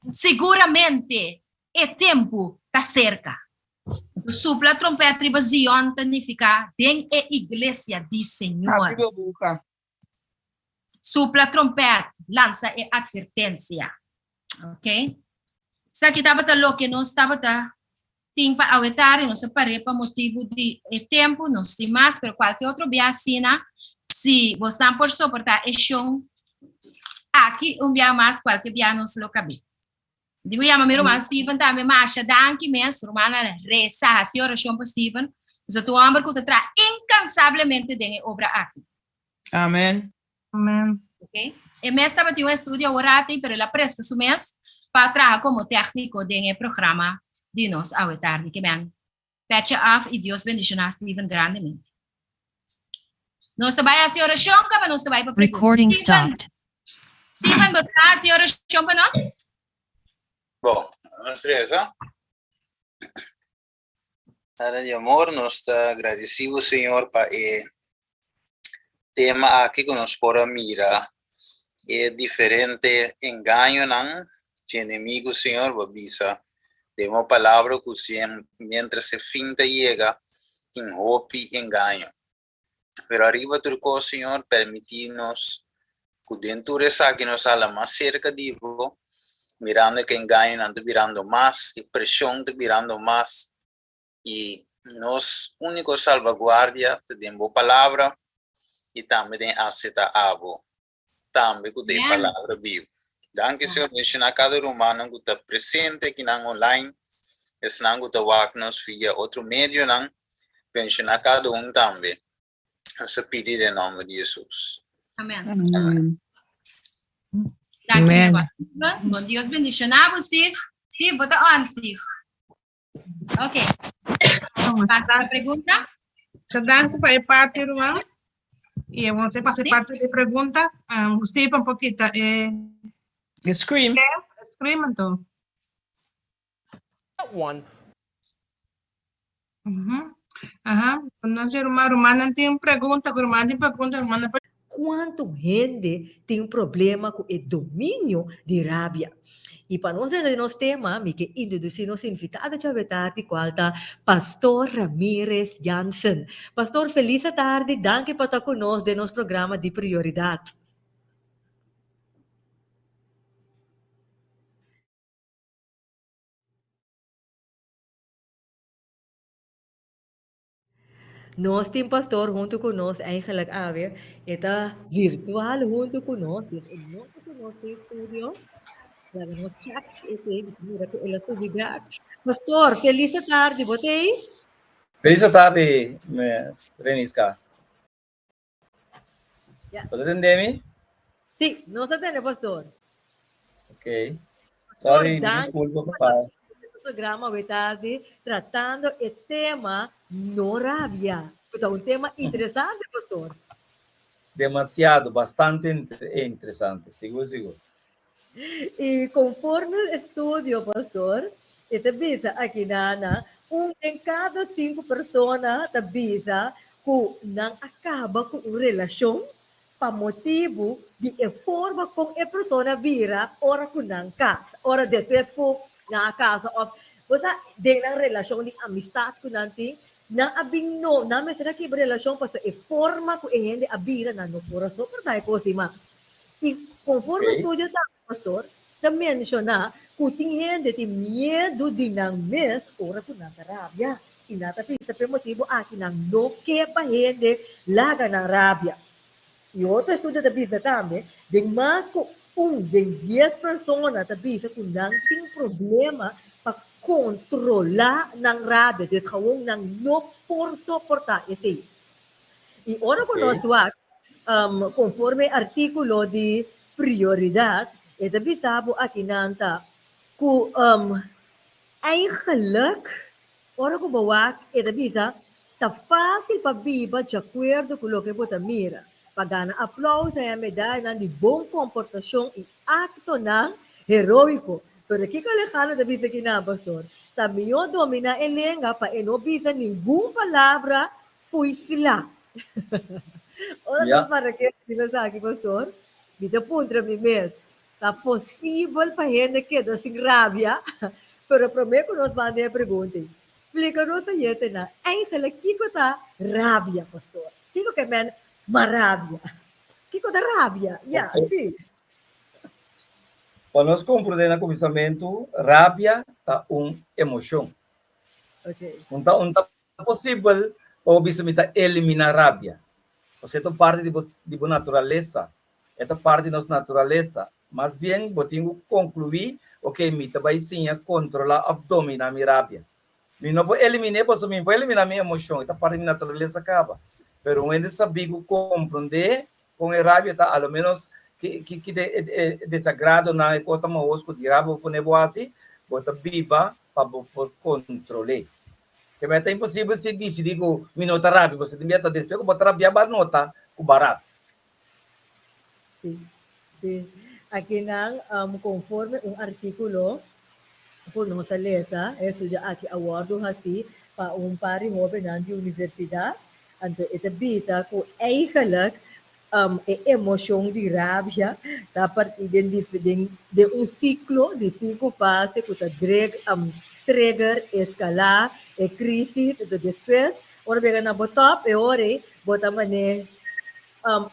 Siguramente e tempu ta serka. Supla trompèt riba Zion ta nifiká den e iglesia di Señor. Supla trompèt, lansa e atvertensia. Ok. Esaki tabata loke nos tabata tin pa awe tardi, nos a par'é pa motibu di e tempu, nos tin mas, pero kualke otro bia asina, si bosnan por soportá e shon aki un bia mas, kualke bia nos lo kab'é. Digo yama mi ruman Steven tambe masha danki mes, rumannan resa, hasi orashon pa Steven, pasobra ta un hòmber ku ta traha inkansablemente den e obra aki. Amen. Amen. Ok. E mes tabatin un estudio awor ati, pero el a presta su mes pa traha como tecnico den e programa di nos awe tardi. Ke men pecha af y Dios bendiciona Steven grandemente. Nos ta bai haci oracion kaba nos ta bai pa pregunta. Recording Steven, stopped. Steven, bo ta haci oracion pa nos? Bon, nos reza. Tata di amor, nos ta agradeci bo, Señor, pa e tema aki cu nos por a mira e diferente engañonan dje enemigo, Señor. Bo a bisa den bo palabra cu mientras e fin ta yega tin hopi engaño. Pero ariba tur cos, Señor, permiti nos cu den tur esaki nos hala mas cerca di Bo, mirando cu engañonan ta birando mas, e presion ta birando mas, y nos unico salvaguardia ta den Bo Palabra y tambe den acepta Abo, tambe cu ta e Palabra bibo. Danki, Señor, bendiciona cada rumannan cu ta presente akinan online, esnan cu ta wak nos via otro medionan, bendiciona cada un tambe. Nos ta pidi den nomber di Jesus. Amen. Amen. Danki, mi ruman. Bon Dios bendiciona bo, Steve. Steve, bo ta on, Steve. Ok. Pasa la pregunta. Muchas danki pa e parti, ruman. Y e te pasa Sí. parte de pregunta. Um, Steve, un poquito. Eh, The scream. scream, entonces. One. Uhum. Aha. No sé, ruman, ruman tin pregunta, ruman tin pregunta, ruman. Kuantu hende tin problema ku e dominio di rabia? I pa nos drenta den nos tema, mi ke introdusí nos invitado djawe tardi, kual ta Pastor Ramirez Jansen. Pastor, felis atardi, danki pa ta ku nos den nos programa di Prioridat. Nos tin pastor hunto cu nos eigenlijk awe. E ta virtual hunto cu nos, dus e no ta cu nos den studio. Laga nos check si e ta ei, mira cu el a subi bek. Pastor, feliz tardi, bo ta ei? Feliz tardi, Reniska. Yes. Bo ta tende mi? Sí, nos ta tende, pastor. Ok. Sorry, danki disculpa pa. Programa we tardi tratando e tema no rabia. Ku ta un tema interesante, pastor. Demasiado, bastante interesante. Sigur, sigur. I konforme estudio, pastor, e ta bisa aki nana, un den kada sinku persona ta bisa ku nan a kaba ku un relashon pa motibu di e forma kon e persona bira ora ku nan kasa, ora despues ku nan a kasa òf bo sa den nan relashon di amistat ku nan tin, nan a bin no, nan mester a kibra relashon pasobra e forma ku e hende a bira nan no por a soportá e kos di mas. I konforme estudio tambe, pastor, ta menshoná ku tin hende tin miedu di nan mes ora ku nan ta rabia i nan ta bisa p'e motibu aki nan no ke pa hende laga nan rabia. I otro estudio ta bisa tambe, den mas ku un den dies persona ta bisa ku nan tin problema pa kontrolá nan rabia, dus gewoon nan no por soportá esei. I ora ku nos wak konforme e artíkulo di prioridat, e ta bisa bo akinan ta ku eigenlijk ora ku bo wak e ta bisa ta fásil pa biba djakuerdo ku loke bo ta mira, pa gana aplauso i medayanan di bon komportashon i aktonan heroiko. Pero kiko Alejandro ta bisa akinan, pastor? Ta mihó dominá e lenga pa e no bisa ningun palabra Fui sla. Ora nos para ke di esaki, pastor, mi ta puntra mi mes, ta posibel pa hende keda sin rabia? Pero promé ku nos manda e pregunta ei, splika nos oyentenan eigenlijk kiko ta rabia, pastor. Kiko ke men marabia? Kiko ta rabia? Ya, si. Pa nos komprendé na kuminsamentu, rabia ta un emoshon. Okay. Un ta un ta posibel pa bo bisa mi ta eliminá rabia. Pasobra e ta un parti di bo di bo naturalesa. E ta parti di nos naturalesa. Mas bien bo tin ku konkluí, oke, mi ta bai siña kontrolá òf dominá mi rabia. Mi no por elimin'é pasobra mi no por eliminá mi emoshon, e ta parti di mi naturalesa kaba. Pero un hende sabí ku komprondé kon e rabia ta, a lo ménos ki ki ki e desagradonan, e kosnan mahos ku di rabia bo pone bo hasi, bo ta biba pa bo por kontrol'é. Te mei ta imposibel si disidí ku mi no ta rabia, pasobra tin bia ta despues ku bo ta rabia bo a nota ku bo a rabia. Sí, sí. Akinan, konforme un artíkulo ku nos a lesa, e estudio aki a wòrdu hasí pa un par di hóbennan di universidat, anto e ta bisa ku eigenlijk e emoshon di rabia ta partí den den un siklo di sinku fase ku ta dreg trigger, eskalá e krísis, enton despues ora bo yega na bo tòp e ora ei bo ta manera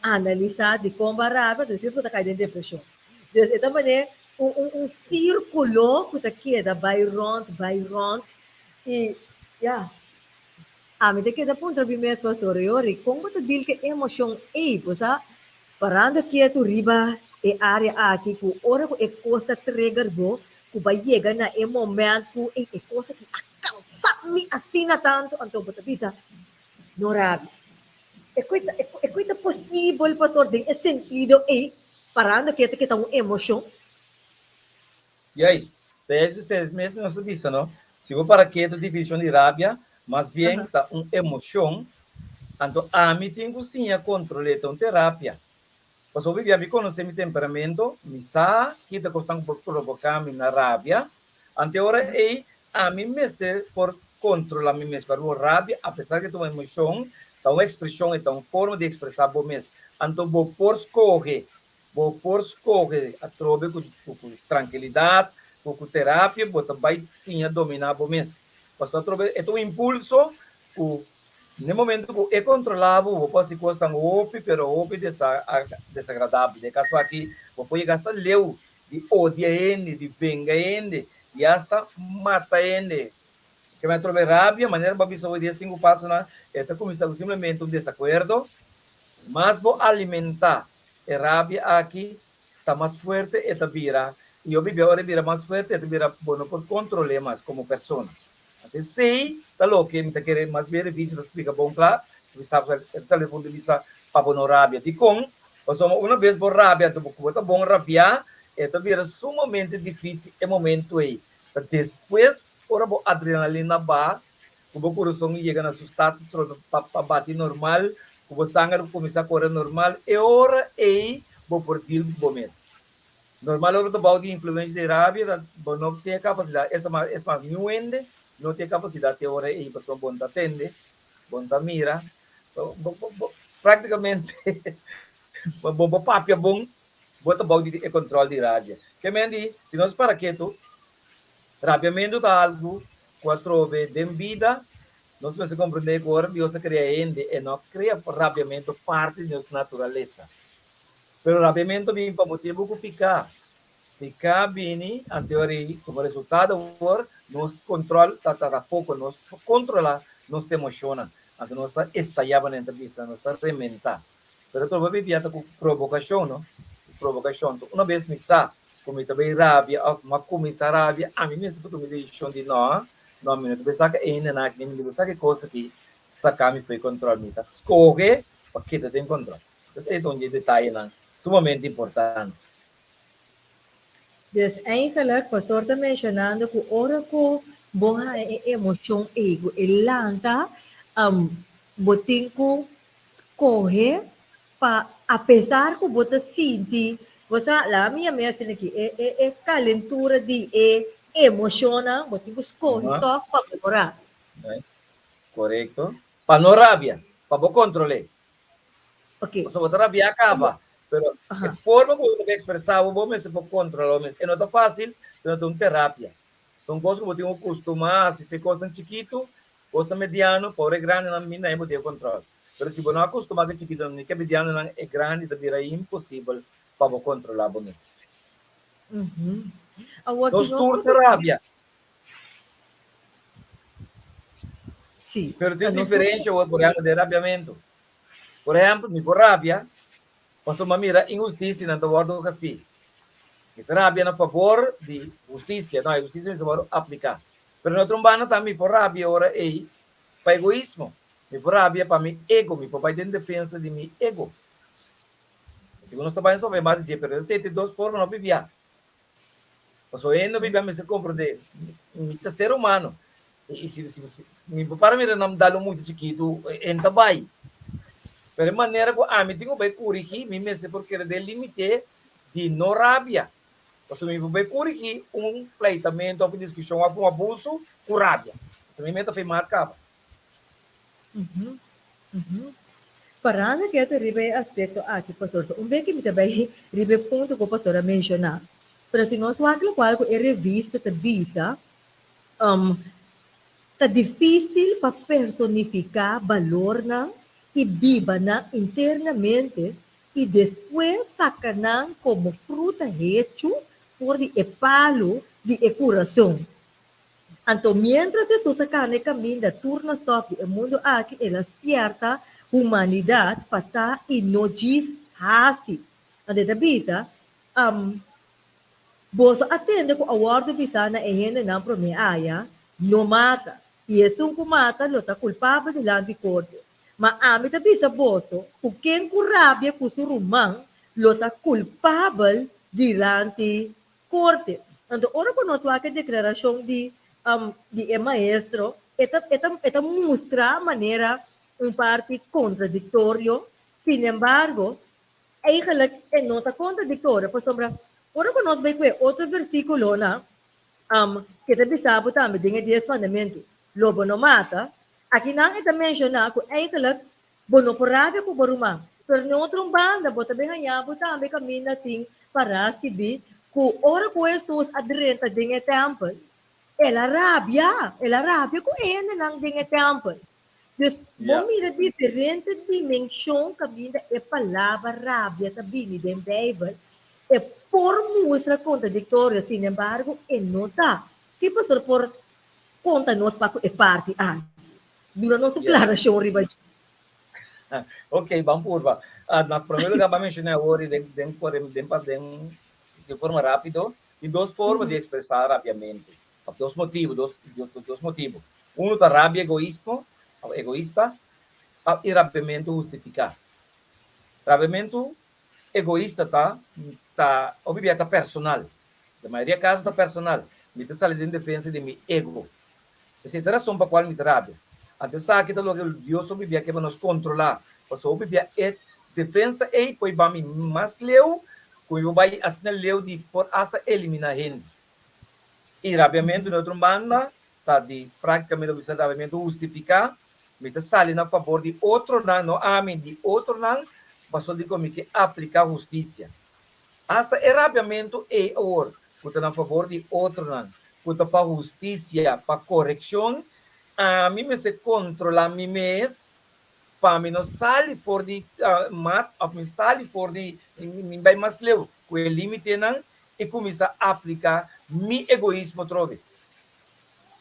analisá dikon bo a rabia, despues bo ta kai den depreshon. Dus e ta manera un un un sírkulo ku ta keda bai rònt bai rònt i ya. Ami ta keda puntra mi mes, Pastor Yori, kon bo ta deal ku e emoshon ei? Bo sa, parando ketu riba e área aki ku ora ku e kos ta trigger bo, ku bo a yega na e moment ku ei e kos aki a kansa mi asina tantu, anto bo ta bisa, No rabia. E ku ta e ku ta posibel, Pastor, den e sentido ei, parando ketu ku ta un emoshon? Juist. Ta es mes nos ta bisa, no? Si bo para ketu definishon di rabia, Mas bien ta un emocion, anto ami tin cu siña control'e, ta un terapia. Pasobra hopi bia mi conoce mi temperamento, mi sa ki ta cosnan cu por provoca mi na rabia, anto e ora ey ami mester por controla mi mes, pasobra rabia, apesar cu ta un emocion, ta un expresion, e ta un forma di expresa bo mes. Anto bo por skohe, bo por skohe atrobe ku ku trankilidat, ku ku terapia bo ta bai siña dominá bo mes. Pasobra atrobe e ta un impulso ku n'e momento ku e kontrolá bo, bo por hasi kosnan hopi pero hopi desagradabel. Den e kaso aki bo por yega asta leu di odia hende, di venga hende, di asta mata hende. Ke men atrobe rabia, manera bo a bisa hoy dia sinku pasonan, e ta kuminsá ku simplemente un desakuerdo. Mas bo alimentá e rabia aki, ta mas fuerte e ta bira. I hopi bia ora e bira mas fuerte, e ta bira bo no por kontrol'é mas komo persona. Anto esei ta loke mi ta kere mas bien revista ta splika bon kla, mi sa ku e ta sali di punto di bista pa bo no rabia. Dikon? Pasobra una bes bo rabia, anto ku bo ta bon rabiá, e ta bira sumamente difísil e momentu ei. Ta despues ora bo adrenalina baha, ku bo kurason yega na su status pa bati normal, ku bo sanger kuminsá kore normal, e ora ei bo por deal ku bo mes. Normal ora bo ta bou di influensia di rabia ta bo no tin e kapasidat, es mas es mas niun hende no tin e kapasidat e ora ei pasobra bo no ta tende, bo no ta mira, bo bo bo praktikamente bo bo papia bon bo ta bou di e kontrol di rabia. Ke men di si nos para ketu rabiamentu ta algu ku atrobe den bida nos mester komprende ku ora Dios a krea hende e no a krea rabiamentu parti di nos naturalesa. Pero rabiamentu a bini pa motibu ku piká. Piká bini anteori komo resultado awor nos kontrol ta ta poko, nos por kontrolá nos emoshonnan. Anto nos ta estayá manera nan ta bisa, nos ta rementá. Pero atrobe bibia ta ku provokashon no, ku provokashon. Una bes mi sa ku mi ta bay rabia òf mi a kuminsá rabia, ami mester por tuma e desishon di no, no mi no ta bay saka e hendenan aki, mi no ta bay saka e kos aki saka mi fo'i kontrol. Mi ta skohe pa keda den kontrol. Esei ta un di e detayenan sumamente importante. Dus eigenlijk pastor ta mencionando cu ora cu bo haña e emocion ey cu e lanta, bo tin cu scoge pa apesar cu bo ta sinti, bo sa laga mi yama asina aki, e e e calentura di e emocionnan, bo tin cu scoge toch pa bo no rabia. Corecto. Pa no rabia, pa bo controle. Ok. Pasobra bo ta rabia caba, pero e forma cu bo ta expresa bo, bo mester por controla bo mes. E no ta facil, sino ta un terapia. Ta un cos cu bo tin cu custuma haci, te cosnan chikito, cosnan mediano, pa ora e grandinan bini ahí bo tin e control. Pero si bo no a custuma cu e chikitonan ni cu e medianonan, e grandi ta bira imposibel pa bo controla bo mes. Awor, si Nos nos tur por ta rabia. Sí. Pero tin Nos tur diferencia, por ejemplo, den rabiamento. Por ehèmpel, mi por rabia pasobra mi a mira inhustisianan ta wòrdu hasí. Mi ta rabia na fabor di hustisia. No, e hustisia mester wòrdu apliká. Pero na otro banda tambe mi por rabia ora ei pa egoismo. Mi por rabia pa mi ego. Mi por bai den defensa di mi ego. Segun nos ta bai nos papia mas di dje, pero esei ta e dos forma no bibia. Pasobra hende no bibia mester komprondé, mi ta ser humano. I si, si, si mi por para mira nan dal un mucha chikitu, en ta bai. Pero e manera ku ami tin ku bai kurigí, mi mester por keda den límite di no rabia. Pasobra mi por bai kurigí un pleitamentu òf un diskushon òf un abuso ku rabia. Pasobra mi meta fe mat kaba. Parando ketu riba e aspekto aki, pastor, so un bes ke mi ta bai riba e punto ku pastor a menshoná. Pero si nos wak lokual ku e revista ta bisa, Ta difísil pa personifiká balornan i biba nan internamente i despues saka nan komo fruta hechu for di e palu di e kurason. Anto miéntras Hesus a kana e kaminda tur na stòf di e mundu aki, el a spièrta humanidat pa ta i no djis hasi. Anto e ta bisa, Boso a tende ku a wòrdu bisá na e hendenan promé aya, No mata, i esun ku mata lo ta kulpabel dilanti korte. Ma ami ta bisa boso ku ken ku rabia ku su ruman lo ta kulpabel dilanti korte. Anto ora ku nos wak e deklarashon di di e maestro, e ta e ta e ta mustra manera un parti kontradiktorio, sinembargo, Eigenlijk e no ta kontradiktorio pasobra ora ku nos bai ku e otro versíkulonan ke ta bisa bo tambe den e Dies Mandamentu, Lo bo no mata, akinan e ta menshoná ku eigenlijk bo no por rabia ku bo ruman. Pero na otro un banda bo ta bin haña bo tambe kaminda tin pará skibí ku ora ku Hesus a drenta den e tèmpel, el a rabia, el a rabia ku e hendenan den e tèmpel. Dus bo mira diferente dimenshon kaminda e palabra rabia ta bini den Beibel, e por mustra kontradiktorio, sinembargo e no ta. Ki pastor por konta nos pa ku e parti aki? Duna nos un klarashon riba dje. Ok, ban purba. Na promé lugá ban menshoná awor i den den den den di forma rápido, tin dos forma di ekspresá rabiamentu. Pa dos motibu, dos, dos motibu. Uno ta rabia egoismo, of egoista, of i rabiamentu hustifiká. Rabiamentu egoista ta, ta, hopi bia ta personal. Den mayoria kaso ta personal. Mi ta sali den defensa di mi ego. Esei ta rason pa kual mi ta rabia. Anto esaki ta loke Dios hopi bia ke pa nos kontrolá. Pasobra hopi bia e defensa ei por ba mi mas leu ku mi por bai asina leu di por asta eliminá hende. I rabiamentu na otro banda ta di práktikamente bo bisa rabiamentu hustifiká, mi ta sali na fabor di otronan, no ami, di otronan, pasobra di ku mi ke apliká hustisia. Asta e rabiamentu ei awor ku ta na fabor di otronan, ku ta pa hustisia, pa korekshon, ami mester kontrolá mi mes pa mi no sali for di mat òf mi sali for di mi bai mas leu ku e límitenan i kuminsá apliká mi egoismo atrobe.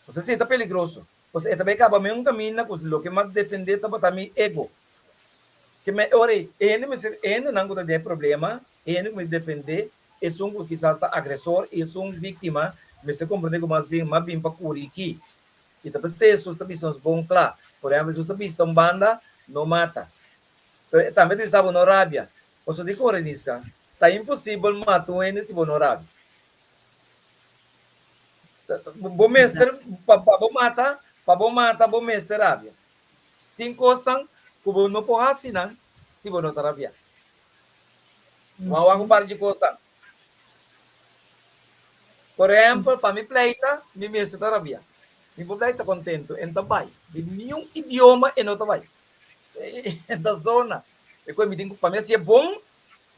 Pasobra esei ta peligroso. Pasobra e ta bai kaba mi un kaminda ku loke mas defendé tabata mi ego. Ke me ora ei, e hende mester, e hendenan ku ta den e problema, e hende ku mester defendé esun ku kisas ta agresor i esun víktima mester komprendé ku mas bien m'a bin pa kurigí. I ta p'esei Hesus ta bisa nos bon kla. Por ehèmpel, Hesus a bisa un banda, No mata. Pero e tambe ta bisa bo no rabia. Pasobra di kore niska, ta imposibel mata un hende si bo no rabia. Bo mester, pa bo mata, pa bo mata bo mester rabia. Tin kosnan ku bo no por hasi nan si bo no ta rabia. Bo a wak un par di kosnan. Por ehèmpel, pa mi pleita, mi mester ta rabia. Mi por pleita kontentu, e no ta bai. Di niun idioma e no ta bai. E ta zona. E koe mi tin ku, pa mi hasié bon,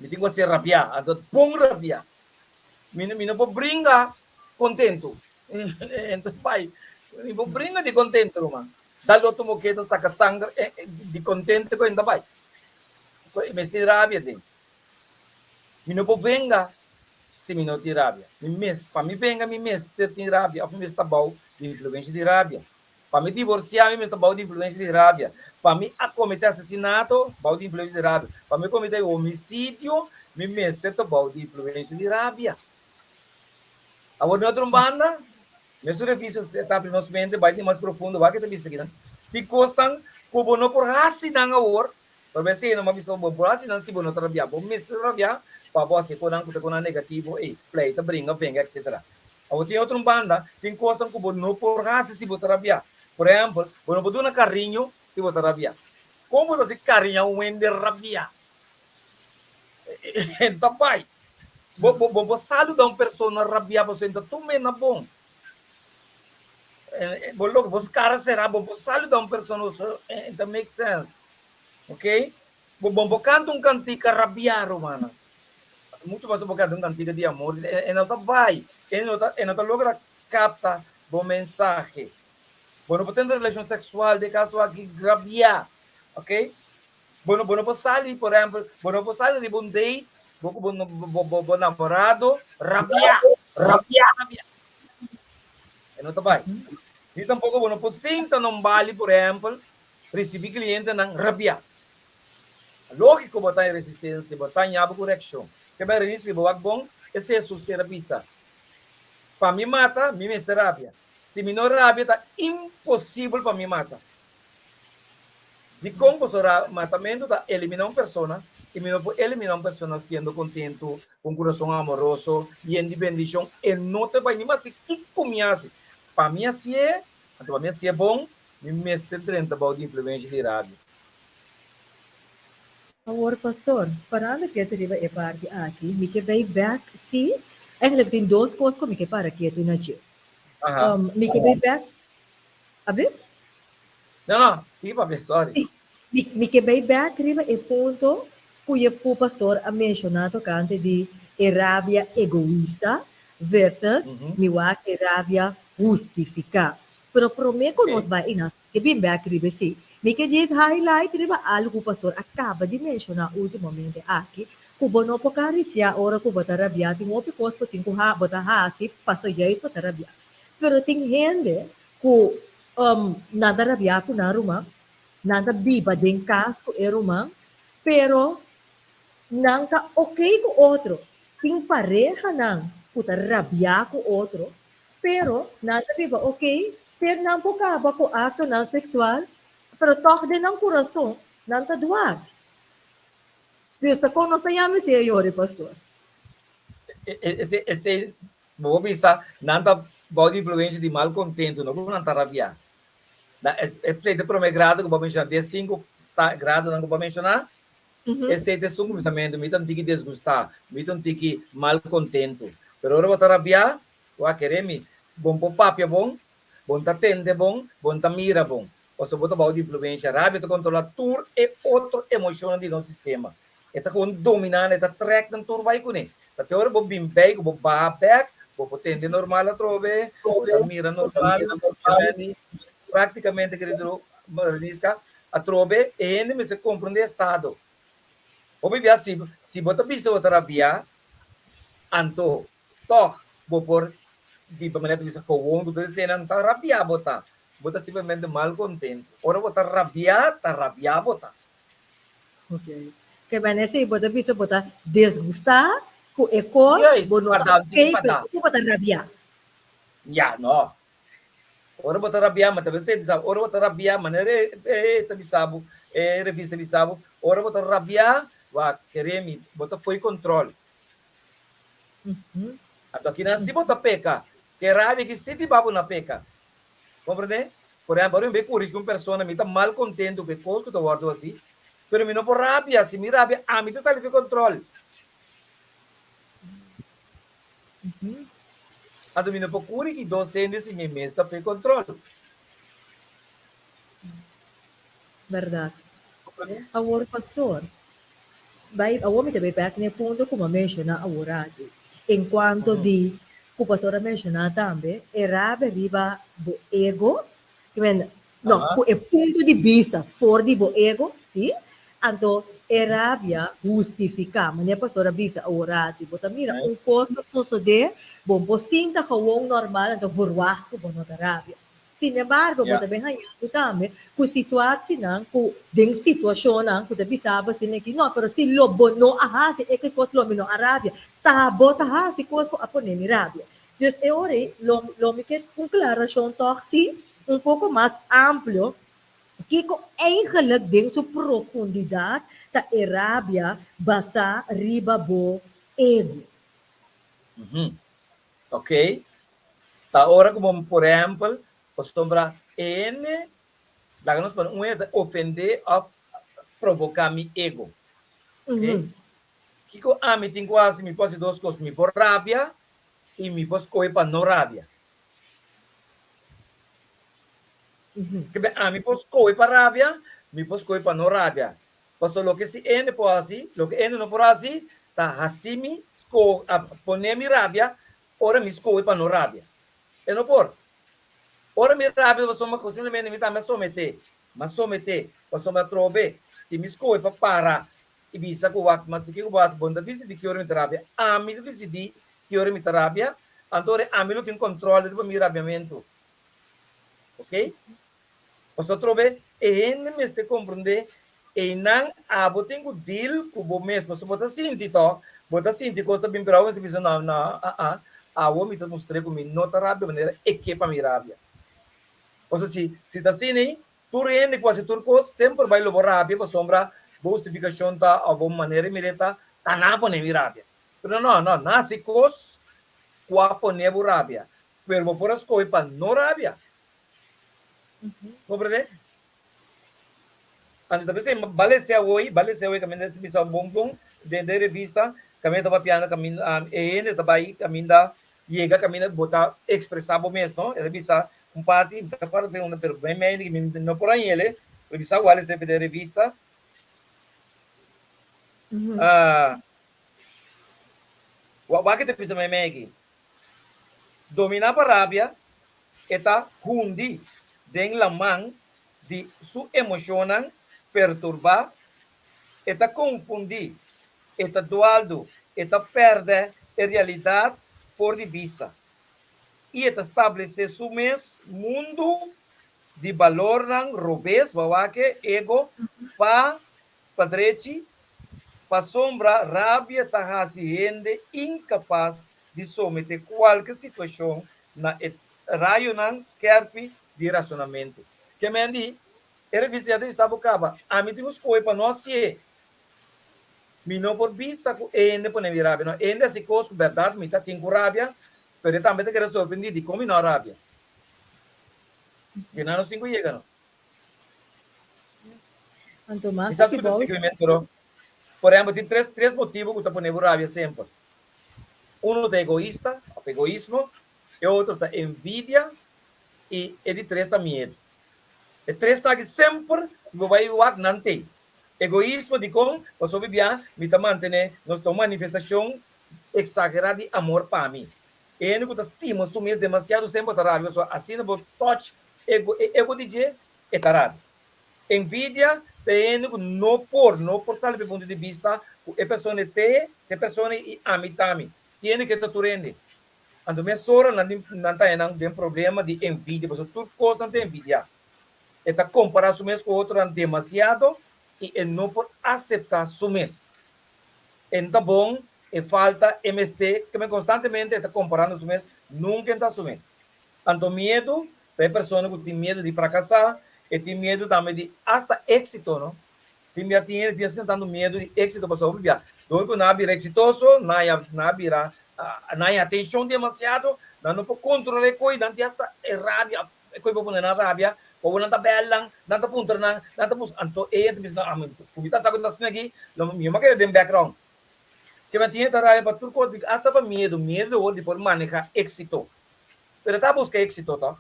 mi tin ku hasié rabiá. Anto bon rabiá. Mi mi no por bringa kontentu. E no ta bai. Mi por bringa di kontentu, ruman. Dal otro moketa saka sanger di kontentu ku e no ta bai. E mester tin rabia den. Mi no por venga si mi no tin rabia. Mi mes, pa mi venga mi mester tin rabia of mi mester ta bou di influencia di rabia. Pa mi divorcia mi mester ta bou di influencia di rabia. Pa mi a comete asesinato bou di influencia di rabia. Pa mi comete homicidio mi mester ta bou di influencia di rabia. Awor di otro un banda, mesun revista ta abri nos mente bai tin mas profundo, wak ke ta bisa kinan. Tin cosnan cu bo no por haci nan awor Pero esei no m'a bisa bo por hasi nan si bo no ta rabiá. Bo mester rabiá pa bo hasi konan ku ta konan negativo, ei, pleita, bringa, venga, etsetera. Awor tin otro un banda, tin kosnan ku bo no por hasi si bo ta rabiá. Por ehèmpel, bo no por duna kariño si bo ta rabiá. Kon bo ta hasi kariño a un hende rabiá? E ta bai. Bo bo bo por saluda un persona rabiá pasobra e ta tum'é na bon. Bo loke bo kara será, bo por saluda un persona, e ta make sense. Ok? Bo bo bo canta un cantica rabia, rumannan. Mucho mas bo canta un cantica di amor, e, e no ta bai, e no ta, e no ta logra capta bo mensahe. Bo no por tene relacion sexual de caso aki rabia. Ok? Bo no, bo no por sali, por ehempel, bo no por sali riba un date, bo cu bo, bo, bo, bo namorado, rabia, rabia, rabia. E no ta bai. Ni tampoco bo no por sinta na un bali, por ehempel, Risibí klientenan rabiá. Lógiko bo ta en resistensia, bo ta ña bo ku reakshon. Ke bai rinicio bo wak bon, esei Hesus kier a bisa. Pa mi mata, mi mester rabia. Si mi no rabia ta imposibel pa mi mata. Dikon pasobra matamentu ta eliminá un persona i mi no por eliminá un persona siendo kontentu, ku un kurason amoroso, yen di bendishon. E no ta bai ni mas kiko mi hasi. Pa mi hasié, anto pa mi hasié bon, Mi mester drenta bou di influencia di radio. Awor pastor, parando ketu riba e parti aki, mi ke bay bek, si, eigenlijk tin dos kos ku mi ke para ketu na dje. Aha. Mi ke bay bek, a ver? No, no, sigui papia, sorry. Mi, mi ke bay bek riba e punto. ku e ku pastor a menshoná tokante di e rabia egoista versus mi wak e rabia hustifiká. Pero promé ku nos bai einan, ke bin bèk riba esei. Mi ke djis highlight riba algu ku pastor a kaba di menshoná últimamente aki, ku bo no por karisiá ora ku bo ta rabiá. Tin hopi kos ku tin ku bo ta hasi paso juist bo ta rabiá. Pero tin hende ku nan ta rabiá ku nan ruman, nan ta biba den kas ku e ruman, pero nan ta okey ku otro. Tin parehanan ku ta rabiá ku otro, Pero, nan ta biba ok, per nan por kaba ku aktonan seksual, pero tòg den nan kurason nan ta duas. Dios ta kon nos ta yama esei ayori, pastor? Esei, esei, bo por bisa, nan ta bou di influensia di malkontentu, no ku nan ta rabiá. Na, e, e promé grado ku bo a menshoná, di e sinku gradonan ku bo a menshoná, Esei ta esun kuminsamentu, mi ta un tiki desgustá, mi ta un tiki malkontentu. Pero ora bo ta rabiá, bo a kere mi. Bon por papia bon, bon ta tende bon, bon ta mira bon. Pasobra bo ta bou di influensha. Rabia ta kontrolá tur e otro emoshonnan di nos sistema. E ta kon dominá nan, e ta trèk nan tur bai kuné. Ta te ora bo bin bei ku bo baha bèk, bo por tende normal atrobe, bo ta mira normal. Práktikamente, kerido Reniska, Atrobe e hende mester comprende estado. Hopi bia si si bo ta bisa bo ta rabia, anto toch bo por biba manera ta bisa gewoon ku tur esena no ta rabia bo ta, bo ta simplemente malcontento. Ora bo ta rabia, ta rabia bo ta. Ok. Ke manera si bo ta bisa bo ta desgusta ku e kos, Juist, bo no ta guarda un tiki ok, pa pero ta. ku bo ta rabia. Ya, no. Ora bo ta rabia, ma ta bisa bisa bo, ora bo ta rabia, manera e e ta bisa bo, e revista ta bisa bo, ora bo ta rabia, wak, kere mi, bo ta fo'i control. Anto akinan si bo ta peka, ke rabia aki si di ba bo na peka. Comprende? Por ehempel, ora mi bai kuri ku un persona, mi ta mal contento ku e kos ku ta wordo hasi, pero mi no por rabia, si mi rabia, ami ta sali fo'i control. Anto mi no por kuri ki dos hende si mi mes ta fe control. Berdad. Awor pastor, bai awor mi ta bai bek na e punto ku mi a menshoná awor aki, en kuanto di ku pastor a menshoná tambe, e rabia riba bo ego, Ki men, no, ku e punto di bista for di bo ego, sí, anto e rabia hustifiká. Manera pastor a bisa aworati, bo ta mira un kos ta sosodé, bo por sinta gewoon normal, anto verwagt ku bo no ta rabia. Sin embargo, bo ta bin hañando tambe ku situasinan ku den situashonnan ku ta bisa bo asina aki, no, pero si lo bo no a hasi e kos lo mi no a rabia. Ta bo ta hasi kos ku a pone mi rabia. Dus e ora ei lo lo mi ke un klarashon tòg sí, un poko mas amplio, kiko eigenlik den su profundidat ta e rabia basá riba bo ego. Ok. Ta ora ku bo, por ehèmpel, pasobra e hende, laga nos pone un hende ta ofendé òf provoká mi ego. Ok. Kiko ami tin ku hasi? Mi por hasi dos kos, mi por rabia i mi por skohe pa no rabia. Kebe ami por skohe pa rabia, mi por skohe pa no rabia. Pasobra loke si hende por hasi, loke hende no por hasi, ta hasi mi sko, pone mi rabia ora mi skohe pa no rabia. E no por. Ora mi rabia pasobra simplemente mi tambe a someté. M'a someté, pasobra atrobe, si mi skohe pa para i bisa ku wak, ma si kiko bo hasi, bo no ta disidí ki ora mi ta rabia, ami ta disidí ki ora mi ta rabia, anto ora ami lo tin kòntròl riba mi rabiamentu. Oke? Pasobra atrobe, e hende mester komprondé einan abo tin ku deal ku bo mes, pasobra bo ta sinti tòg, bo ta sinti kos ta bin, pero abo mester bisa, no, no, a-a, awo mi ta mustr'é ku mi no ta rabia manera e ke pa mi rabia. Pasobra si si ta asina ei, tur hende ku hasi tur kos semper bai lo bo rabia pasobra bo hustifikashon ta òf bo manera di mir'é ta, ta nan a pone mi rabia. Pero no, no, nan hasi kos ku a pone bo rabia, pero bo por a skohe pa no rabia. Komprendé? Anto ta p'esei bale sea awoi, bale sea awoi kaminda ta bisa un bon bon den den revista, kaminda ta papiando kaminda e hende ta bai kaminda yega kaminda bo ta ekspresá bo mes, no? E ta bisa un parti, mi ta acuerdo si unda, pero mei mei mi no por hañ'el, pero bisa wal esei den revista. Ah, wak ke ta bisa meimei aki. Dominá pa rabia, e ta hundi den laman di su emoshonnan perturbá, e ta konfundí, e ta dualdu, e ta pèrdè e realidat for di bista i e ta stablesé su mes mundu di balornan robes, bawake, ego, pa pa drechi, pasobra rabia ta hasi hende inkapas di someté kualke situashon na e rayonan skèrpi di rasonamentu. Ke men di, e revista ya ta bisa bo kaba, ami tin ku skohe pa no hasié. Mi no por bisa ku e hende pone mi rabia. No, e hende hasi kos ku bèrdat mi ta tin ku rabia, pero e tambe ta kere sorprendí dikon mi no a rabia. Di nan nos tin ku yega no. Anto mas Quizás aki ku ta bou. splika mi mes, pero por ehempel tin tres tres motibu ku ta pone bo rabia semper. Uno ta egoista of egoismo, e otro ta envidia i e di tres ta miedu. E tres ta aki semper si bo bai wak nan t'ei. Egoismo dikon? Pasobra bia mi ta mantene nos ta un manifestashon eksagerá di amor pa mi. E hende ku ta stima su mes demasiado semper ta rabia pasobra asina bo touch ego e ego di dje e ta rabia. Envidia ta e hende ku no por no por sali pa e punto di bista ku e persona e te e persona i ami ta mi. Tin hende ke ta tur hende. Anto mesora nan tin nan ta haña nan den problema di envidia pasobra tur kos nan ta envidia. E ta kompará su mes ku otronan demasiado i e no por aseptá su mes. E no ta bon, e falta, e mester, keme konstantemente e ta komparando su mes, nunka e ta su mes. Anto miedu ta e persona ku tin miedu di frakasá, e tin miedu tambe di asta éksito, no? Tin bia tin hende tin asina tantu miedu di éksito pasobra hopi bia dor ku nan a bira eksitoso, nan a nan a bira nan a atenshon demasiado, nan no por kontrolá e koi, nan tin asta e rabia, e koi por pone nan rabia, pasobra nan ta bèl nan, nan ta puntra nan, nan ta buska, anto e hende ta bisa no, ami ku mi ta sa ku ta asina aki, lo mi a keda den background. Ke men tin hende ta rabia pa tur kos, asta pa miedu, miedu di por maneha éksito. Pero ta buska éksito tòg?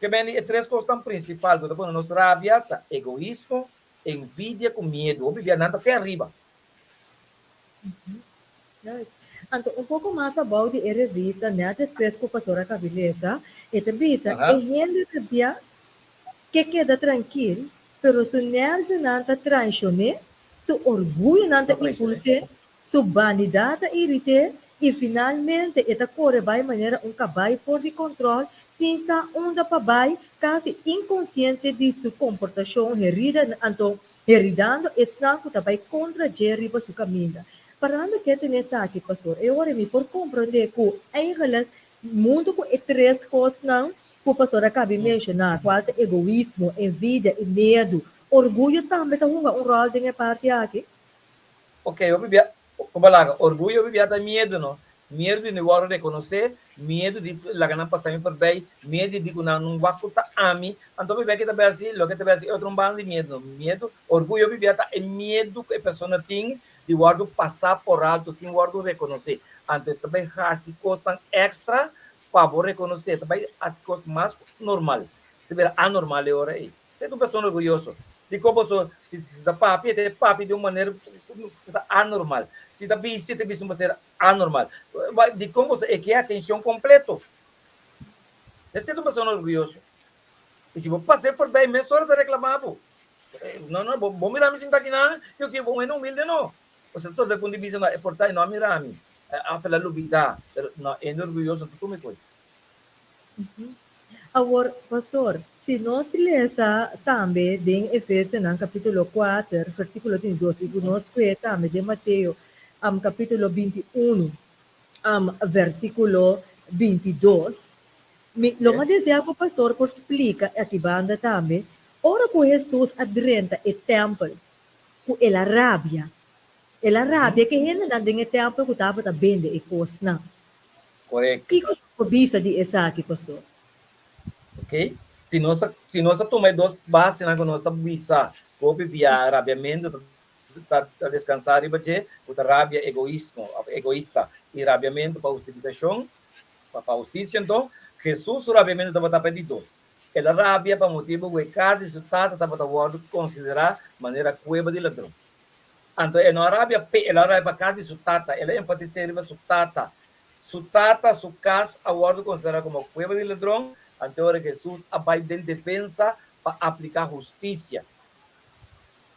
Ke men di e tres kosnan prinsipal ku ta pone nos rabia ta egoismo, envidia ku miedu. Hopi bia nan ta te ariba. Anto un poko mas abou di e revista, nèt despues ku pastor a kabi lesa, e ta bisa, E hende rabia ke keda trankil, pero su nèrvionan ta traishon'é, su orguyonan ta impuls'é, Su banidat ta irit'é i finalmente e ta kore bai manera un kabai for di kòntròl, sin sa unda pa bai, kasi inkonsiente di su komportashon herida anto heridando esnan ku ta bai kontra dje riba su kaminda. Parando ke tene esaki, pastor, e ora mi por komprondé ku eigenlik mundu ku e tres kosnan ku pastor a kabi menshoná, kual ta egoismo, envidia i miedu, orguyo tambe ta hunga un ròl den e parti aki? Ok, hopi bia, como laga, orguyo hopi bia ta miedu no, miedu di no wòrdu rekonosé, miedu di laga nan pasa mi forbei, miedu di ku nan no wak ku ta ami, anto hopi bia ke ta bai hasi, loke ta bai hasi e otro un banda di miedu no, miedu, orguyo hopi bia ta e miedu ku e persona tin di wòrdu pasá por alto sin wòrdu rekonosé, anto e ta bai hasi kosnan èkstra pa bo rekonosé, e ta bai hasi kos mas ku normal, ta bira anormal e ora ei. Ser un persona orguyoso. Dikon boso si ta papia, ta papia di un manera ku ta anormal. Si ta bisti, ta bisti un manera anormal. Dikon boso e ke atenshon kompleto. Ta ser un persona orguyoso. I si bo pas'é forbei, mesora ta reklamá bo. No, no, bo mira mi sinta akinan, yo ke bo un hende humilde no. Bo ta solta punto di bista, no, e por ta e no a mira mi. Af el a lubidá. Pero no, hende orguyoso no ta tuma e kos. Awor, pastor, si nos lesa tambe den Efesionan capítulo kuater, versículo 32, i ku nos kue tambe den Mateo capítulo 21, versículo 22, mi lo m'a desea ku pastor por splika aki banda tambe, ora ku Hesus a drenta e tèmpel, ku el a rabia, el a rabia ku e hendenan den e tèmpel ku tabata bende e kosnan. Correcto. Kiko bo por bisa di esaki, pastor? Ok. Si nos ta, si nos ta tuma e dos basenan ku nos ta bisa, ku hopi bia rabiamentu ta, ta, ta deskansá riba dje, ku ta rabia egoismo òf egoista i rabiamentu pa hustifikashon, pa, pa hustisia anto, Hesus su rabiamentu tabata pa e di dos. El a rabia pa motibu ku e kas di su Tata tabata wòrdu konsiderá manera kueba di ladron. Anto e no a rabia p'e, el a rabia pa kas di su tata. El a enfatis'é riba su tata. Su tata, su kas a wòrdu konsiderá komo kueba di ladron, anto ora Hesus a bai den defensa pa apliká hustisia.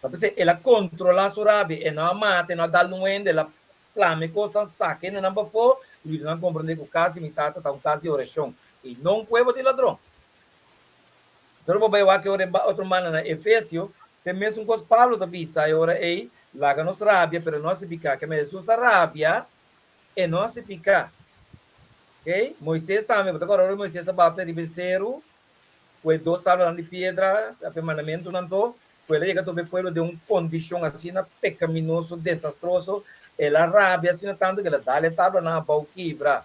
Ta p'esei el a kontrolá su rabia, e no a mata, e no a dal un hende, el a plama e kosnan, saka hendenan pafó i yuda nan komprondé ku kas di mi tata ta un kas di orashon i no un kueba di ladron. Pero bo bai wak e ora e otro manda na Efesio, te mesun kos Pablo ta bisa e ora ei, Laga nos rabia, pero no hasi piká. Keme Hesus a rabia, e no hasi piká. Oke? Moises tambe, bo ta kòrda ora Moises a bapta riba e seru ku e dos tablanan di piedra, e mandamentunan to, ku el a yega topa e pueblo den un kondishon asina pekaminoso, desastroso, el a rabia asina tantu ku el a dal e tablanan abou kibra.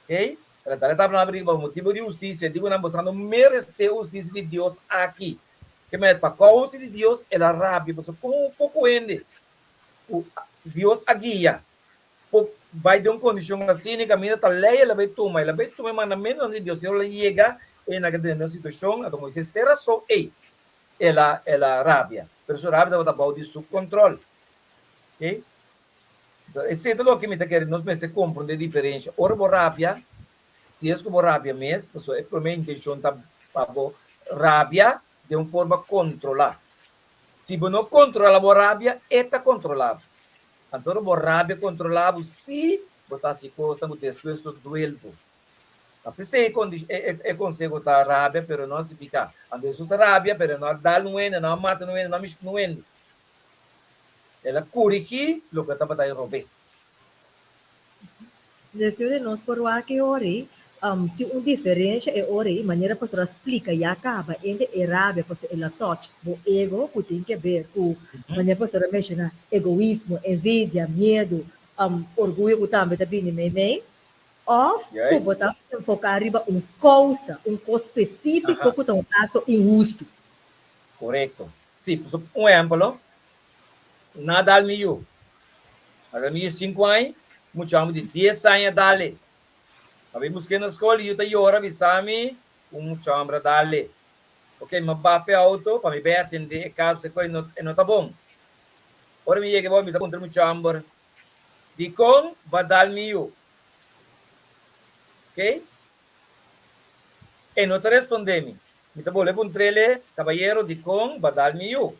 Oke? El a dal e tablanan riba pa motibu di hustisia. Diku nan, Boso no meresé hustisia di Dios aki. Ke manera, pa kousa di Dios el a rabia, pasobra kon un poko hende ku Dios a guia por bai den un kondishon asina i kaminda ta lei el a bai tuma, el a bai tuma e mandamentunan di Dios i ora el a yega e na den un situashon, anto Moises p'e rason ei el a el a rabia, pero su rabia tabata bou di su kontròl. Oke, esei ta loke mi ta kere nos mester komprondé diferensha. Ora bo rabia, si es ku bo rabia mes, pasobra e promé intenshon ta pa bo rabia den un forma kontrolá. Si bo no kontrolá bo rabia, e ta kontrolá bo. Anto ora bo rabia kontrolá bo, sí bo ta hasi kosnan ku despues lo duel bo. Ta p'esei e konseho ta rabia pero no hasi piká. Anto Hesus a rabia pero e no a dal un hende, no a mata un hende, no a mishi ku un hende. El a korigí loke tabata e robes. Deseo di nos por wak e ora ei, tin un diferencia e ora ei, manera pastor a splica ya caba entre e rabia pasobra el a touch bo ego cu tin ke ber cu manera pastor a menciona egoismo, envidia, miedo, orguyo cu tambe ta bini meimei, of cu bo ta enfoca riba un causa, un cos specifico cu ta un acto inhusto. Corecto. Si, un ehempel, Na dal mi yu. Na dal mi yu sinku aña, mucha homber di dies aña dale. A bin busk'é na skol, yu ta yora bisa mi ku un mucha homber a dale. Ok, mi a bafa e auto pa mi bai atendé e kaso, e no e no ta bon. Ora mi yega mi ta puntra e mucha homber, Dikon bo a dal mi yu? Ok. E no ta respondé mi. Mi ta bolbe puntr'el, Kabayero, dikon bo a dal mi yu?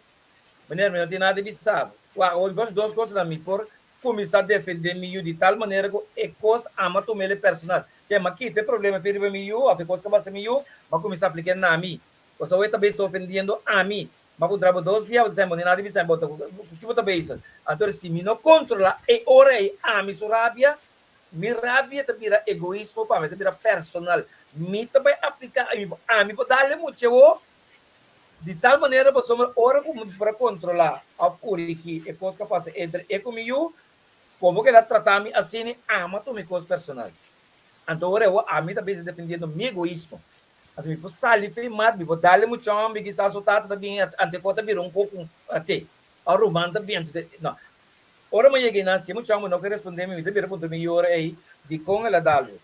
Meneer, mi no tin nada di bisa bo. Wak, awor mi por hasi dos kosnan. Mi por kuminsá defendé mi yu di tal manera ku e kos ama tuma el e personal. Ke m'a kita e problema fin riba mi yu òf e kos ku a pasa mi yu, m'a kuminsá aplik'é na mi. Pasobra awor e ta bes ta ofendiendo ami. M'a puntra bo dos bia, bo ta sa bo no tin nada di bisa mi. Bo ta ku ki bo ta bezig? Anto si mi no kontrolá e ora ei ami su rabia, mi rabia ta bira egoismo pa mi, ta bira personal. Mi ta bai apliká ami, ami por dal e mucha awor Di tal manera pasobra ora ku mi por a kontrolá òf korigí e kos ku a pasa entre e ku mi yu, komo ku el a trata mi asina i ama tuma e kos personal. Anto ora awor ami ta bisa defendiendo mi egoismo. Anto mi por sali for e mat, mi por dal e mucha hòmber, kisas su tata ta bin anto e kos ta bira un koko at'é, òf ruman ta bin anto no. Ora mi a yega einan si e mucha hòmber no ke respondé mi, mi ta bira puntra mi yu ora ei dikon el a dal bo.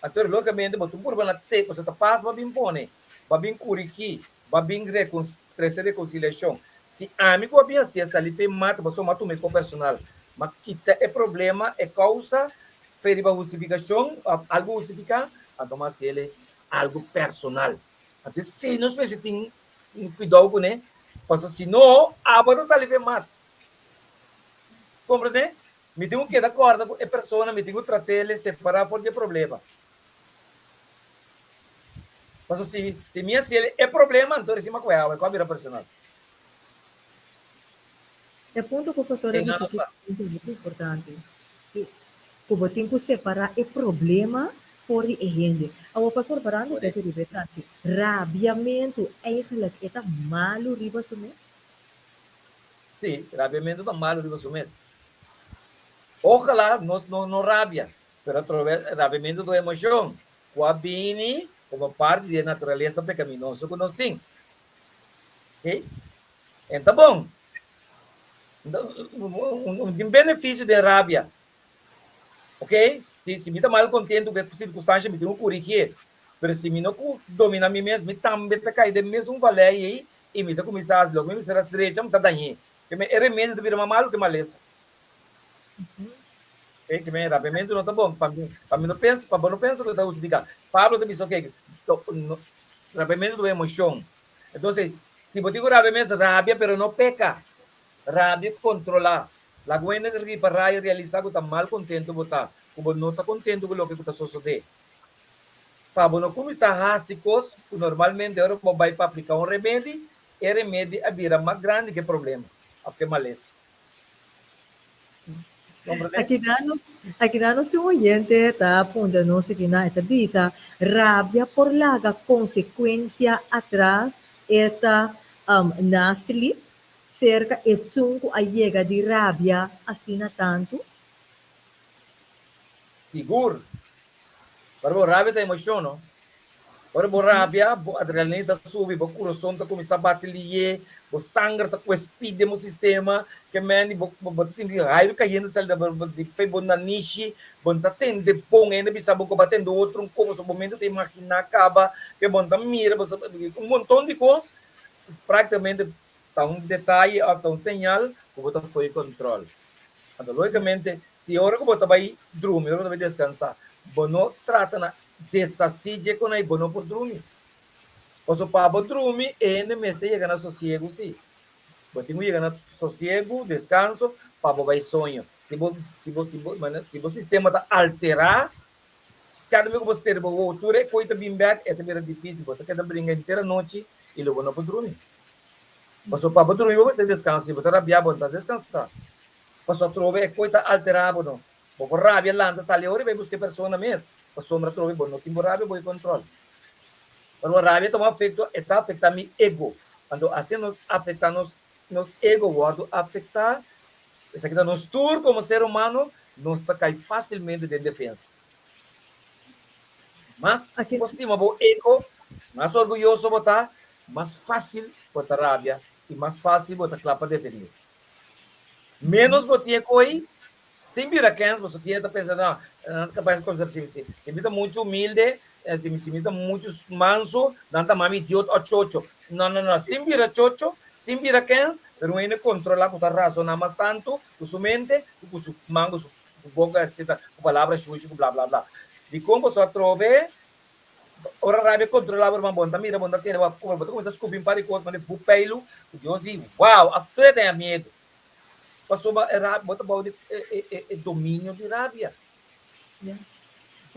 Anto lógicamente bo tin purba na te, pasobra ta pas bo a bin pone, bo a bin kurigí, bo a bin trese rekonsiliashon. Si ami ku a bin hasié sali fe mata, pasobra mi a tuma e ko personal, mi a kita e problema, e kousa, fe riba hustifikashon, algu hustifiká, anto mi a hasiel algu personal. Anto esei nos mester tin kuidou kuné, pasobra si no, abo ta sali fe mata. Komprendé? Mi tin ku keda kòrda ku e persona, mi tin ku trat'el separá for di e problema. Pasobra si, si mi hasi el e problema, anto recién mi a kohe awa, e kò a bira personal. E punto ku pastor a Einan bisa nos si ta. ta hopi importante. Si, ku bo tin ku separá e problema for di e hende. Awor pastor parando Korekto. ketu riba esaki, rabiamentu eigenlijk e ta malu riba su mes? Sí, rabiamentu ta malu riba su mes. Ojalá nos no no rabia, pero atrobe rabiamentu ta un emocion cu a bini como parti di e naturalesa pecaminoso cu nos tin. Ok? En ta bon. Un tin beneficio den rabia. Ok? Si, si mi ta mal contento cu e circunstancia, mi tin cu corigié. Pero si mi no cu domina mi mes, mi tambe ta cay den mesun valei ei y mi ta cuminsa haci loke mi mester haci drecha, mi ta dañ'é. Ke men e remedio ta bira mas malu ke malesa. E ke men rabiamentu no ta bon. Pa mi, pa mi no pensa, pa bo no pensa ku ta hustifiká. Pablo ta bisa oke, no, rabiamentu ta un emoshon. Entonces, si bo tin ku rabia mes, rabia pero no peka. Rabia kontrolá. Laga un hende ripará i realisá ku ta mal kontentu bo ta, ku bo no ta kontentu ku loke ku ta sosodé. Pa bo no kuminsá hasi kos ku normalmente ora bo bai pa apliká un remedi, e remedi a bira mas grandi ku e problema òf ku e malesa. Komprendé? Akinan nos, akinan nos tin un oyente ta puntra nos akinan, e ta bisa, rabia por laga konsekuensia atras, esta nasli Serka esun ku a yega di rabia asina tantu? Sigur. Ora bo rabia ta emocion, no? Ora bo rabia, bo adrenalina ta subi, bo kurason ta kuminsá bati lié, bo sanger ta kue speed den bo sistema, ke meni bo bo ta sinti airu kayente sali di fe bo nanishi, bo no ta tende bon, hende bisa bo ku bo a tende otro un kos, bo mente ta imaginá kaba, ke bo no ta mira, bo sa un monton di kos, Práktikamente ta un detaye òf ta un señal ku bo ta fo'i kòntròl. Anto lógikamente si ora ku bo ta bai drumi, ora ku bo ta bai deskansá, bo no trata na deshasí dje kon ei, bo no por drumi. Pasobra pa bo drumi e hende mester yega na sosiegu sí. Bo tin ku yega na sosiegu, deskanso, pa bo bai soño. Si bo si bo si bo si bo sistema ta alterá, Kada bes ku bo sera bo wowo tur e koi ta bin bek, e ta bira difisil. Bo ta keda bringa henter anochi i lo bo no por drumi. Pasobra pa bo drumi bo mester deskanso. Si bo ta rabia bo no ta deskansá. Pasobra atrobe e koi ta alterá bo no. Bo por rabia lanta sali ora i bai buska e persona mes. Pasobra atrobe bo no tin bo rabia bo e kontrol. Pasobra rabia ta un afekto, e ta afektá mi ego. Anto asina nos afektá nos nos ego wòrdu afektá. Esaki ta nos tur komo ser humano nos ta kai fásilmente den defensa. Mas bo stima bo ego, mas orguyoso bo ta, mas fásil bo ta rabia i mas fásil bo ta kla pa defendé. Ménos bo tin e koi, sin bira kens, bo so tin e ta pensa, no, nan ta kapes konsa si si si mi ta muchu humilde, si mi si mi ta muchu mansu, nan ta mami idiota o chocho. No, no, no, sin bira chocho, sin bira kens, pero un hende kontrolá ku ta rasoná mas tantu ku su mente, ku su man, ku su boka, etcetera, ku palabra shushi, ku bla bla bla. Dikon boso atrobe ora rabia kontrolá bo ruman, bo no ta mira, bo no ta tende, bo ta kuminsá skupi un par di kos manera bu peilu, ku Dios di, wow, a tur e ta haña miedu. Pasobra e rabia, bo ta bou di e dominio di rabia.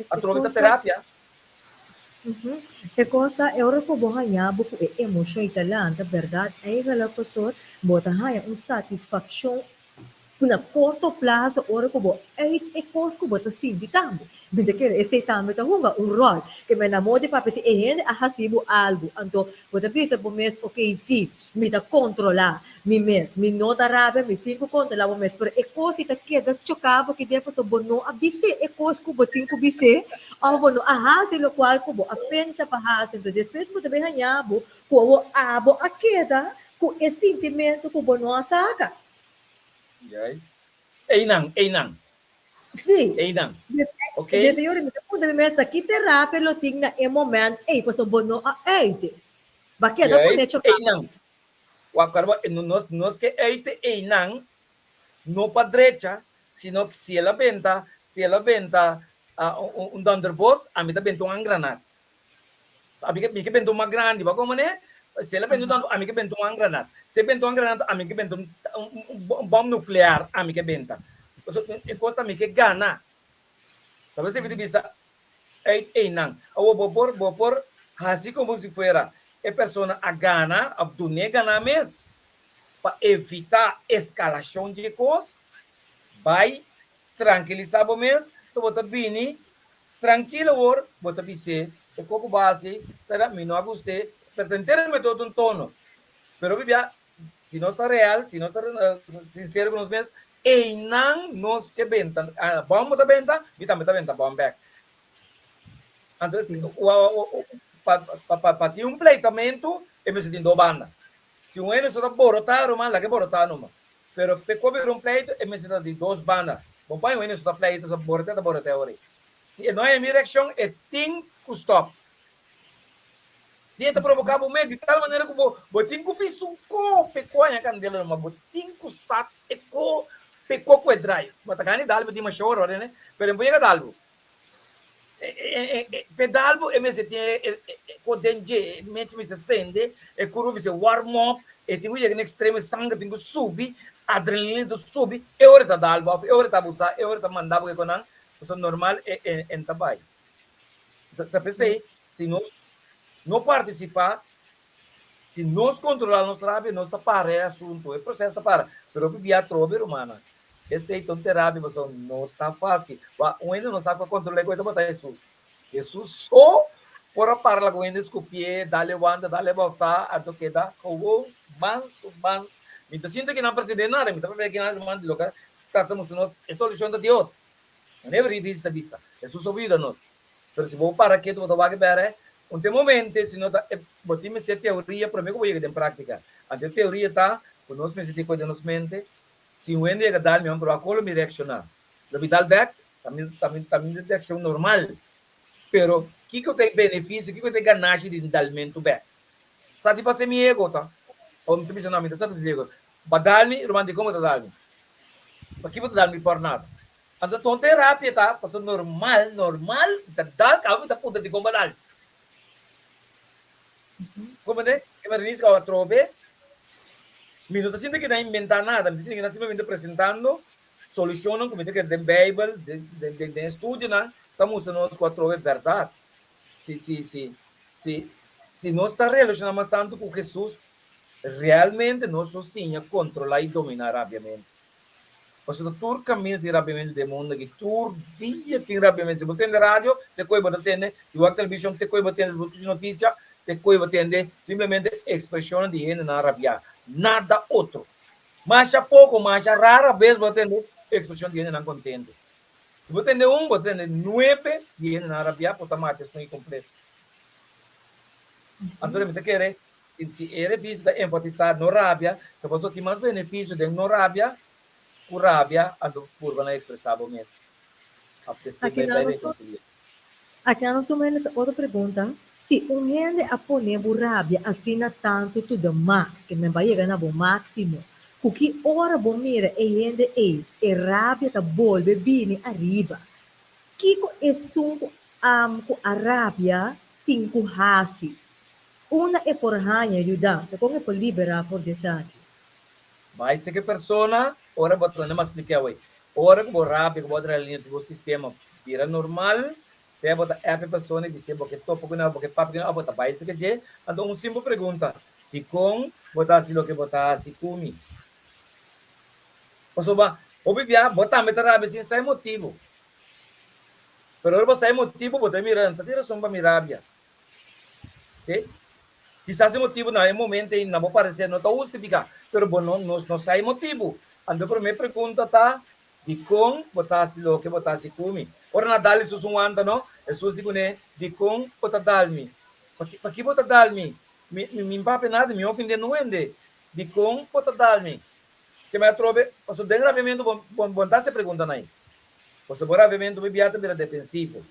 Atrobe ta terapia. E kos ta, e ora ku bo haña bo ku e emoshon i ta lanta, bèrdat, eigentlik, pastor, bo ta haña un satisfakshon ku na korto plaso ora ku bo uit e kos ku bo ta sinti tambe. Mi ta kere esei tambe ta hunga un ròl. Ke men na moda di papia si e hende a hasi bo algu, anto bo ta bisa bo mes, okey, si, Mi ta kontrolá mi mes. Mi no ta rabia, mi tin ku kontrolá bo mes. Pero e kos si ta keda choká bo ki den pasobra bo no a bis'é e kos ku bo tin ku bis'é òf bo no a hasi lokual ku bo a pensa pa hasi. Enton despues bo ta bin haña bo ku awor abo a keda ku e sintimentu ku bo no a saka. Juist. Einan, einan. Sí. Einan. Ok. Des señor, mi ta puntra mi mes, ki terapia lo tin na e moment ei pasobra bo no a uit. Ba keda ku Juist, necho kaba. einan. Wak karba, nos, nos ke eite einan, no pa drecha, sino si el a benta, si el a benta un, un donderbos, ami ta benta un angranat. Ami ke, mi ke benta un mas grandi, bo komo ne? Si el a benta un donderbos, ami ke benta un angranat. Si e benta un angranat, ami ke benta un, un, un bom nuklear, ami ke benta. Pasobra e kos ta mi ke gana. Ta por esei mi ta bisa, Ey eynan. Awor bo por bo por haci como si fuera e persona a gana of dun'e gana mes pa evita escalacion dje cos. Bay trankilisa bo mes, so bo ta bini trankil awor bo ta bis'e e co cu bo a haci pero mi no a gust'e pero ta henter mi ta otro un tono. Pero bibia si nos ta real, si nos ta sincero cu nos mes, eynan nos ke benta, bom bo ta benta, mi tambe ta benta bom bek. Anto, pa tin un pleitamento, e mester tin dos banda. Si un hende so ta borota, ruman, laga e borota numa. Pero p'e kobe bira un pleito, e mester ta di dos banda. Bo paña un hende so ta pleita, so borota ta borota e ora ei. Si e no haña mi reaccion, e tin cu stop. Di e ta provoká bo mes di tal manera ku bo bo tin ku bisa un ko p'e ko haña kandela numa, bo tin ku start e ko p'e ko ku e drai. Bo ta gana di dal bo tin masha ora ora pero e por yega dal bo. P'e dal bo e mester tin e ko den dje, e mecha mester sende, e kurpa mester warm up, e tin ku yega na ekstremo, e sanger tin ku subi, adrenalina ta subi, e ora e ta dal bo òf e ora e ta abusá, e ora e ta manda bo kiko nan, pasobra normal e e ta bai. Ta p'esei si nos no partisipá, si nos kontrolá nos rabia, nos ta para e asuntu, e proseso ta para. Pero hopi bia atrobe, rumannan, esei ta un terapia pasobra no ta fásil. Wak, un hende no sa ku a kontrolá e ku e tabata Hesus. Hesus so por a para laga un hende skupié, dale wanta, dale bòftá, anto keda gewoon mansu, mansu. Mi ta sinti ku nan pretendé nada, mi ta papia ku nan ruman di loke ta mustra nos e solushon ta Dios. Manera revista ta bisa, Hesus a yuda nos. Pero si bo para ketu bo ta wak e bere, un te momente si no ta e bo tin mester teoria prome ku bo yega den praktika. Anto e teoria ta ku nos mester tin kos den nos mente, si un hende yega dal mi a proba kon lo mi reakshoná. Lo mi dal bek, ta mi ta mi ta mi reakshon normal. Pero kiko ta e benefisio, kiko ta e ganashi di dalmentu bek? Sa di pasa mi ego ta. O mi ta bisa no, mi ta sa di pasa mi ego. Ba dal mi, ruman dikon bo ta dal mi? Pakiko bo ta dal mi por nada? Anto ton terapia ta pasobra normal, normal, mi ta dal kaba mi ta puntra dikon bo a dal. Comprende? E manera ku atrobe mi no ta sinti ku nan inventá nada, mi ta sinti ku nan simplemente presentando solushonnan ku mi ta kere den Beibel, den den estudionan ta mustra nos ku atrobe bèrdat. Si si si si si nos ta relashoná mas tantu ku Hesus, realmente nos lo siña kontrolá i dominá rabiamentu. Pasobra tur kaminda tin rabiamentu den mundu aki. Tur dia tin rabiamentu. Si bo sende radio, te koe bo ta tende. Si bo wak televishon, te koe bo tende. Si bo skucha notisia, te koe bo tende. Simplemente ekspreshonnan di hendenan rabiá. Nada otro. Masha poko, masha rara bes bo ta tende ekspreshon di hendenan kontentu. Si bo tende un, bo ta tende nuebe di hendenan rabiá por ta mata esun i kompleto. Anto mi ta kere Si si e revista ta enfatisá no rabia, ta pasobra tin mas benefisio den no rabia ku rabia, anto purba na ekspresá bo mes. Òf despues Aki bai nan bai nos rekonsiliá. Aki nan nos tuma hende ta otro pregunta, si un hende a pone bo rabia asina tantu to the max, ke men bai yega na bo máksimo, ku ki ora bo mira e hende ei, e rabia ta bolbe bini ariba. Kiko esun ku a ku a rabia tin ku hasi? Unda e por haña yudansa? Kon e por liberá for di esaki? Bai seki e persona ora bo ta mas spliká awey. Ora ku bo rabia ku bo adrenalina di bo sistema bira normal, sea bo ta app e persona i bis'é bo ke topa ku nan, bo ke papia ku nan òf bo ta bai seki dje. Anto un simpel pregunta, Dikon bo ta hasi loke bo ta hasi ku mi? Pasobra hopi bia bo tambe ta rabia sin sa e motibu. Pero ora bo sa e motibu bo ta mira, no ta tin rason pa mi rabia. Ok? Kisas e motibu na e momento ei na bo parecer no ta hustifica, pero bo no nos no sa e motibu. Anto e prome pregunta ta, Dikon bo ta hasi loke bo ta hasi ku mi? Ora nan a dal Hesus un wanta no, Hesus di kuné, Dikon bo ta dal mi? Paki paki bo ta dal mi? Mi mi mi papia nada, mi ofende no hende. Dikon bo ta dal mi? Ke mi atrobe, pasobra den rabiamentu bo bo bo no ta hasi e preguntanan ei. Pasobra bo rabiamentu bo bia ta bira defensivo.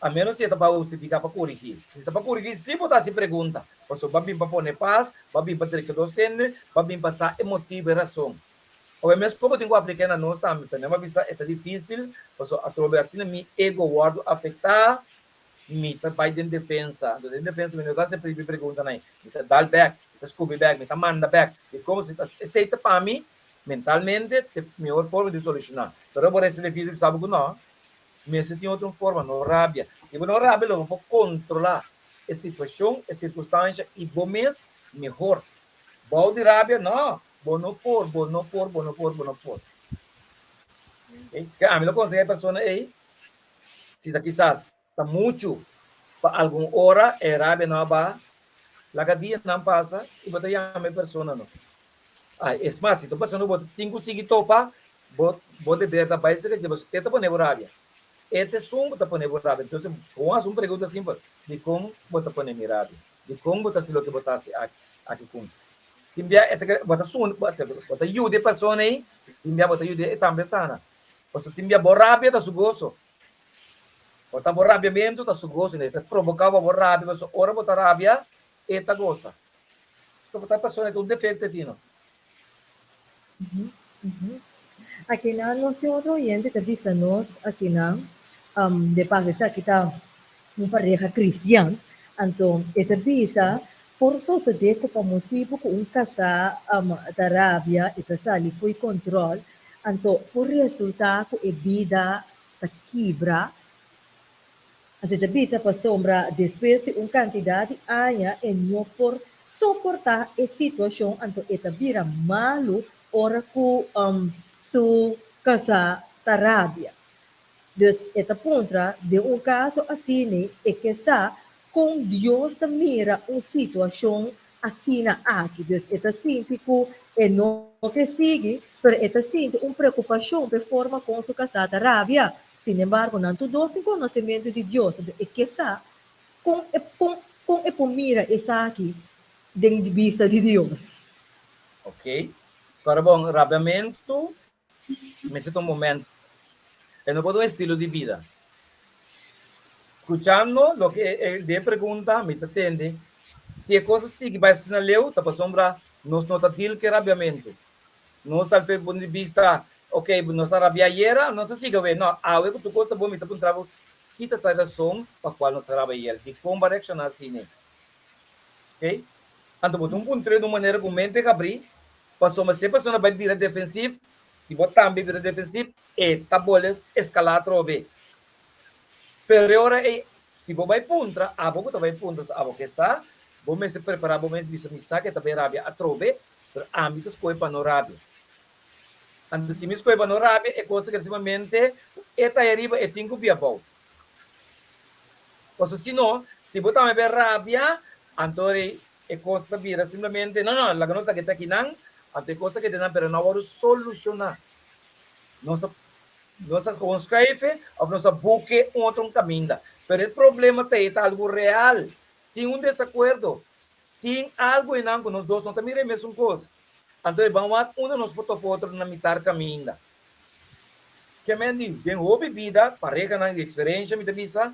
A menos si e ta pa hustifiká pa korigí. Si ta pa korigí, sí bo ta hasi pregunta. Pasobra bo a bin pa pone pas, bo a bin pa drecha dosende, bo a bin pa sa e motibu, e rason. Awe mes kon bo tin ku apliká na nos tambe. Pero mi a bisa e ta difísil, pasobra atrobe asina mi ego wòrdu afektá, mi ta bai den defensa. Anto den defensa mi no ta hasi e preguntanan ei. Mi ta dal bèk, mi ta skupi bèk, mi ta manda bèk. Dikon? Esei ta pa mi mentalmente e mihor forma di solushoná. Pero bo resta difísil bisa bo ku no. Mester tin otro forma, no rabia. Si bo no rabia lo bo por controla e situacion, e circunstancia y bo mes mehor. Bou di rabia, no, bo no por, bo no por, bo no por, bo no por. Okay? Ke ami lo conseha e persona ey, si ta kisas ta mucho pa algun ora e rabia no a baha, laga dianan pasa y bo ta yama e persona no. Ay, es mas, si ta un persona ku bo tin ku sigui topa, bo bo deber ta bai serka dje, pasobra e ta pone bo rabia. E ta esun ku ta pone bo rabia. Entonces, bo hasi un pregunta simpel, Dikon bo ta pone mi rabia? Dikon bo ta hasi loke bo ta hasi aki aki ku mi? Tin bia e ta kere, bo ta sun, bo ta yuda e persona ei, tin bia bo ta yuda e tambe sana. Pasobra tin bia bo rabia ta su goso. Por ta bo rabiamentu ta su goso, e ta provoká pa bo rabia, pasobra ora bo ta rabia, e ta gosa. So por ta e persona e ta un defekto e tin no. Akinan nos tin otro oyente ta bisa nos akinan, de paso esaki ta un pareha cristian, anto e ta bisa por sosode cu pa motibo cu un casa ta rabia y ta sali fo'i control, anto por resulta cu e bida ta kibra. Así ta bisa pasobra despues di un cantidad di aña e no por soporta e situacion anto e ta bira malu ora cu su casa ta rabia. Dus e ta puntra, den un caso asina e ke sa con Dios ta mira un situacion asina aki. Dus e ta sinti cu e no ke sigui, pero e ta sinti un preocupacion p'e forma con su casá ta rabia. Sin embargo, nan tur dos tin conocemento di Dios, enton e ke sa con e con con e por mira esaki den di bista di Dios. Ok. Pero bon, rabiamentu mester ta un momento. E no por ta un estilo di bida. Skuchando loke e den e pregunta, mi ta tende, si e kos a sigui bai asina leu, ta pasobra nos no ta deal ku e rabiamentu. Nos al fe punto di bista, ok, nos a rabia ayera, nos ta sigui awe. No, awe ku tur kos ta bon, mi ta puntra bo, ki ta ta e rason pa kual nos a rabia ayera? Dikon bo a reakshoná asina? Ok? Anto bo ta un puntr'é di un manera ku mente habrí, pasobra si e persona bai bira defensiv, si bo tambe bira defensiv, e ta bole eskalá atrobe. Pero e ora ei, si bo bai puntra, abo ku ta bai puntra sa abo ke sa, bo mester prepará bo mes bisa mi sa ke ta bai rabia atrobe, pero ami ta skohe pa no rabia. Anto si mi skohe pa no rabia, e kos ta keda simplemente ku e ta ariba, e tin ku bia abou. Pasobra si no, si bo tambe bai rabia, anto e kos ta bira simplemente, no, no, laga nos ta keda akinan, anto e kos ta keda nan, pero no a wòrdu solushoná. Nos a Nos a gewoon schuife of nos a buke un otro caminda. Pero e problema ta e ta algo real. Tin un desacuerdo. Tin algo einan cu nos dos no ta mira e mesun cos. Anto e ban wak unda nos por topa otro na mitar caminda. Ke men di, den hopi bida, parehanan di experiencia mi ta bisa,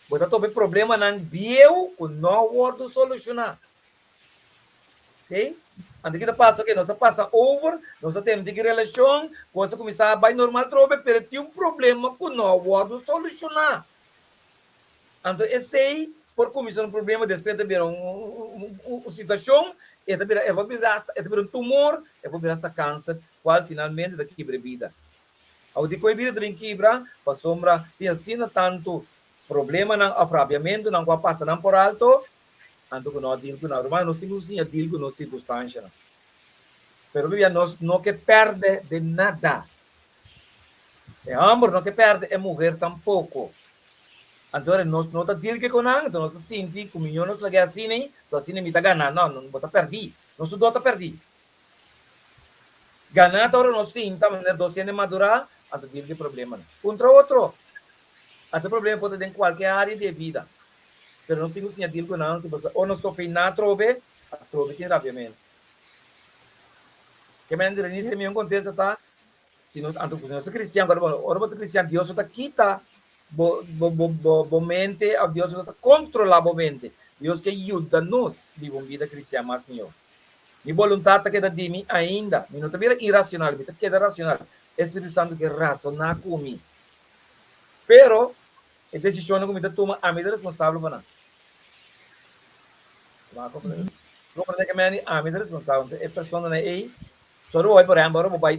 bo ta topa e problemanan bieu cu no a wordo soluciona. Ok? Anto ki ta pasa? Ok, nos a pasa over, nos a tene tiki relashon, kos a kuminsá bai normal trobe, pero tin un problema ku no a wòrdu solushoná. Anto esei por kuminsá un problema, despues ta bira un situashon, e ta bira, e por bira hasta, e ta bira un tumor, e por bira hasta kanser, kual finalmente ta kibra e bida. Awor dikon e bida ta bin kibra? Pasobra tin asina tantu problemanan òf rabiamentunan ku a pasa nan por alto, Anto ku no a deal ku nan. Ruman, nos tin ku siña deal ku nos sirkunstanshanan. Pero bibia nos no ke pèrdè den nada. E hòmber no ke pèrdè, e muher tampoko. Anto ora nos no ta deal ke ku nan, anto nos ta sinti ku mihó nos lag'é asina, anto asina mi ta gana. No, bo ta pèrdí. Nos tur dos ta pèrdí. Gana ta ora nos sinta manera dos hende madurá, anto deal ku e problemanan. Puntra otro. Anto e problema por ta den kualke área di e bida. Pero nos tin ku siña deal ku nan si pasobra ora nos topa einan atrobe, atrobe tin rabiamentu. Ke manera Denise ke mi un kontesta ta, si nos anto ku nos ta kristian, ora bo ora bo ta kristian Dios no ta kita bo bo bo bo bo mente òf Dios no ta kontrolá bo mente. Dios ke yuda nos biba un bida kristian mas mihó. Mi boluntat ta keda di mi ainda. Mi no ta bira irasional, mi ta keda rasional. E Spiritu Santu ke rasoná ku mi. Pero E desishonnan ku mi ta tuma, ami ta responsabel pa nan. Comprende ke meni? Ami ta responsabel. Entonces e personanan ei, solo bo bai por ehempel, ora bo bai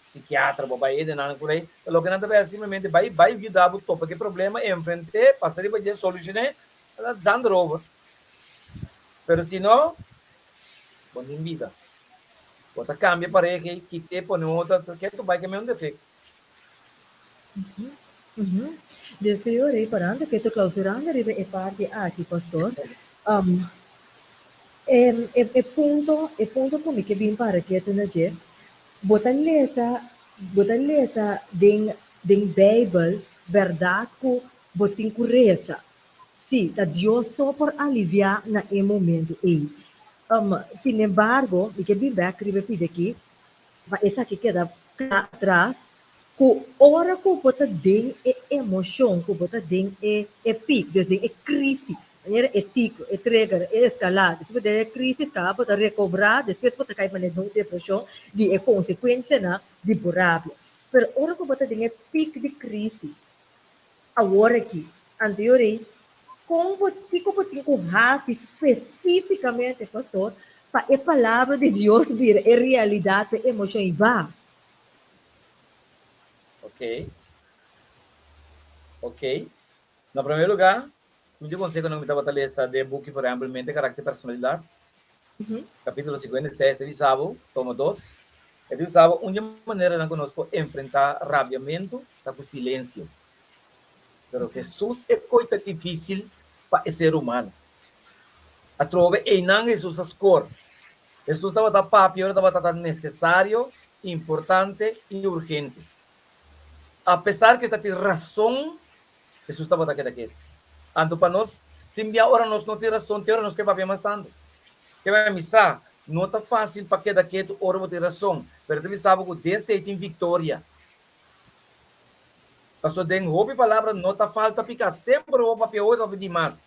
psikiatra, bo bai edenan por ei, ta loke nan ta bai hasi simplemente bai bai yuda bo topa ke problema, enfrent'é, pasa riba dje, solushoné, zand erover. Pero si no, bo no tin bida. Bo ta kambia pareha ei, kit'é, pone otro, ke tu bai ke men un defekto. Deseo rei parando ke ta klausurando riba e parti aki, pastor. E e punto e punto ku mi ke bin para ketu na dje, bo ta lesa bo ta lesa den den Beibel bèrdat ku bo tin ku resa. Sí, ta Dios so por aliviá na e momento ei. Sinembargo, mi ke bin bèk riba e pida aki, pa esaki keda kla atras. Ku ora ku bo ta den e emoshon, ku bo ta den e e piek, dus den e krísis, manera e siklo, e trigger, e eskalá, despues den e krísis kaba bo ta rekobrá, despues bo ta kai manera den un depreshon di e konsekuensianan di bo rabia. Pero ora ku bo ta den e piek di krísis, awor aki, anterior ei, kon bo, kiko bo tin ku hasi spesífikamente, pastor, pa e palabra di Dios bira e realidat pa e emoshon ei ba? Ok. Ok. Na primer lugar, un di consehonan mi tabata lesa den e buki, por ehempel, Mente, Carácter y Personalidad, capítulo 56, ta bisa bo, tomo dos, e ta bisa bo un di e maneranan cu nos por enfrenta rabiamento ta cu silencio. Pero Jesús e coi ta difícil pa e ser humano. Atrobe einan Jesús a score. Hesus tabata papia ora tabata ta nesesario, importante i urgente. Apesar ku e ta tin rason, Hesus tabata keda ketu. Anto pa nos, tin bia ora nos no tin rason, te ora nos ke papia mas tantu. Ke bai mi sa, no ta fásil pa keda ketu ora bo tin rason, pero ta bisa bo ku den esei tin viktoria. Pasobra den hopi palabra no ta falta piká, semper bo papia hopi, papia dimas.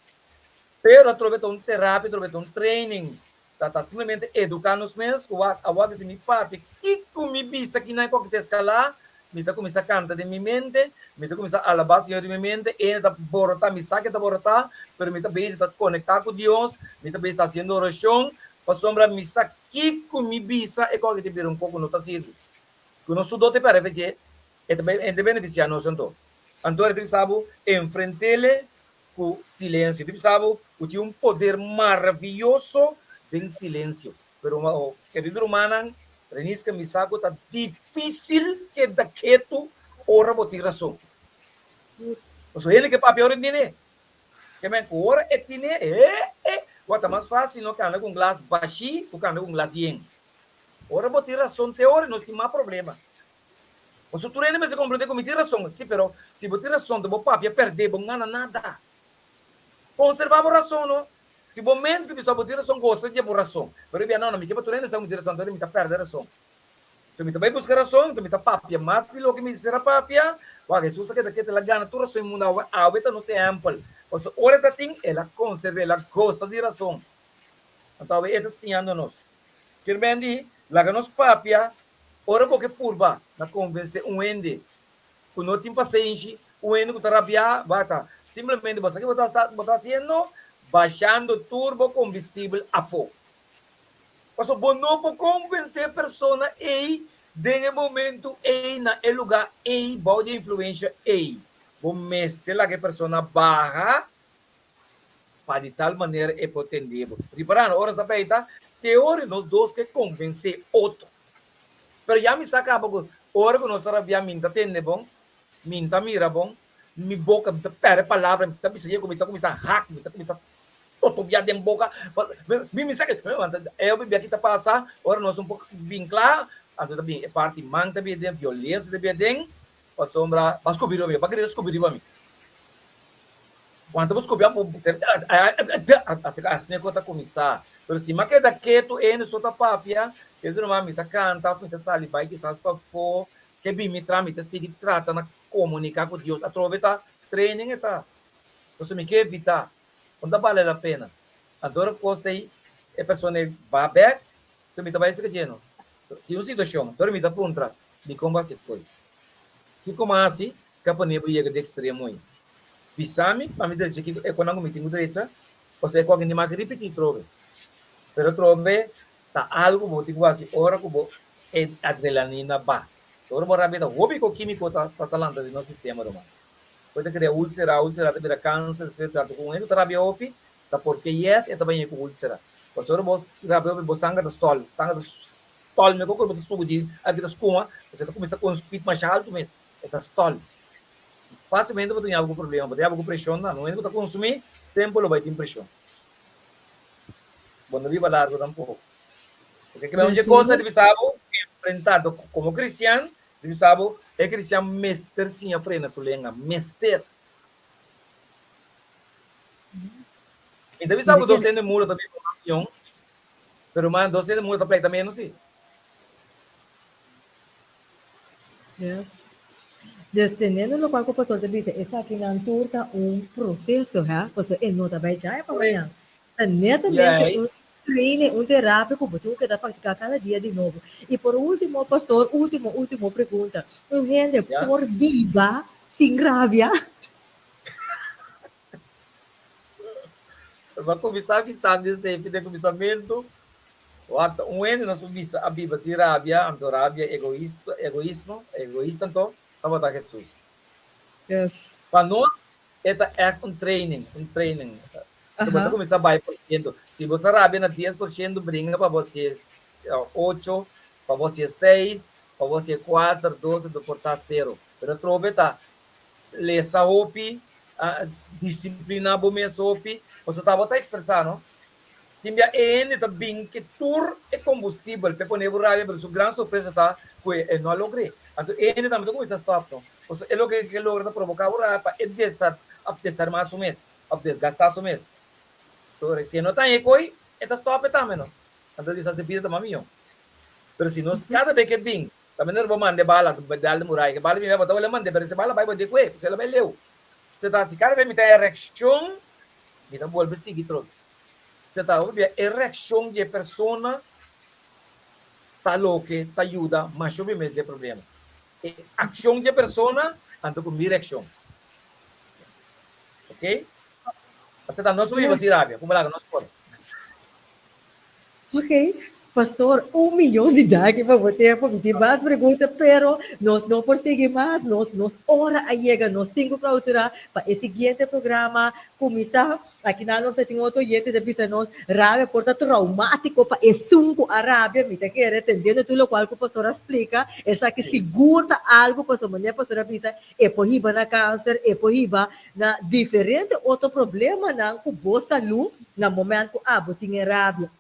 Pero atrobe ta un terapia, atrobe ta un training. Ta ta simplemente educa nos mes cu wak a wak si mi papia kico mi bisa kinan cu aki ta escala, mi ta cuminsa canta den mi mente, mi ta cuminsa alaba Señor den mi mente, e ta borota, mi sa cu e ta borota, pero mi ta bezig ta conecta cu Dios, mi ta bezig ta haciendo oracion, pasobra mi sa kico mi bisa e cu aki ta bira un poco no ta sirbi. Cu nos tur do ta perde dje, e ta e ta beneficia nos anto. Anto e ta bisa bo enfrentele ku silensio. Ti bisa bo ku tin un poder maravioso den silensio. Pero kerido rumannan, Reniska mi sa ku ta difísil keda ketu ora bo tin rason. Pasobra hende ke papia ora e tine. Ke men ku ora e tine, eh eh, wak ta mas fásil no kanda ku un glas bashí ku kanda ku un glas yen. Ora bo tin rason te ora nos tin mas problema. Pasobra tur hende mester komprendé ku mi tin rason. Sí, pero si bo tin rason ta bo papia pèrdé, bo ngana nada. Konservá bo rason no. Si bo mente ta bisa bo tin rason, gosa di bo rason. Pero bia, no, no, mi ke pa tur hende sa ku mi tin rason, anto mi ta pèrdè rason. So mi ta bai buska rason, anto mi ta papia mas di loke mi mester a papia. Wak, Hesus a keda ketu, el a gana tur rason e mundu awe. Awe ta nos ehèmpel. Pasobra ora e ta tin, el a konserv'é, el a gosa di rason. Anto awe e ta siñando nos. Kier men di, laga nos papia Ora bo ke purba na konvensé un hende ku no tin pasenshi, un hende ku ta rabiá, bata. Simplemente bo sa ke bo ta bo ta hasiendo? Bashando tur bo kombustibel afó. Pasobra bo no por konvensé e persona ei den e momentu ei, na e lugá ei, bou di e influensha ei. Bo mester laga e persona baha pa di tal manera e por tende bo. Ripará no, ora sa peita, teoria nos dos ke konvensé otro. Pero ya mi sa kaba ku ora ku nos ta rabiá mi no ta tende bon, mi no ta mira bon, mi boka mi ta pèrdè palabra, mi ta bisa ye ku mi ta kuminsá hak, mi ta kuminsá totobiá den boka, mi mi sa ke e hopi bia ki ta pasa ora nos un poko bin kla, anto ta bin e parti man ta bin aden, violensia ta bin aden, Pasobra bo a skupi riba mi, bo a grita skupi riba mi. Kuantu bo skupi asina ku ta kuminsá. Pero si mi a keda ketu e hende so ta papia, e otro ruman mi ta kanta òf mi ta sali bai kisas pafó, ke bin mi tra mi ta sigui trata na komuniká ku Dios. Atrobe ta training e ta. Pasobra mi ke evitá. No ta bale la pena. Anto ora kos ei e persona ei ba bèk, mi ta bai esaki djeno. Tin un situashon, anto mi ta puntra, Dikon bo hasi koi? Kiko mi a hasi ka pone bo yega di ekstremo ei? Bisa mi pa mi drecha kiko e konan ku mi tin ku drecha, pasobra e koke ni mak ripití trobe. Pero trobe ta algu ku bo tin ku hasi ora ku bo e adrelanina ba. Ora bo rabia ta hopi ko kimiko ta ta lanta den nos sistema ruman. Por ta krea ulsera, ulsera ta bira kanser, despues ta ku un hende ku ta rabia hopi Ta porke yes e ta bañ'é ku úlsera. Pasobra bo rabia hopi bo sanger ta stòl, sanger ta stòl mekor ku bo ta subi di aki ta skuma, pasobra e ta kuminsá ku un speed masha haltu mes, e ta stòl. Fásilmente bo ta ñaba ku problema, bo ta ñaba ku preshon tambe. Un hende ku ta konsumí semper lo bai tin preshon. Bo no biba largu tampoko. Paske kila un dje kos ta bisa bo enfrentá. Komo kristian, ta bisa bo e kristian mester siña frena su lenga, mester. Mi ta bisa ku dos hende muda ta biba un avion, pero man dos hende muda ta pleita menos si. Yeah. Dus teniendo lokual ku pastor ta bisa, esakinan tur ta un proseso, hè? Pasobra e no ta bai djai pa mañan. Ta netamente un training, un terapia ku bo tin ku keda praktiká kada dia di nobo. I por último, pastor, último, último pregunta. Un hende por biba sin rabia? Bo a kuminsá bisando esei den kuminsamentu. Wak ta un hende nos por bisa a biba sin rabia, anto rabia egoista, egoismo, egoista anto tabata Jesus. Yes. Pa nos e ta ègt un training, un training. Bo ta kuminsá bai por siento. Si bo sa rabia na 10%, bringa pa bo hasié ocho, pa bo hasié seis, pa bo hasié kuater, dos, anto por ta sero. Pero atrobe ta lesa hopi, disipliná bo mes hopi, pasobra ta bo ta ekspresá, no? Tin bia e hende ta bin ke tur e kombustibel p'e pone bo rabia, pero su gran sorpresa ta ku e no a logr'é. Anto e hende tambe ta kuminsá stòp, no? Pasobra e loke ke logra ta provoká bo rabia pa e desarmá su mes òf desgastá su mes. Entonces, si e no ta haña e koi, e ta stòp e tambe, no? Anto di sa si bida ta mas mihó. Pero si nos kada be ke bin, ta manera bo manda e bala dal di muraya, ke bala bin bo ta wòrdu mand'é, pero si e bala bai bo di kue, pasobra el a bai leu. Se ta si kada be mi ta haña reakshon, mi ta bolbe sigui trobe. Se ta hopi bia e reakshon di e persona ta loke ta yuda masha hopi mes di e problema. E akshon di e persona anto ku mi reakshon. Ok? Ase ta nos por biba sin rabia, ku balaga nos por. Ok, pastor, un miyon di danki pa bo tempo. Mi tin mas pregunta, pero nos no por sigui mas. Nos, nos ora a yega, nos tin ku clausura pa e siguiente programa kuminsá. Aki nan nos ta tin otro oyente ta bisa nos, rabia por ta traumático pa esun ku a rabia. Mi ta kere, tendiendo tur lokual ku pastor a splika, esaki sigur ta algu pasobra manera pastor a bisa, e por hiba na kanser, e por hiba na diferente otro problemanan ku bo salú na moment ku abo tin e rabia.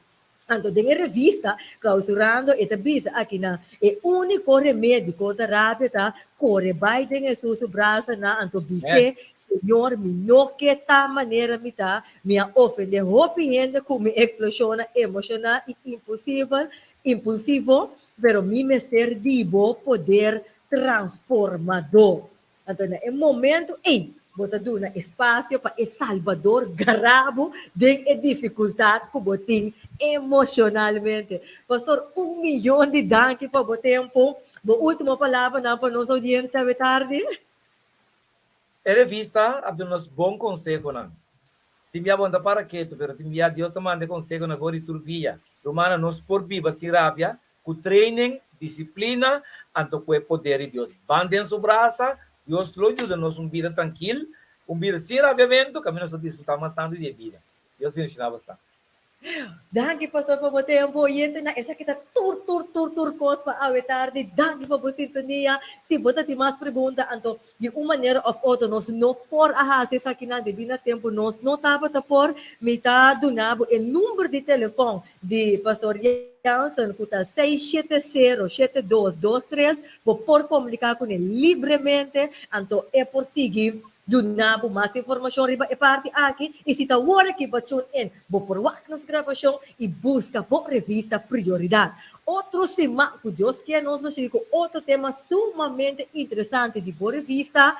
Anto den e revista Clausurando e ta bisa aki na e úniko remedi kontra rabia ta kore bai den Hesus su brasanan anto bis'é, Señor mi no ke ta manera mi ta, mi a ofendé hopi hende ku mi eksploshonnan emoshonal i impulsivo, impulsivo, pero mi mester di bo poder transformadó. Anto na e momento ei, bo ta duna espasio pa e Salbador gara bo den e difikultat ku bo tin emoshonalmente. Pastor, un miyon di danki pa bo tempu. Bo último palabranan pa nos oudiensia awe tardi? E revista a duna nos bon konsehonan. Tin bia bo no ta para ketu, pero tin bia Dios ta manda e konsehonan for di tur via. Rumannan, nos por biba sin rabia Ku training, disiplina, anto ku e poder di Dios ban den su brasa, Dios lo yuda nos un bida trankil, un bida sin rabiamentu, kaminda nos ta disfrutá mas tantu di e bida. Dios bendishoná bo sta. Danki pastor pa bo tempo oyentenan esaki ta tur tur tur tur kos pa awe tardi danki pa bo sintonia si bo ta tin mas pregunta anto di un manera of otro nos no por a hasi esakinan debí na tempo nos no tabata por mi ta duna bo e number di telefon di Pastor Jansen ku ta 670 7223, bo por komuniká kuné libremente, anto e por sigui duna bo mas informashon riba e parti aki. I si ta wor aki bo tune in, bo por wak nos grabashon i buska bo revista Prioridat. Otro siman ku Dios kier nos lo sigui ku otro tema sumamente interesante di bo revista.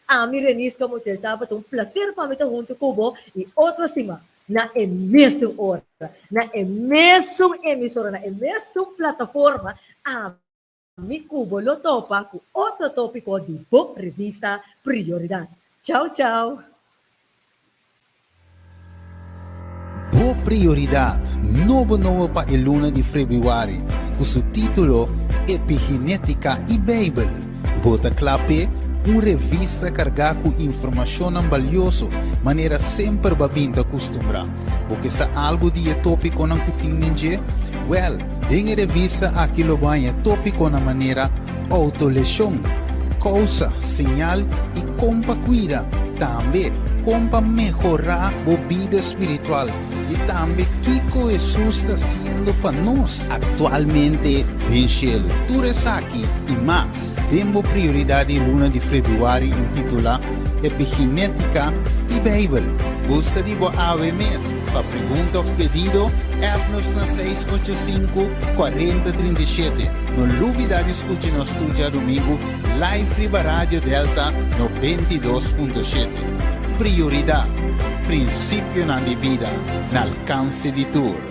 Ami Renisca Mochel tabata un placer pa mi ta hunto cu bo y otro siman na e mesun ora, na e mesun emisora, na e mesun plataforma ami cu bo lo topa cu otro topico di bo revista Prioridad. Chao chao. Bo Prioridat, nobo nobo pa e luna di febrüari, ku su título Epigenétika i Beibel. Bo ta kla p'e? Un revista kargá ku informashonnan balioso, manera semper bo a bin ta kustumbrá. Bo ke sa algu di e tópikonan ku tin den dje? Wèl, den e revista aki lo bo haña tópikonan manera, Autoleshon, kousa, señal i kon pa kuida. Tambe kon pa mehorá bo bida spiritual i tambe kiko Hesus ta hasiendo pa nos aktualmente den shelu. Tur esaki i mas den bo Prioridat di luna di febrüari intitulá Epigenétika i Beibel. Buska di bo awe mes. Pa pregunta òf pedido, app nos na 685 4037. No lubidá di skucha nos tur djadumingu live riba Radio Delta 92.7. Prioridat, prinsipionan di bida na alkanse di tur.